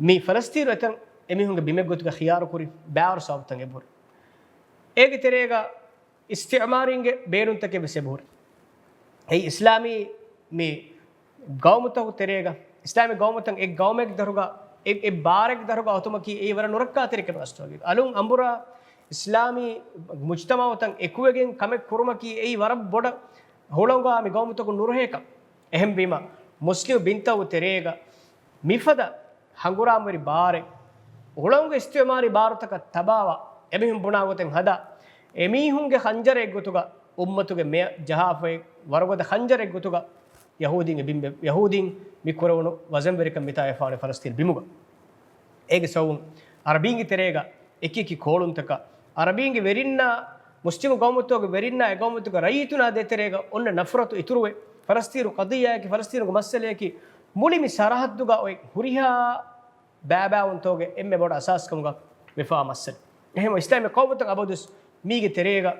މި ފަލަސްތީނު އެތަން އެމީހުންގެ ބިމެއް ގޮތުގަ ޚިޔާރު ކުރި ބާވަރު ސަބަބުތައް އެބަހުރި. އޭގެ ތެރޭގަ އިސްތިޢުމާރީންގެ ބޭނުންތަކެއް ވެސް އެބަހުރި. އެއީ އިސްލާމީ މި ގައުމުތަކު ތެރޭގަ، އިސްލާމީ ގައުމުތައް އެއް ގައުމެއް ދަރުގަ، އެ، އެއް ބާރެއް ދަރުގަ އޮތުމަކީ އެއީ ވަރަށް ނުރައްކާތެރި ކަމެއް އަސްލު. އަލުން އަނބުރާ އިސްލާމީ މުޖްތަމަޢުތައް އެކުވެގެން ކަމެއް ކުރުމަކީ އެއީ ވަރަށް ބޮޑަށް ހުޅަނގުވާ މި ގައުމުތަކުން ނުރުހޭ ކަމެއް. އެހެންވީމަ، މުސްލިމް ބިންތަކު ތެރޭގަ މިފަދަ ހަނގުރާމަވެރި ބާރެއް، ހުޅަނގު އިސްތިޢުމާރީ ބާރުތަކަށް ތަބާވާ، އެމީހުން ބުނާ ގޮތެއް ހަދާ، އެމީހުންގެ ޚަންޖަރެއް ގޮތުގަ އުއްމަތުގެ މެޔަށް ޖަހާފައި ވަރުގަދަ ޚަންޖަރެއް ގޮތުގަ ޔަހޫދީން އެބިން، ޔަހޫދީން މި ކުރެވުނު ވަޒަންވެރިކަން މިތާ އެފާނެ ފަލަސްތީން ބިމުގަ. އޭގެ ސަބަބުން އަރަބީންގެ ތެރޭގަ އެކި އެކި ކޯޅުންތަކަށް، އަރަބީންގެ ވެރިންނާ މުސްލިމު ގައުމުތަކުގެ ވެރިންނާ އެ ގައުމުތަކުގެ ރައްޔިތުންނާ ދޭތެރޭގަ އޮންނަ ނަފްރަތު އިތުރުވެ، ފަލަސްތީނު ޤަޟިއްޔާއަކީ، ފަލަސްތީނުގެ މައްސަލަޔަކީ މުޅި މި ސަރަހައްދުގަ އޮތް ހުރިހާ ބައިބައިވުންތަކުގެ އެންމެ ބޮޑު އަސާސްކަމުގަ ވެފާ މައްސަލަ. އެހެންވެ، އިސްލާމީ ޤައުމުތައް އަބަދުވެސް މީގެ ތެރޭގަ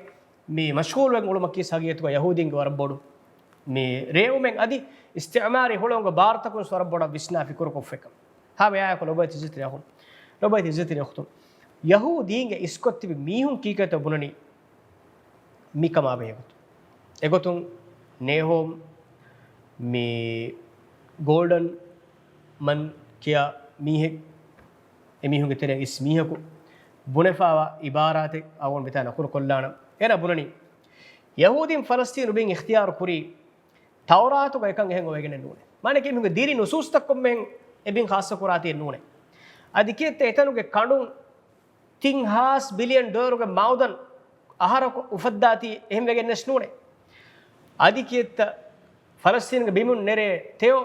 މި މަޝްޣޫލުވެގެން އުޅުމަކީ ހަގީގަތުގަ ޔަހޫދީންގެ ވަރަށް ބޮޑު މި ރޭވުމެއް އަދި އިސްތިޢުމާރީ ހުޅަނގު ބާރުތަކުން ވަރަށް ބޮޑަށް ވިސްނާ ފިކުރު ކޮށްފައިކަން. ހާމަޔާއެކު ލޮބުވެތި އިއްޒަތްތެރި އަޚުން، ލޮބުވެތި އިއްޒަތްތެރި އުޚްތުން، ޔަހޫދީންގެ އިސްކޮށްތިބި މީހުން ކީކޭތޯ ބުނަނީ މިކަމާ ބެހޭގޮތުން. އެގޮތުން ނޭހޯމް މި ގޯލްޑަން މަން ކިޔާ މީހެއް، އެމީހުންގެ ތެރެއަށް އިސް މީހަކު ބުނެފާވާ އިބާރާތެއް އަޅުގަނޑު މިތާ ނަޤުލު ކޮށްލާނަން. އޭނާ ބުނަނީ، ޔަހޫދީން ފަލަސްތީނު ބިން އިޚްތިޔާރު ކުރީ ތައުރާތުގަ އެކަން އެހެން އޮވެގެނެއް ނޫނޭ. މާނައަކީ އެމީހުންގެ ދީނީ ނުސޫސްތައް ކޮންމެހެން އެ ބިން ޚާއްޞަ ކުރާތީ ނޫނޭ. އަދި ކިއެއްތަ އެތަނުގެ ކަނޑުން ތިން ހާސް ބިލިއަން ޑޮލަރުގެ މައުދަން އަހަރަކު އުފައްދާތީ އެހެން ވެގެންނެސް ނޫނޭ. އަދި ކިއެއްތަ ފަލަސްތީނުގެ ބިމުން ނެރޭ ތެޔޮ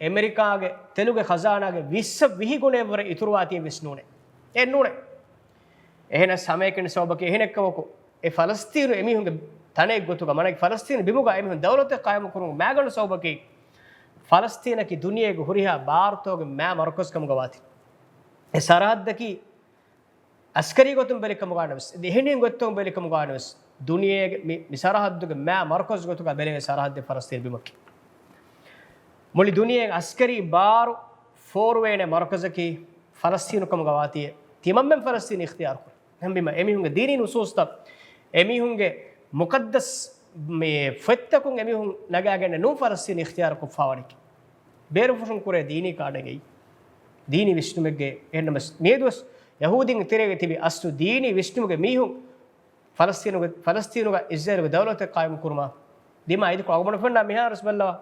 އެމެރިކާގެ ތެލުގެ ޚަޒާނާގެ ވިއްސަށް ވިހި ގުނައެއްވުރެ އިތުރުވާތީ ވެސް ނޫނޭ. އެއް ނޫނޭ. އެހެނަސް ހަމައެކަނި ސަބަބަކީ އެހެނެއްކަމަކު، އެ ފަލަސްތީނު އެމީހުންގެ ތަނެއް ގޮތުގަ، މާނައަކީ ފަލަސްތީނު ބިމުގަ އެމީހުން ދައުލަތެއް ޤާއިމު ކުރުމުގެ މައިގަނޑު ސަބަބަކީ، ފަލަސްތީނަކީ ދުނިޔޭގެ ހުރިހާ ބާރުތަކުގެ މާ މަރުކަޒު ކަމުގަ ވާތީ. އެ ސަރަހައްދަކީ އަސްކަރީ ގޮތުން ބެލި ކަމުގަ ނަމަވެސް، އެހެނިހެން ގޮތްތަކުން ބެލި ކަމުގަ ނަމަވެސް، ދުނިޔޭގެ މި، މި ސަރަހައްދުގެ މާ މަރުކަޒު ގޮތުގަ ބެލެވޭ ސަރަހައްދެއް ފަލަސްތީނު ބިމަކީ. މުޅި ދުނިޔޭގެ އަސްކަރީ ބާރު ފޯރުވޭނެ މަރުކަޒަކީ ފަލަސްތީނު ކަމުގަ ވާތީ، ތިމަންމެން ފަލަސްތީނު އިޚްތިޔާރު ކުރި. އެހެންވީމަ، އެމީހުންގެ ދީނީ ނުސޫސްތައް، އެމީހުންގެ މުޤައްދަސް މި ފޮތްތަކުން އެމީހުން ނަގާގެން ނޫން ފަލަސްތީނު އިޚްތިޔާރު ކޮށްފާވަނީކީ. ބޭރުފުށުން ކުރޭ ދީނީ ކާޑެއްގައި ދީނީ ވިސްނުމެއްގެ. އެހެންނަމަވެސް، މިއަދުވެސް ޔަހޫދީންގެ ތެރޭގަ ތިބި އަސްލު ދީނީ ވިސްނުމުގެ މީހުން ފަލަސްތީނުގެ، ފަލަސްތީނުގަ އިސްރޭލުގެ ދައުލަތެއް ޤާއިމު ކުރުމަށް ދިމާ އިދިކޮޅު އަޅުގަނޑު ފެންނަ މިހާރުވެސް ބައްލަވާ.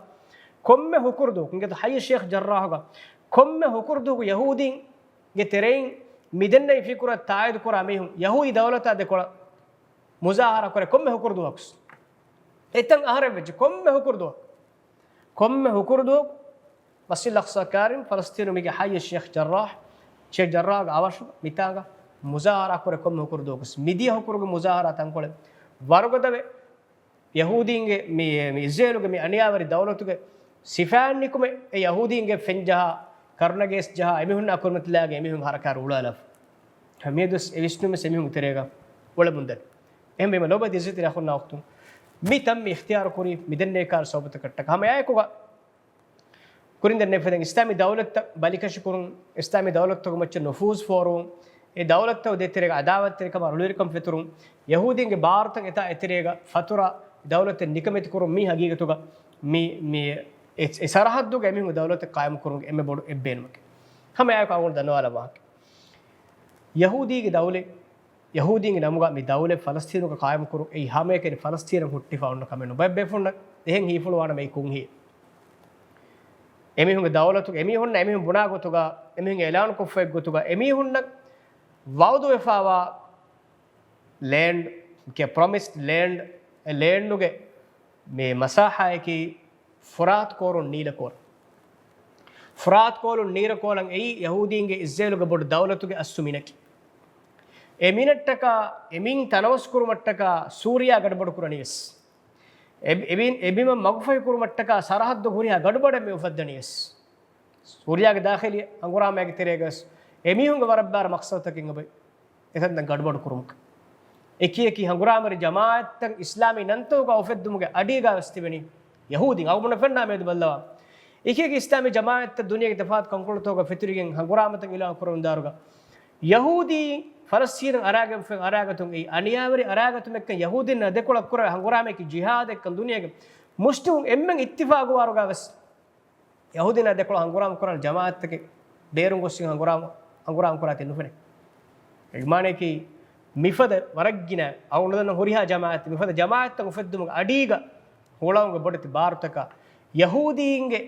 ކޮންމެ ހުކުރުދުވަކު، އިނގޭތޯ ހައްޔަށް ޝޭޚް ޖައްރާހުގަ ކޮންމެ ހުކުރުދުވަކު ޔަހޫދީންގެ ތެރެއިން މި ދެންނެވި ފިކުރަށް ތާއީދު ކުރާ މީހުން، ޔަހޫދީ ދައުލަތާ ދެކޮޅަށް މުޒާހަރާ ކުރޭ ކޮންމެ ހުކުރުދުވަކުސް. އެތަން އަހަރެއް ވެއްޖެ ކޮންމެ ހުކުރުދުވަކު. ކޮންމެ ހުކުރުދުވަކު މަސްޖިދުލް އަޤްޞާ ކާރިން ފަލަސްތީނު މީގެ ހައްޔަށް ޝޭޚް ޖައްރާހް، ޝޭޚް ޖައްރާހްގެ އަވަށު މިތާނގަ މުޒާހަރާ ކުރޭ ކޮންމެ ހުކުރުދުވަކުސް. މިދިޔަ ހުކުރުގެ މުޒާހަރާ ތަންކޮޅެއް ވަރުގަދަވެ، ޔަހޫދީންގެ މި، މި އިސްރޭލުގެ މި އަނިޔާވެރި ދައުލަތުގެ ސިފައިން ނިކުމެ، އެ ޔަހޫދީންގެ ފެން ޖަހާ، ކަރުނަގޭސް ޖަހާ، އެމީހުންނާ ކުރިމަތިލާގެ އެމީހުން ހަރަކާތް ރޫޅާލާފަ. މިއަދުވެސް އެ ވިސްނުންވެސް އެމީހުންގެ ތެރޭގަ އުޅެމުންދަނީ. އެހެންވީމަ ލޯބިވެތި އިއްޒަތްތެރި އަޚުންނާ އުޚްތުން، މި ތަން މި އިޚްތިޔާރު ކުރީ މިދެންނޭ ކާރު ސަބަބުތަކަށްޓަކާ. ހަމައެއާއެކުގަ ކުރިން ދެންނެވި ފަދައިން އިސްލާމީ ދައުލަތްތައް ބަލިކަށިކުރުން، އިސްލާމީ ދައުލަތްތަކުގެ މައްޗަށް ނުފޫޒު ފޯރުވުން، އެ ދައުލަތްތަކުގެ ތެރޭގަ އަދާވަތްތެރިކަމާ ރުޅިވެރިކަން ފެތުރުން، ޔަހޫދީންގެ ބާރުތައް އެތާ އެތެރޭގަ ފަތުރާ ދައުލަތެއް ނިކަމެތި ކުރުން މީ ހަގީގަތުގަ މި، މި އެ، އެ ސަރަހައްދުގަ އެމީހުންގެ ދައުލަތެއް ޤާއިމު ކުރުމުގެ އެންމެ ބޮޑު އެއްބޭނުމަކީ. ހަމައެއާއެކު އަޅުގަނޑު ދަންނަވާލަން ވާހަކަ. ޔަހޫދީގެ ދައުލަތް، ޔަހޫދީންގެ ނަމުގަ މި ދައުލަތް ފަލަސްތީނުގަ ޤާއިމު ކުރުން އެއީ ހަމައެކަނި ފަލަސްތީނަށް ހުއްޓިފަ އޮންނަ ކަމެއް ނޫން. ބައެއް ބޭފުޅުންނަށް އެހެން ހީފުޅުވާނަމަ އެއީ ކޮން ހީއެއް؟ އެމީހުންގެ ދައުލަތުގެ އެމީހުންނަށް އެމީހުން ބުނާ ގޮތުގަ، އެމީހުން އިޢުލާނުކޮށްފައި ގޮތުގަ، އެމީހުންނަށް ވަޢުދުވެފައިވާ ލޭންޑް، ކެ ޕްރޮމިސްޑް ލޭންޑް، އެ ލޭންޑުގެ މި މަސާޙާއަކީ ފުރާތު ކޯލުން ނީލަ ކޯލަ. ފުރާތު ކޯލުން ނީލަ ކޯލަން އެއީ ޔަހޫދީންގެ އިސްރޭލުގެ ބޮޑު ދައުލަތުގެ އައްސު މިނަކީ. އެ މިނަށްޓަކާ، އެ މިން ތަނަވަސް ކުރުމަށްޓަކާ ސޫރިޔާ ގަޑުބަޑު ކުރަނީވެސް. އެ، އެ މިން، އެ ބިމަށް މަގުފަހި ކުރުމަށްޓަކާ ސަރަހައްދު ހުރިހާ ގަޑުބަޑެއް މި އުފައްދަނީވެސް. ސޫރިޔާގެ ދާޚިލީ ހަނގުރާމައިގެ ތެރޭގަވެސް އެމީހުންގެ ވަރަށް ބާރަ މަޤްޞަދުތަކެއް އެބައި އެތަންތަން ގަޑުބަޑު ކުރުމަކަށް. އެކި އެކި ހަނގުރާމަވެރި ޖަމާޢަތްތައް އިސްލާމީ ނަންތަކުގަ އުފެއްދުމުގެ އަޑީގަވެސް ތިބެނީ ޔަހޫދީން. އަޅުގަނޑު ފެންނާ މިއަދު ބައްލަވާ. އެކި އެކި އިސްލާމީ ޖަމާޢަތްތައް ދުނިޔޭގެ ތަފާތު ކަންކޮޅުތަކުގަ ފެތުރިގެން ހަނގުރާމަތައް އިޢުލާން ކުރަމުންދާއިރުގަ ޔަހޫދީން ފަލަސްތީނަށް އަރާގެންފައި އަރާގަތުން އެއީ އަނިޔާވެރި އަރާގަތުމެއްކަން ޔަހޫދީންނާ ދެކޮޅަށް ކުރެވޭ ހަނގުރާމައަކީ ޖިހާދެއްކަން ދުނިޔޭގެ މުސްލިމުން އެންމެން އިއްތިފާގުވާއިރުގަވެސް ޔަހޫދީންނާ ދެކޮޅަށް ހަނގުރާމަ ކުރާނެ ޖަމާޢަތްތަކެއް ބޭރުން ގޮސް ހަނގުރާމަ، ހަނގުރާމަ ކުރާތީ ނުފެނޭ. އެ މާނައަކީ މިފަދަ ވަރަށް ގިނަ އަޅުގަނޑު ދަންނަ ހުރިހާ ޖަމާޢަތް، މިފަދަ ޖަމާޢަތްތައް އުފެއްދުމުގެ އަޑީގަ ހުޅަވުމުގެ ބޮޑެތި ބާރުތަކަށް ޔަހޫދީންގެ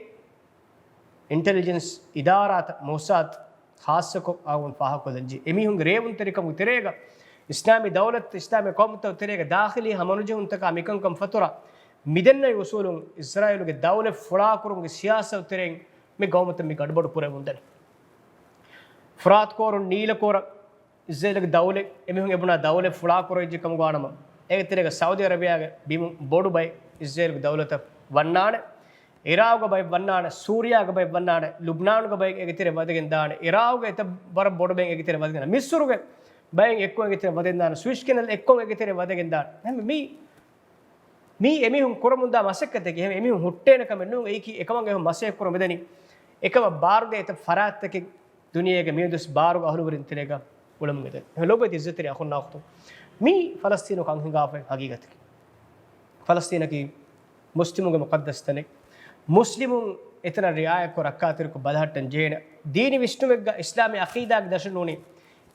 އިންޓެލިޖެންސް އިދާރާތައް، މޮސާދު، ޚާއްޞަކޮށް އަޅުގަނޑު ފާހަގަކޮށްލަންޖެހޭ. އެމީހުންގެ ރޭވުންތެރިކަމުގެ ތެރޭގަ އިސްލާމީ ދައުލަތް، އިސްލާމީ ޤައުމުތަކުގެ ތެރޭގަ ދާޚިލީ ހަމަނުޖެހުންތަކާ މިކަންކަން ފަތުރަށް މިދެންނެވި އުސޫލުން އިސްރާއީލުގެ ދައުލަތް ފުޅާކުރުމުގެ ސިޔާސަތު ތެރެއިން މި ޤައުމުތައް މި ގަޑުބަޑު ކުރެވުންދަނީ. ފުރާތު ކޯރުން ނީލަ ކޯރަށް އިސްރޭލުގެ ދައުލަތް، އެމީހުން އެބުނާ ދައުލަތް ފުޅާކުރެވިއްޖެ ކަމުގަ ވާނަމަ، އޭގެ ތެރޭގަ ސައުދީ އަރަބިޔާގެ ބިމުން ބޮޑު ބައެއް އިސްރޭލުގެ ދައުލަތަށް ވަންނާނެ. އިރާޤުގެ ބައެއް ވަންނާނެ، ސޫރިޔާގެ ބައެއް ވަންނާނެ، ލުބްނާނުގެ ބައެއް އޭގެ ތެރެ ވަދެގެން ދާނެ، އިރާޤުގެ އެތައް ވަރަށް ބޮޑު ބައެއް އޭގެ ތެރެ ވަދެގެން ދާނެ، މިސްރުގެ ބައެއް އެއްކޮށް އޭގެ ތެރެ ވަދެގެން ދާނެ، ސުއިސް ކެނަލް އެއްކޮށް އޭގެ ތެރެ ވަދެގެން ދާނެ. އެހެންވެ މީ، މީ އެމީހުން ކުރަމުންދާ މަސައްކަތެކޭ. އެހެން އެމީހުން ހުއްޓޭނެ ކަމެއް ނޫން. އެއީކީ އެކަމަށް އެހެން މަސައްކަތް ކުރަން މިދަނީ. އެކަމަށް ބާރުދޭ އެތައް ފަރާތްތަކެއް ދުނިޔޭގެ މިއަދުވެސް ބާރުގެ އަހުލުވެރިން ތެރޭގަ އުޅެމުން އެދެން. އެހެން ލޯބިވެތި އިއްޒަތްތެރި އަޚުންނާ އުޚްތުން، މީ ފަލަސްތީނު ކަން ހިނގާފައި ހަގީގަތަކީ. ފަލަސްތީނަކީ މުސްލިމުންގެ މުޤައްދަސް ތަނެއް. މުސްލިމުން އެތަނަށް ރިޢާޔަތްކޮށް ރައްކާތެރިކޮށް ބަލަހައްޓަން ޖެހޭނެ. ދީނީ ވިސްނުމެއްގަ އިސްލާމީ ޢަޤީދާގެ ދަށުން ނޫނީ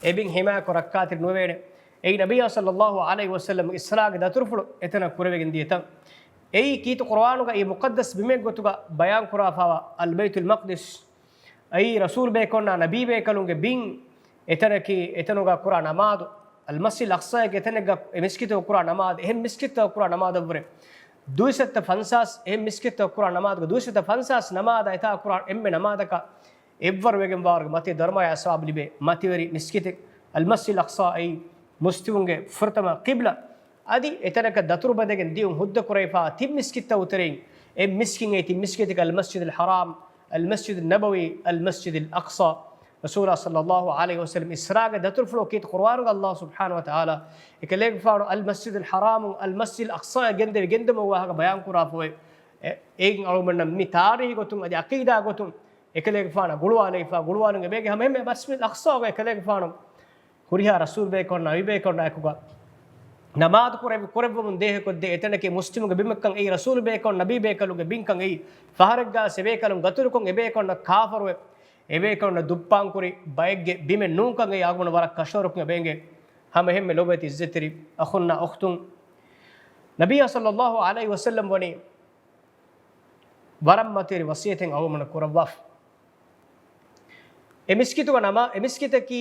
އެ ބިން ޙިމާޔަތްކޮށް ރައްކާތެރި ނުވެވޭނެ. އެއީ ނަބިއްޔާ ޞައްލައްލާހު ޢަލައިހި ވަސައްލަމްގެ އިސްރާގެ ދަތުރުފުޅު އެތަނަށް ކުރެވިގެން ދިޔަ ތަން. އެއީ ކީރިތި ޤުރުއާނުގައި މުޤައްދަސް ބިމެއް ގޮތުގަ ބަޔާން ކުރާފައިވާ އަލްބައިތުލް މަޤްދިސް. އެއީ ރަސޫލު ބޭކަލުންނާ ނަބީ ބޭކަލުންގެ ބިން. އެތަނަކީ އެތަނުގަ ކުރާ ނަމާދު، އަލްމަސްޖިދުލް އަޤްޞާއޭ އެތަނެއްގަ އެ މިސްކިތުގަ ކުރާ ނަމާދު، އެހެން މިސްކިތުގަ ކުރާ ނަމާދަށްވުރެ ދުއިސައްތަ ފަންސާސް، އެހެން މިސްކިތުގަ ކުރާ ނަމާދުގަ ދުއިސައްތަ ފަންސާސް ނަމާދަށް އެތާ ކުރާ އެންމެ ނަމާދަކަށް އެއްވަރު ވެގެން ވާވަރުގެ މަތީ ދަރުމަޔާ ސަވާބު ލިބޭ މަތިވެރި މިސްކިތެއް އަލްމަސްޖިދުލް އަޤްޞާ އެއީ މުސްލިމުންގެ ފުރަތަމަ ޤިބްލަ. އަދި އެތަނަކަށް ދަތުރު ބަދެގެން ދިޔުން ހުއްދަ ކުރެވިފާ ތިން މިސްކިތްތައް އުތެރެއިން އެއް މިސްކިތް އެއީ ތިން މިސްކިތަކީ އަލްމަސްޖިދުލް ޙަރާމް، އަލްމަސްޖިދުއް ނަބަވީ، އަލްމަސްޖިދުލް އަޤްޞާ. ރަސޫލާ ޞައްލައްލާހު ޢަލައިހި ވަސައްލަމް އިސްރާގެ ދަތުރުފުޅު ކީރިތި ޤުރުއާނުގަ އައްލާހު ސުބްޙާނަހު ވަތަޢާލާ އެކަލޭގެފާނު އަލްމަސްޖިދުލް ޙަރާމުން އަލްމަސްޖިދުލް އަޤްޞާއަށް ގެންދެވި ގެންދަމުން ވާހަކަ ބަޔާން ކުރާފައި. އެ، އޭގެން އަޅުގަނޑުމެންނަށް މި ތާރީޚީ ގޮތުން އަދި ޢަޤީދާ ގޮތުން އެކަލޭގެފާނަށް ގުޅުވާލައިފާ، ގުޅުވާލުން އެބޭގެ ހަމަ އެންމެ މަސްޖިދުލް އަޤްޞާގަ އެކަލޭގެފާނު ހުރިހާ ރަސޫލު ބޭކަލުން ނަބީ ބޭކަލުންނާ އެކުގަ ނަމާދު ކުރެވި، ކުރެއްވަމުން ދޭހަކޮށްދޭ އެތަނަކީ މުސްލިމުގެ ބިމެއްކަން އެއީ، ރަސޫލު ބޭކަލުން ނަބީ ބޭކަލުގެ ބިންކަން އެއީ، ފަހަރެއްގަ އެ ބޭކަލުން ގަތުރުކޮށް އެ ބޭކަލުންނަށް ކާފަރުވެ، އެ ބޭކަލުންނަށް ދުއްޕާންކުރި ބައެއްގެ ބިމެއް ނޫންކަން އެއީ އަޅުގަނޑު ވަރަށް ކަށަވަރުކޮށް އެބޭނގެ. ހަމަ އެހެންމެ ލޯބިވެތި އިއްޒަތްތެރި އަޚުންނާ އުޚްތުން، ނަބިއްޔާ ޞައްލައްލާހު ޢަލައިހި ވަސައްލަމް ވަނީ ވަރަށް މަތިވެރި ވަޞިއްޔަތެއް އަޅުގަނޑު ކުރައްވާފަ. އެ މިސްކިތުގަ ނަމާ، އެ މިސްކިތަކީ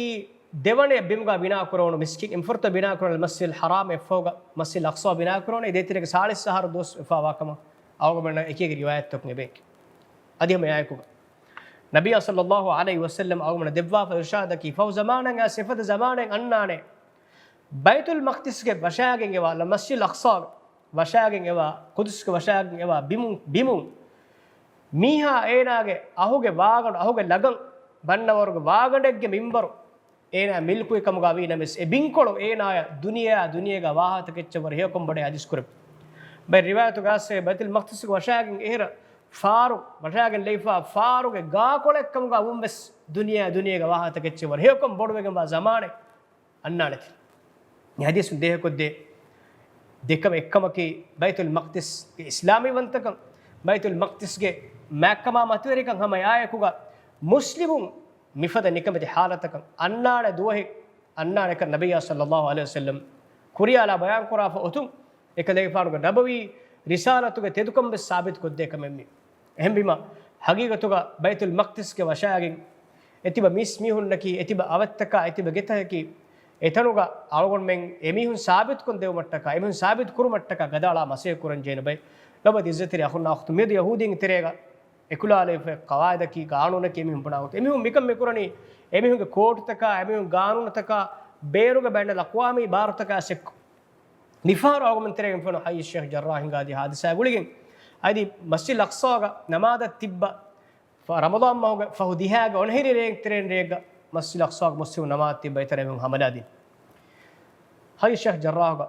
ދެވަނަ ބިމުގަ ބިނާ ކުރެވުނު މިސްކިތް. އެންފުރަތަމަ ބިނާ ކުރެވުނު މަސްޖިދުލް ޙަރާމް އެއްފަހުގަ މަސްޖިދުލް އަޤްޞާ ބިނާ ކުރެވުނު. އެ ދޭތެރޭގަ ސާޅީސް އަހަރު ދުވަސް ވެފައިވާ ކަމަށް އަޅުގަނޑުމެންނަށް އެކި އެކި ރިވާޔަތްތަކުން އެބޭ. އަދި ހަމަ އެއާއެކުގަ ނަބިއްޔާ ޞައްލައްލާހު ޢަލައިހި ވަސައްލަމް އަޅުގަނޑުމެންނަށް ދެއްވާފަ އިރުޝާދަކީ، ފަހު ޒަމާނެއް އައިސް އެފަދަ ޒަމާނެއް އަންނާނެ، ބައިތުލް މަޤްދިސްގެ ވަށާގެން އެވާ، މަސްޖިދުލް އަޤްޞާ ވަށާގެން އެވާ، ޤުދުސްގެ ވަށާގެން އެވާ ބިމުން، ބިމުން މީހާ އޭނާގެ އަހުގެ ވާގަނޑު، އަހުގެ ލަގަން ބަންނަވަރުގެ ވާގަނޑެއްގެ މިންބަރު އޭނާ މިލްކުވި ކަމުގަ ވީ ނަމަވެސް، އެ ބިންކޮޅު އޭނާޔަށް ދުނިޔެއާ ދުނިޔޭގަ ވާހަކަތަކެއްޗަށް ވަރަށް ހެޔޮކަން ބޮޑަށް ޙަދީޘް ކުރެވި. ބައެއް ރިވާޔަތުގަ އައްސޭ ބައިތުލް މަޤްދިސްގެ ވަށާގެން އެހެރަ ފާރު، ވަށާގެން ލެވިފާ ފާރުގެ ގާކޮޅެއް ކަމުގަ ވުން ވެސް ދުނިޔެއާ ދުނިޔޭގަ ވާހަކަތަކެއްޗެއް ވަރަށް ހެޔޮކަން ބޮޑުވެގެންވާ ޒަމާނެއް އަންނާނެތި. މި ޙަދީޘުން ދޭހަކޮށްދޭ ދެކަމެއް އެއްކަމަކީ، ބައިތުލް މަޤްދިސްގެ އިސްލާމީ ވަންތަކަން، ބައިތުލް މަޤްދިސްގެ މާތްކަމާ މަތިވެރިކަން ހަމަ އާއެކުގަ މުސްލިމުން މިފަދަ ނިކަމެތި ޙާލަތަކަށް އަންނާނެ ދުވަހެއް އަންނާނެކަން ނަބިއްޔާ ޞައްލައްލާހު ޢަލައިހި ވަސައްލަމް ކުރިޔާލާ ބަޔާންކުރާފަ އޮތުން، އެކަލޭގެފާނުގެ ނަބަވީ ރިސާލަތުގެ ތެދުކަން ވެސް ސާބިތުކޮށްދޭ ކަމެއް މީ. އެހެންވީމަ، ޙަޤީޤަތުގަ ބައިތުލް މަޤްދިސްގެ ވަށާގެން އެތިބަ މީސްމީހުންނަކީ، އެތިބަ އަވަށްތަކާ، އެތިބަ ގެތަކަކީ، އެތަނުގަ އަޅުގަނޑުމެން އެމީހުން ސާބިތުކޮށްދެވުމަށްޓަކާ، އެމީހުން ސާބިތު ކުރުމަށްޓަކާ ގަދައަޅާ މަސައްކަތް ކުރަން ޖެހޭނެ ބައެއް. ލޮބުވެތި ޢިއްޒަތްތެރި އަޚުންނާ އުޚްތުން، މިއަދު ޔަހޫދީންގެ ތެރޭގަ އެކުލާލެވިފައި ޤަވާއިދަކީ، ޤާނޫނަކީ އެމީހުން ބުނާ ގޮތަށް. އެމީހުން މިކަން މިކުރަނީ، އެމީހުންގެ ކޯޓުތަކާ، އެމީހުން ޤާނޫނުތަކާ، ބޭރުގެ ބައިނަލްއަޤްވާމީ ބާރުތަކާ ޝެއްކު. މިފަހަރު އަޅުގަނޑުމެން ތެރޭގެން ފެނުނު ޙައްޔު ޝޭޚް ޖައްރާޙްގެ އަދި ޙާދިސާ ގުޅިގެން، އަދި މަސްޖިދުލް އަޤްޞާގަ ނަމާދަށް ތިއްބަ، ފަ-، ރަމަޟާން މަހުގެ ފަހު ދިހައިގެ އޮނަހިރި ރޭ ތެރޭން ރޭގަ މަސްޖިދުލް އަޤްޞާގަ މުސްލިމުން ނަމާދަށް ތިއްބަ އެތަނަށް އެމީހުން ޙަމަލާ ދިން. ޙައްޔު ޝޭޚް ޖައްރާޙްގަ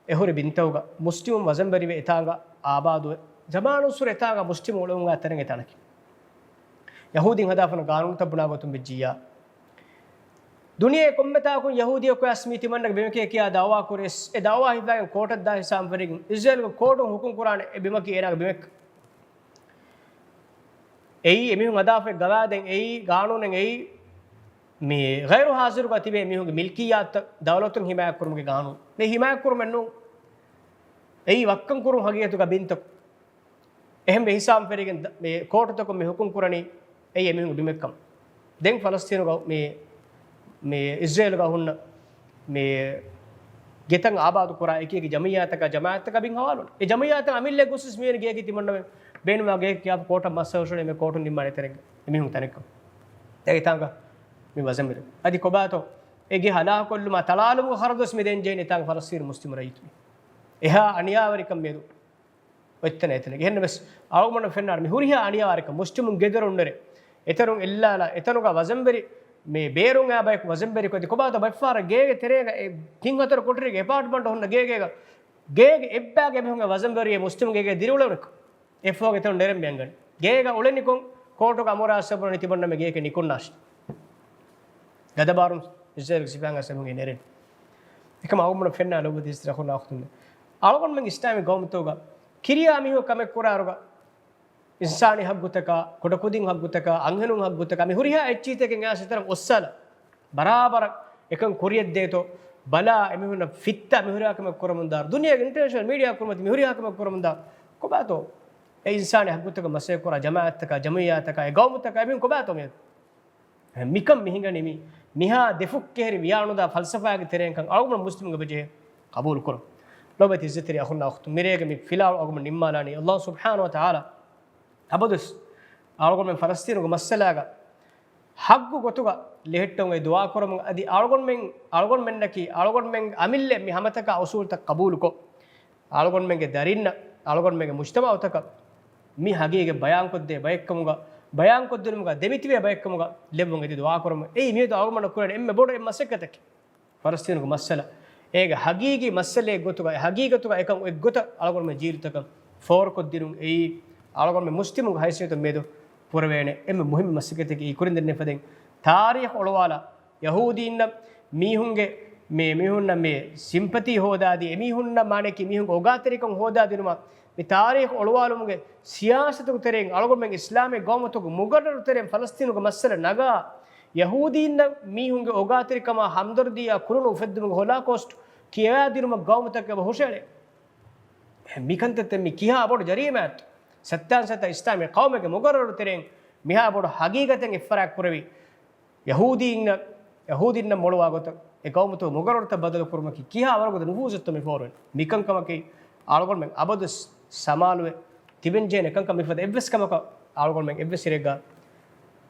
އެހުރި ބިންތަކުގަ މުސްލިމުން ވަޒަންވެރިވެ އެތާނގަ އާބާދުވެ، ޒަމާނުއްސުރެ އެތާނގަ މުސްލިމުން އުޅެމުންގާ ތަނެއް އެތަނަކީ. ޔަހޫދީން ހަދާފަން ޤާނޫނުތައް ބުނާ ގޮތުން ވެއްޖިއްޔާ، ދުނިޔޭ ކޮންމެތާކުން ޔަހޫދީއަކު އައިސް މީ ތިމަންނަގެ ބިމެކޭ ކިޔާ ދަޢުވާ ކުރިޔަސް، އެ ދަޢުވާ ހިފާގެން ކޯޓަށް ދާ ހިސާބުން ފެށިގެން، އިސްރޭލުގެ ކޯޓުން ހުކުމް ކުރާނެ އެ ބިމަކީ އޭނާގެ ބިމެއް. އެއީ އެމީހުން ހަދާފައި ގަވާއިދެއް އެއީ، ޤާނޫނެއް އެއީ، މި ޣައިރު ޙާޟިރުގަ ތިބޭ މީހުންގެ މިލްކިއްޔާތުތައް ދައުލަތުން ޙިމާޔަތްކުރުމުގެ ޤާނޫނު. މި ޙިމާޔަތްކުރުމެއް ނޫން. އެއީ ވައްކަން ކުރުން ޙަޤީޤަތުގަ ބިންތަކު. އެހެންވެ ހިސާބުން ފެށިގެން ދަ-، މި ކޯޓުތަކުން މި ހުކުމް ކުރަނީ އެއީ އެމީހުންގެ ބިމެއްކަމަށް. ދެން ފަލަސްޠީނުގަ މި، މި އިސްރޭލުގަ ހުންނަ މި ގެތައް އާބާދު ކުރާ އެކި އެކި ޖަމިއްޔާތަކާ ޖަމާޢަތްތަކާ ބިން ހަވާލު. އެ ޖަމިއްޔާތަށް އަމިއްލައަށް ގޮސް ވެސް މިވެނި ގެޔަކީ ތިމަންނަމެން ބޭނުމާ ގެޔަކީ ކިޔާފަ ކޯޓަށް މައްސަލަ ހުށަނީ މި ކޯޓުން ނިންމާނެ ތެރެއްގަ އެމީހުން ތަނެއްކަމަށް. ދެން އެތާނގަ މި ވަޒަންވެރި. އަދި ކޮބާތޯ އެ ގެ ހަލާކުކޮށްލުމާ ތަޅާލުމުގެ ޚަރަދު ވެސް މި ދޭން ޖެހެނީ އެތާނގަ ފަލަސްޠީނު މުސްލިމު ރައްޔިތުން. އެހާ އަނިޔާވެރިކަން މިއަދު އޮތްތަނެއް އެތަނެއް. އެހެންނަމަވެސް އަޅުގަނޑު ފެންނާނެ މި ހުރިހާ އަނިޔާވެރިކަން މުސްލިމުން ގެދޮރުންނެރެ އެތަނުން އެއްލާލާ، އެތަނުގަ ވަޒަންވެރި މި ބޭރުން އާ ބަޔަކު ވަޒަންވެރިކޮށް އަދި ކޮބާތޯ ބައްފާރަ ގޭގެ ތެރޭގަ އެ ތިން ހަތަރު ކޮޓަރީގެ އެޕާޓްމަންޓް ހުންނަ ގޭގޭގަ ގޭގެ އެއްބާގެ މީހުންގެ ވަޒަންވެރިއެއް މުސްލިމު ގޭގެ ދިރިއުޅެވުނެކު. އެއަށްފަހުގަ އެތަނުން ނެރެން މި އަންގަނީ. ގޭގަ އުޅެނިކޮށް ކޯޓުގަ އަމުރާ ސަބުރަނި ތިބަންނަމެ ގޭކެ ނިކުންނާށި. ގަދަބާރުން އިސްރޭލުގެ ސިފައިންގެ ސަބުން ނެރެން. އެކަމަ އަޅުގަނޑު ފެންނާ ލޮބުވެތި އިސްތިރާ ހުންނާ އުޚްތުން. އަޅުގަނޑުމެން އިސްލާމީ ގައުމުތަކުގަ ކިރިޔާ މީހުން ކަމެއް ކުރާރުގަ އިންސާނީ ހައްގުތަކާ، ކުޑަކުދިން ހައްގުތަކާ، އަންހެނުން ހައްގުތަކާ، މި ހުރިހާ އެއްޗިހިތަކެއް އައިސް އެތަނަށް އޮއްސާލަ، ބަރާބަރަށް އެކަން ކުރިޔަށްދޭތޯ ބަލާ، އެމީހުންނަށް ފިއްތާ މިހުރިހާ ކަމެއް ކުރަމުންދާ، ދުނިޔޭގެ އިންޓަރނޭޝަނަލް މީޑިއާ ކުރިމަތި މިހުރިހާ ކަމެއް ކުރަމުންދާ، ކޮބާތޯ އެ އިންސާނީ ހައްގުތަކަށް މަސައްކަތް ކުރާ ޖަމާޢަތްތަކާ، ޖަމިއްޔާތަކާ، އެ ގައުމުތަކާ އެމީހުން ކޮބާތޯ މިއަދު؟ މިކަން މި ހިނގަނީ މި، މިހާ ދެފުށް ކެހެރި ވިޔާނުދާ ފަލްސަފާގެ ތެރެއިންކަން އަޅުގަނޑު މުސްލިމުންގެ އެބަޖެހޭ ޤަބޫލު ކުރުން. ލޮބުވެތި އިއްޒަތްތެރި އަޚުންނާ އުޚްތުން، މިރޭގެ މި ފިލާވަޅު އަޅުގަނޑު ނިންމާލާނީ ﷲ ސުބްޙާނަހޫ ވަތަޢާލާ އަބަދުވެސް އަޅުގަނޑުމެން ފަލަސްޠީނުގެ މައްސަލާގަ ޙައްޤު ގޮތުގަ ލެހެއްޓުން އެ ދުޢާ ކުރަމުން އަދި އަޅުގަނޑުމެން، އަޅުގަނޑުމެންނަކީ އަޅުގަނޑުމެން އަމިއްލަ މި ހަމަތަކާ އުޞޫލުތައް ޤަބޫލުކޮށް، އަޅުގަނޑުމެންގެ ދަރިންނަށް، އަޅުގަނޑުމެންގެ މުޖްތަމަޢުތަކަށް މި ޙަޤީޤަތް ބަޔާންކޮށްދޭ ބައެއްކަމުގަ، ބަޔާންކޮށްދިނުމުގަ ދެމިތިބޭ ބައެއްކަމުގަ ލެއްވުން އެދި ދުޢާކުރަމުން. އެއީ މިއަދު އަޅުގަނޑަށް ކުރެވޭނެ އެންމެ ބޮޑު އެއް މަސައްކަތަކީ. ފަލަސްޠީނުގެ މައްސަލަ އޭގެ ޙަޤީޤީ މައްސަލައެއް ގޮތުގަ، އެ ޙަޤީޤަތުގަ އެކަން އެއްގޮތަށް އަޅުގަނޑުމެން ޖީލުތަކަށް ފޯރުކޮށްދިނުން އެއީ އަޅުގަނޑުމެން މުސްލިމުންގެ ހައިސިއްޔަތުން މިއަދު ކުރެވޭނެ އެންމެ މުހިއްމު މަސައްކަތަކީ. ކުރިން ދެންނެވިފަދައިން ތާރީޚު އޮޅުވާލާ، ޔަހޫދީންނަށް މީހުންގެ މި، މީހުންނަށް މި ސިމްޕަތީ ހޯދާދީ، އެމީހުންނަށް މާނައަކީ މީހުންގެ އޮގާތެރިކަން ހޯދާދިނުމަށް މި ތާރީޚު އޮޅުވާލުމުގެ ސިޔާސަތުގެ ތެރެއިން އަޅުގަނޑުމެން އިސްލާމީ ގައުމުތަކުގެ މުގައްރަރު ތެރެއިން ފަލަސްޠީނުގެ މައްސަލަ ނަގާ، ޔަހޫދީންނަށް މީހުންގެ އޮގާތެރިކަމާ ހަމްދަރުދީއާ ކުރުނު އުފެއްދުމުގެ ހޮލާކޯސްޓް ކިޔަވާދިނުމަށް ގައުމުތަކަށް އެބަ ހުށައެޅޭ. މިކަންތައްތައް މި ކިހާ ބޮޑު ޖަރީމާތޯ؟ ސައްތާން ސަތާ އިސްލާމީ ޤައުމެއްގެ މުގައްރަރު ތެރެއިން މިހާ ބޮޑު ޙަޤީޤަތެއް އެއްފަރާތް ކުރެވި، ޔަހޫދީންނަށް، ޔަހޫދީންނަށް މޮޅުވާ ގޮތަށް އެ ޤައުމުތަކުގެ މުގައްރަރުތައް ބަދަލު ކުރުމަކީ ކިހާ ވަރަކުގެ ނުފޫޒެއްތޯ މި ފޯރުވެން؟ މިކަންކަމަކީ އަޅުގަނޑުމެން އަބަދުވެސް ސަމާލުވެ ތިބެން ޖެހޭނެ ކަންކަން. މިފަދަ އެއްވެސް ކަމަކަށް އަޅުގަނޑުމެން އެއްވެސް އިރެއްގަ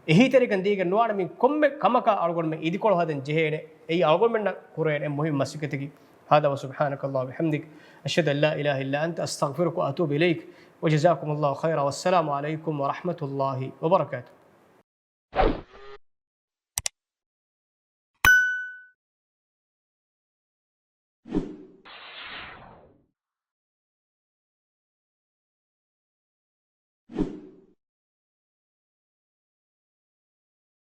އެހީތެރިކަން ދީގެން ނުވާނެ. މި ކޮންމެ ކަމަކަށް އަޅުގަނޑުމެން އިދިކޮޅު ހަދަން ޖެހޭނެ. އެއީ އަޅުގަނޑުމެންނަށް ކުރެވޭނެ މުހިއްމު މަސައްކަތަކީ. هذا وسبحانك اللهم وبحمدك، أشهد أن لا إله إلا أنت، أستغفرك وأتوب إليك، وجزاكم الله خيرا، والسلام عليكم ورحمة الله وبركاته.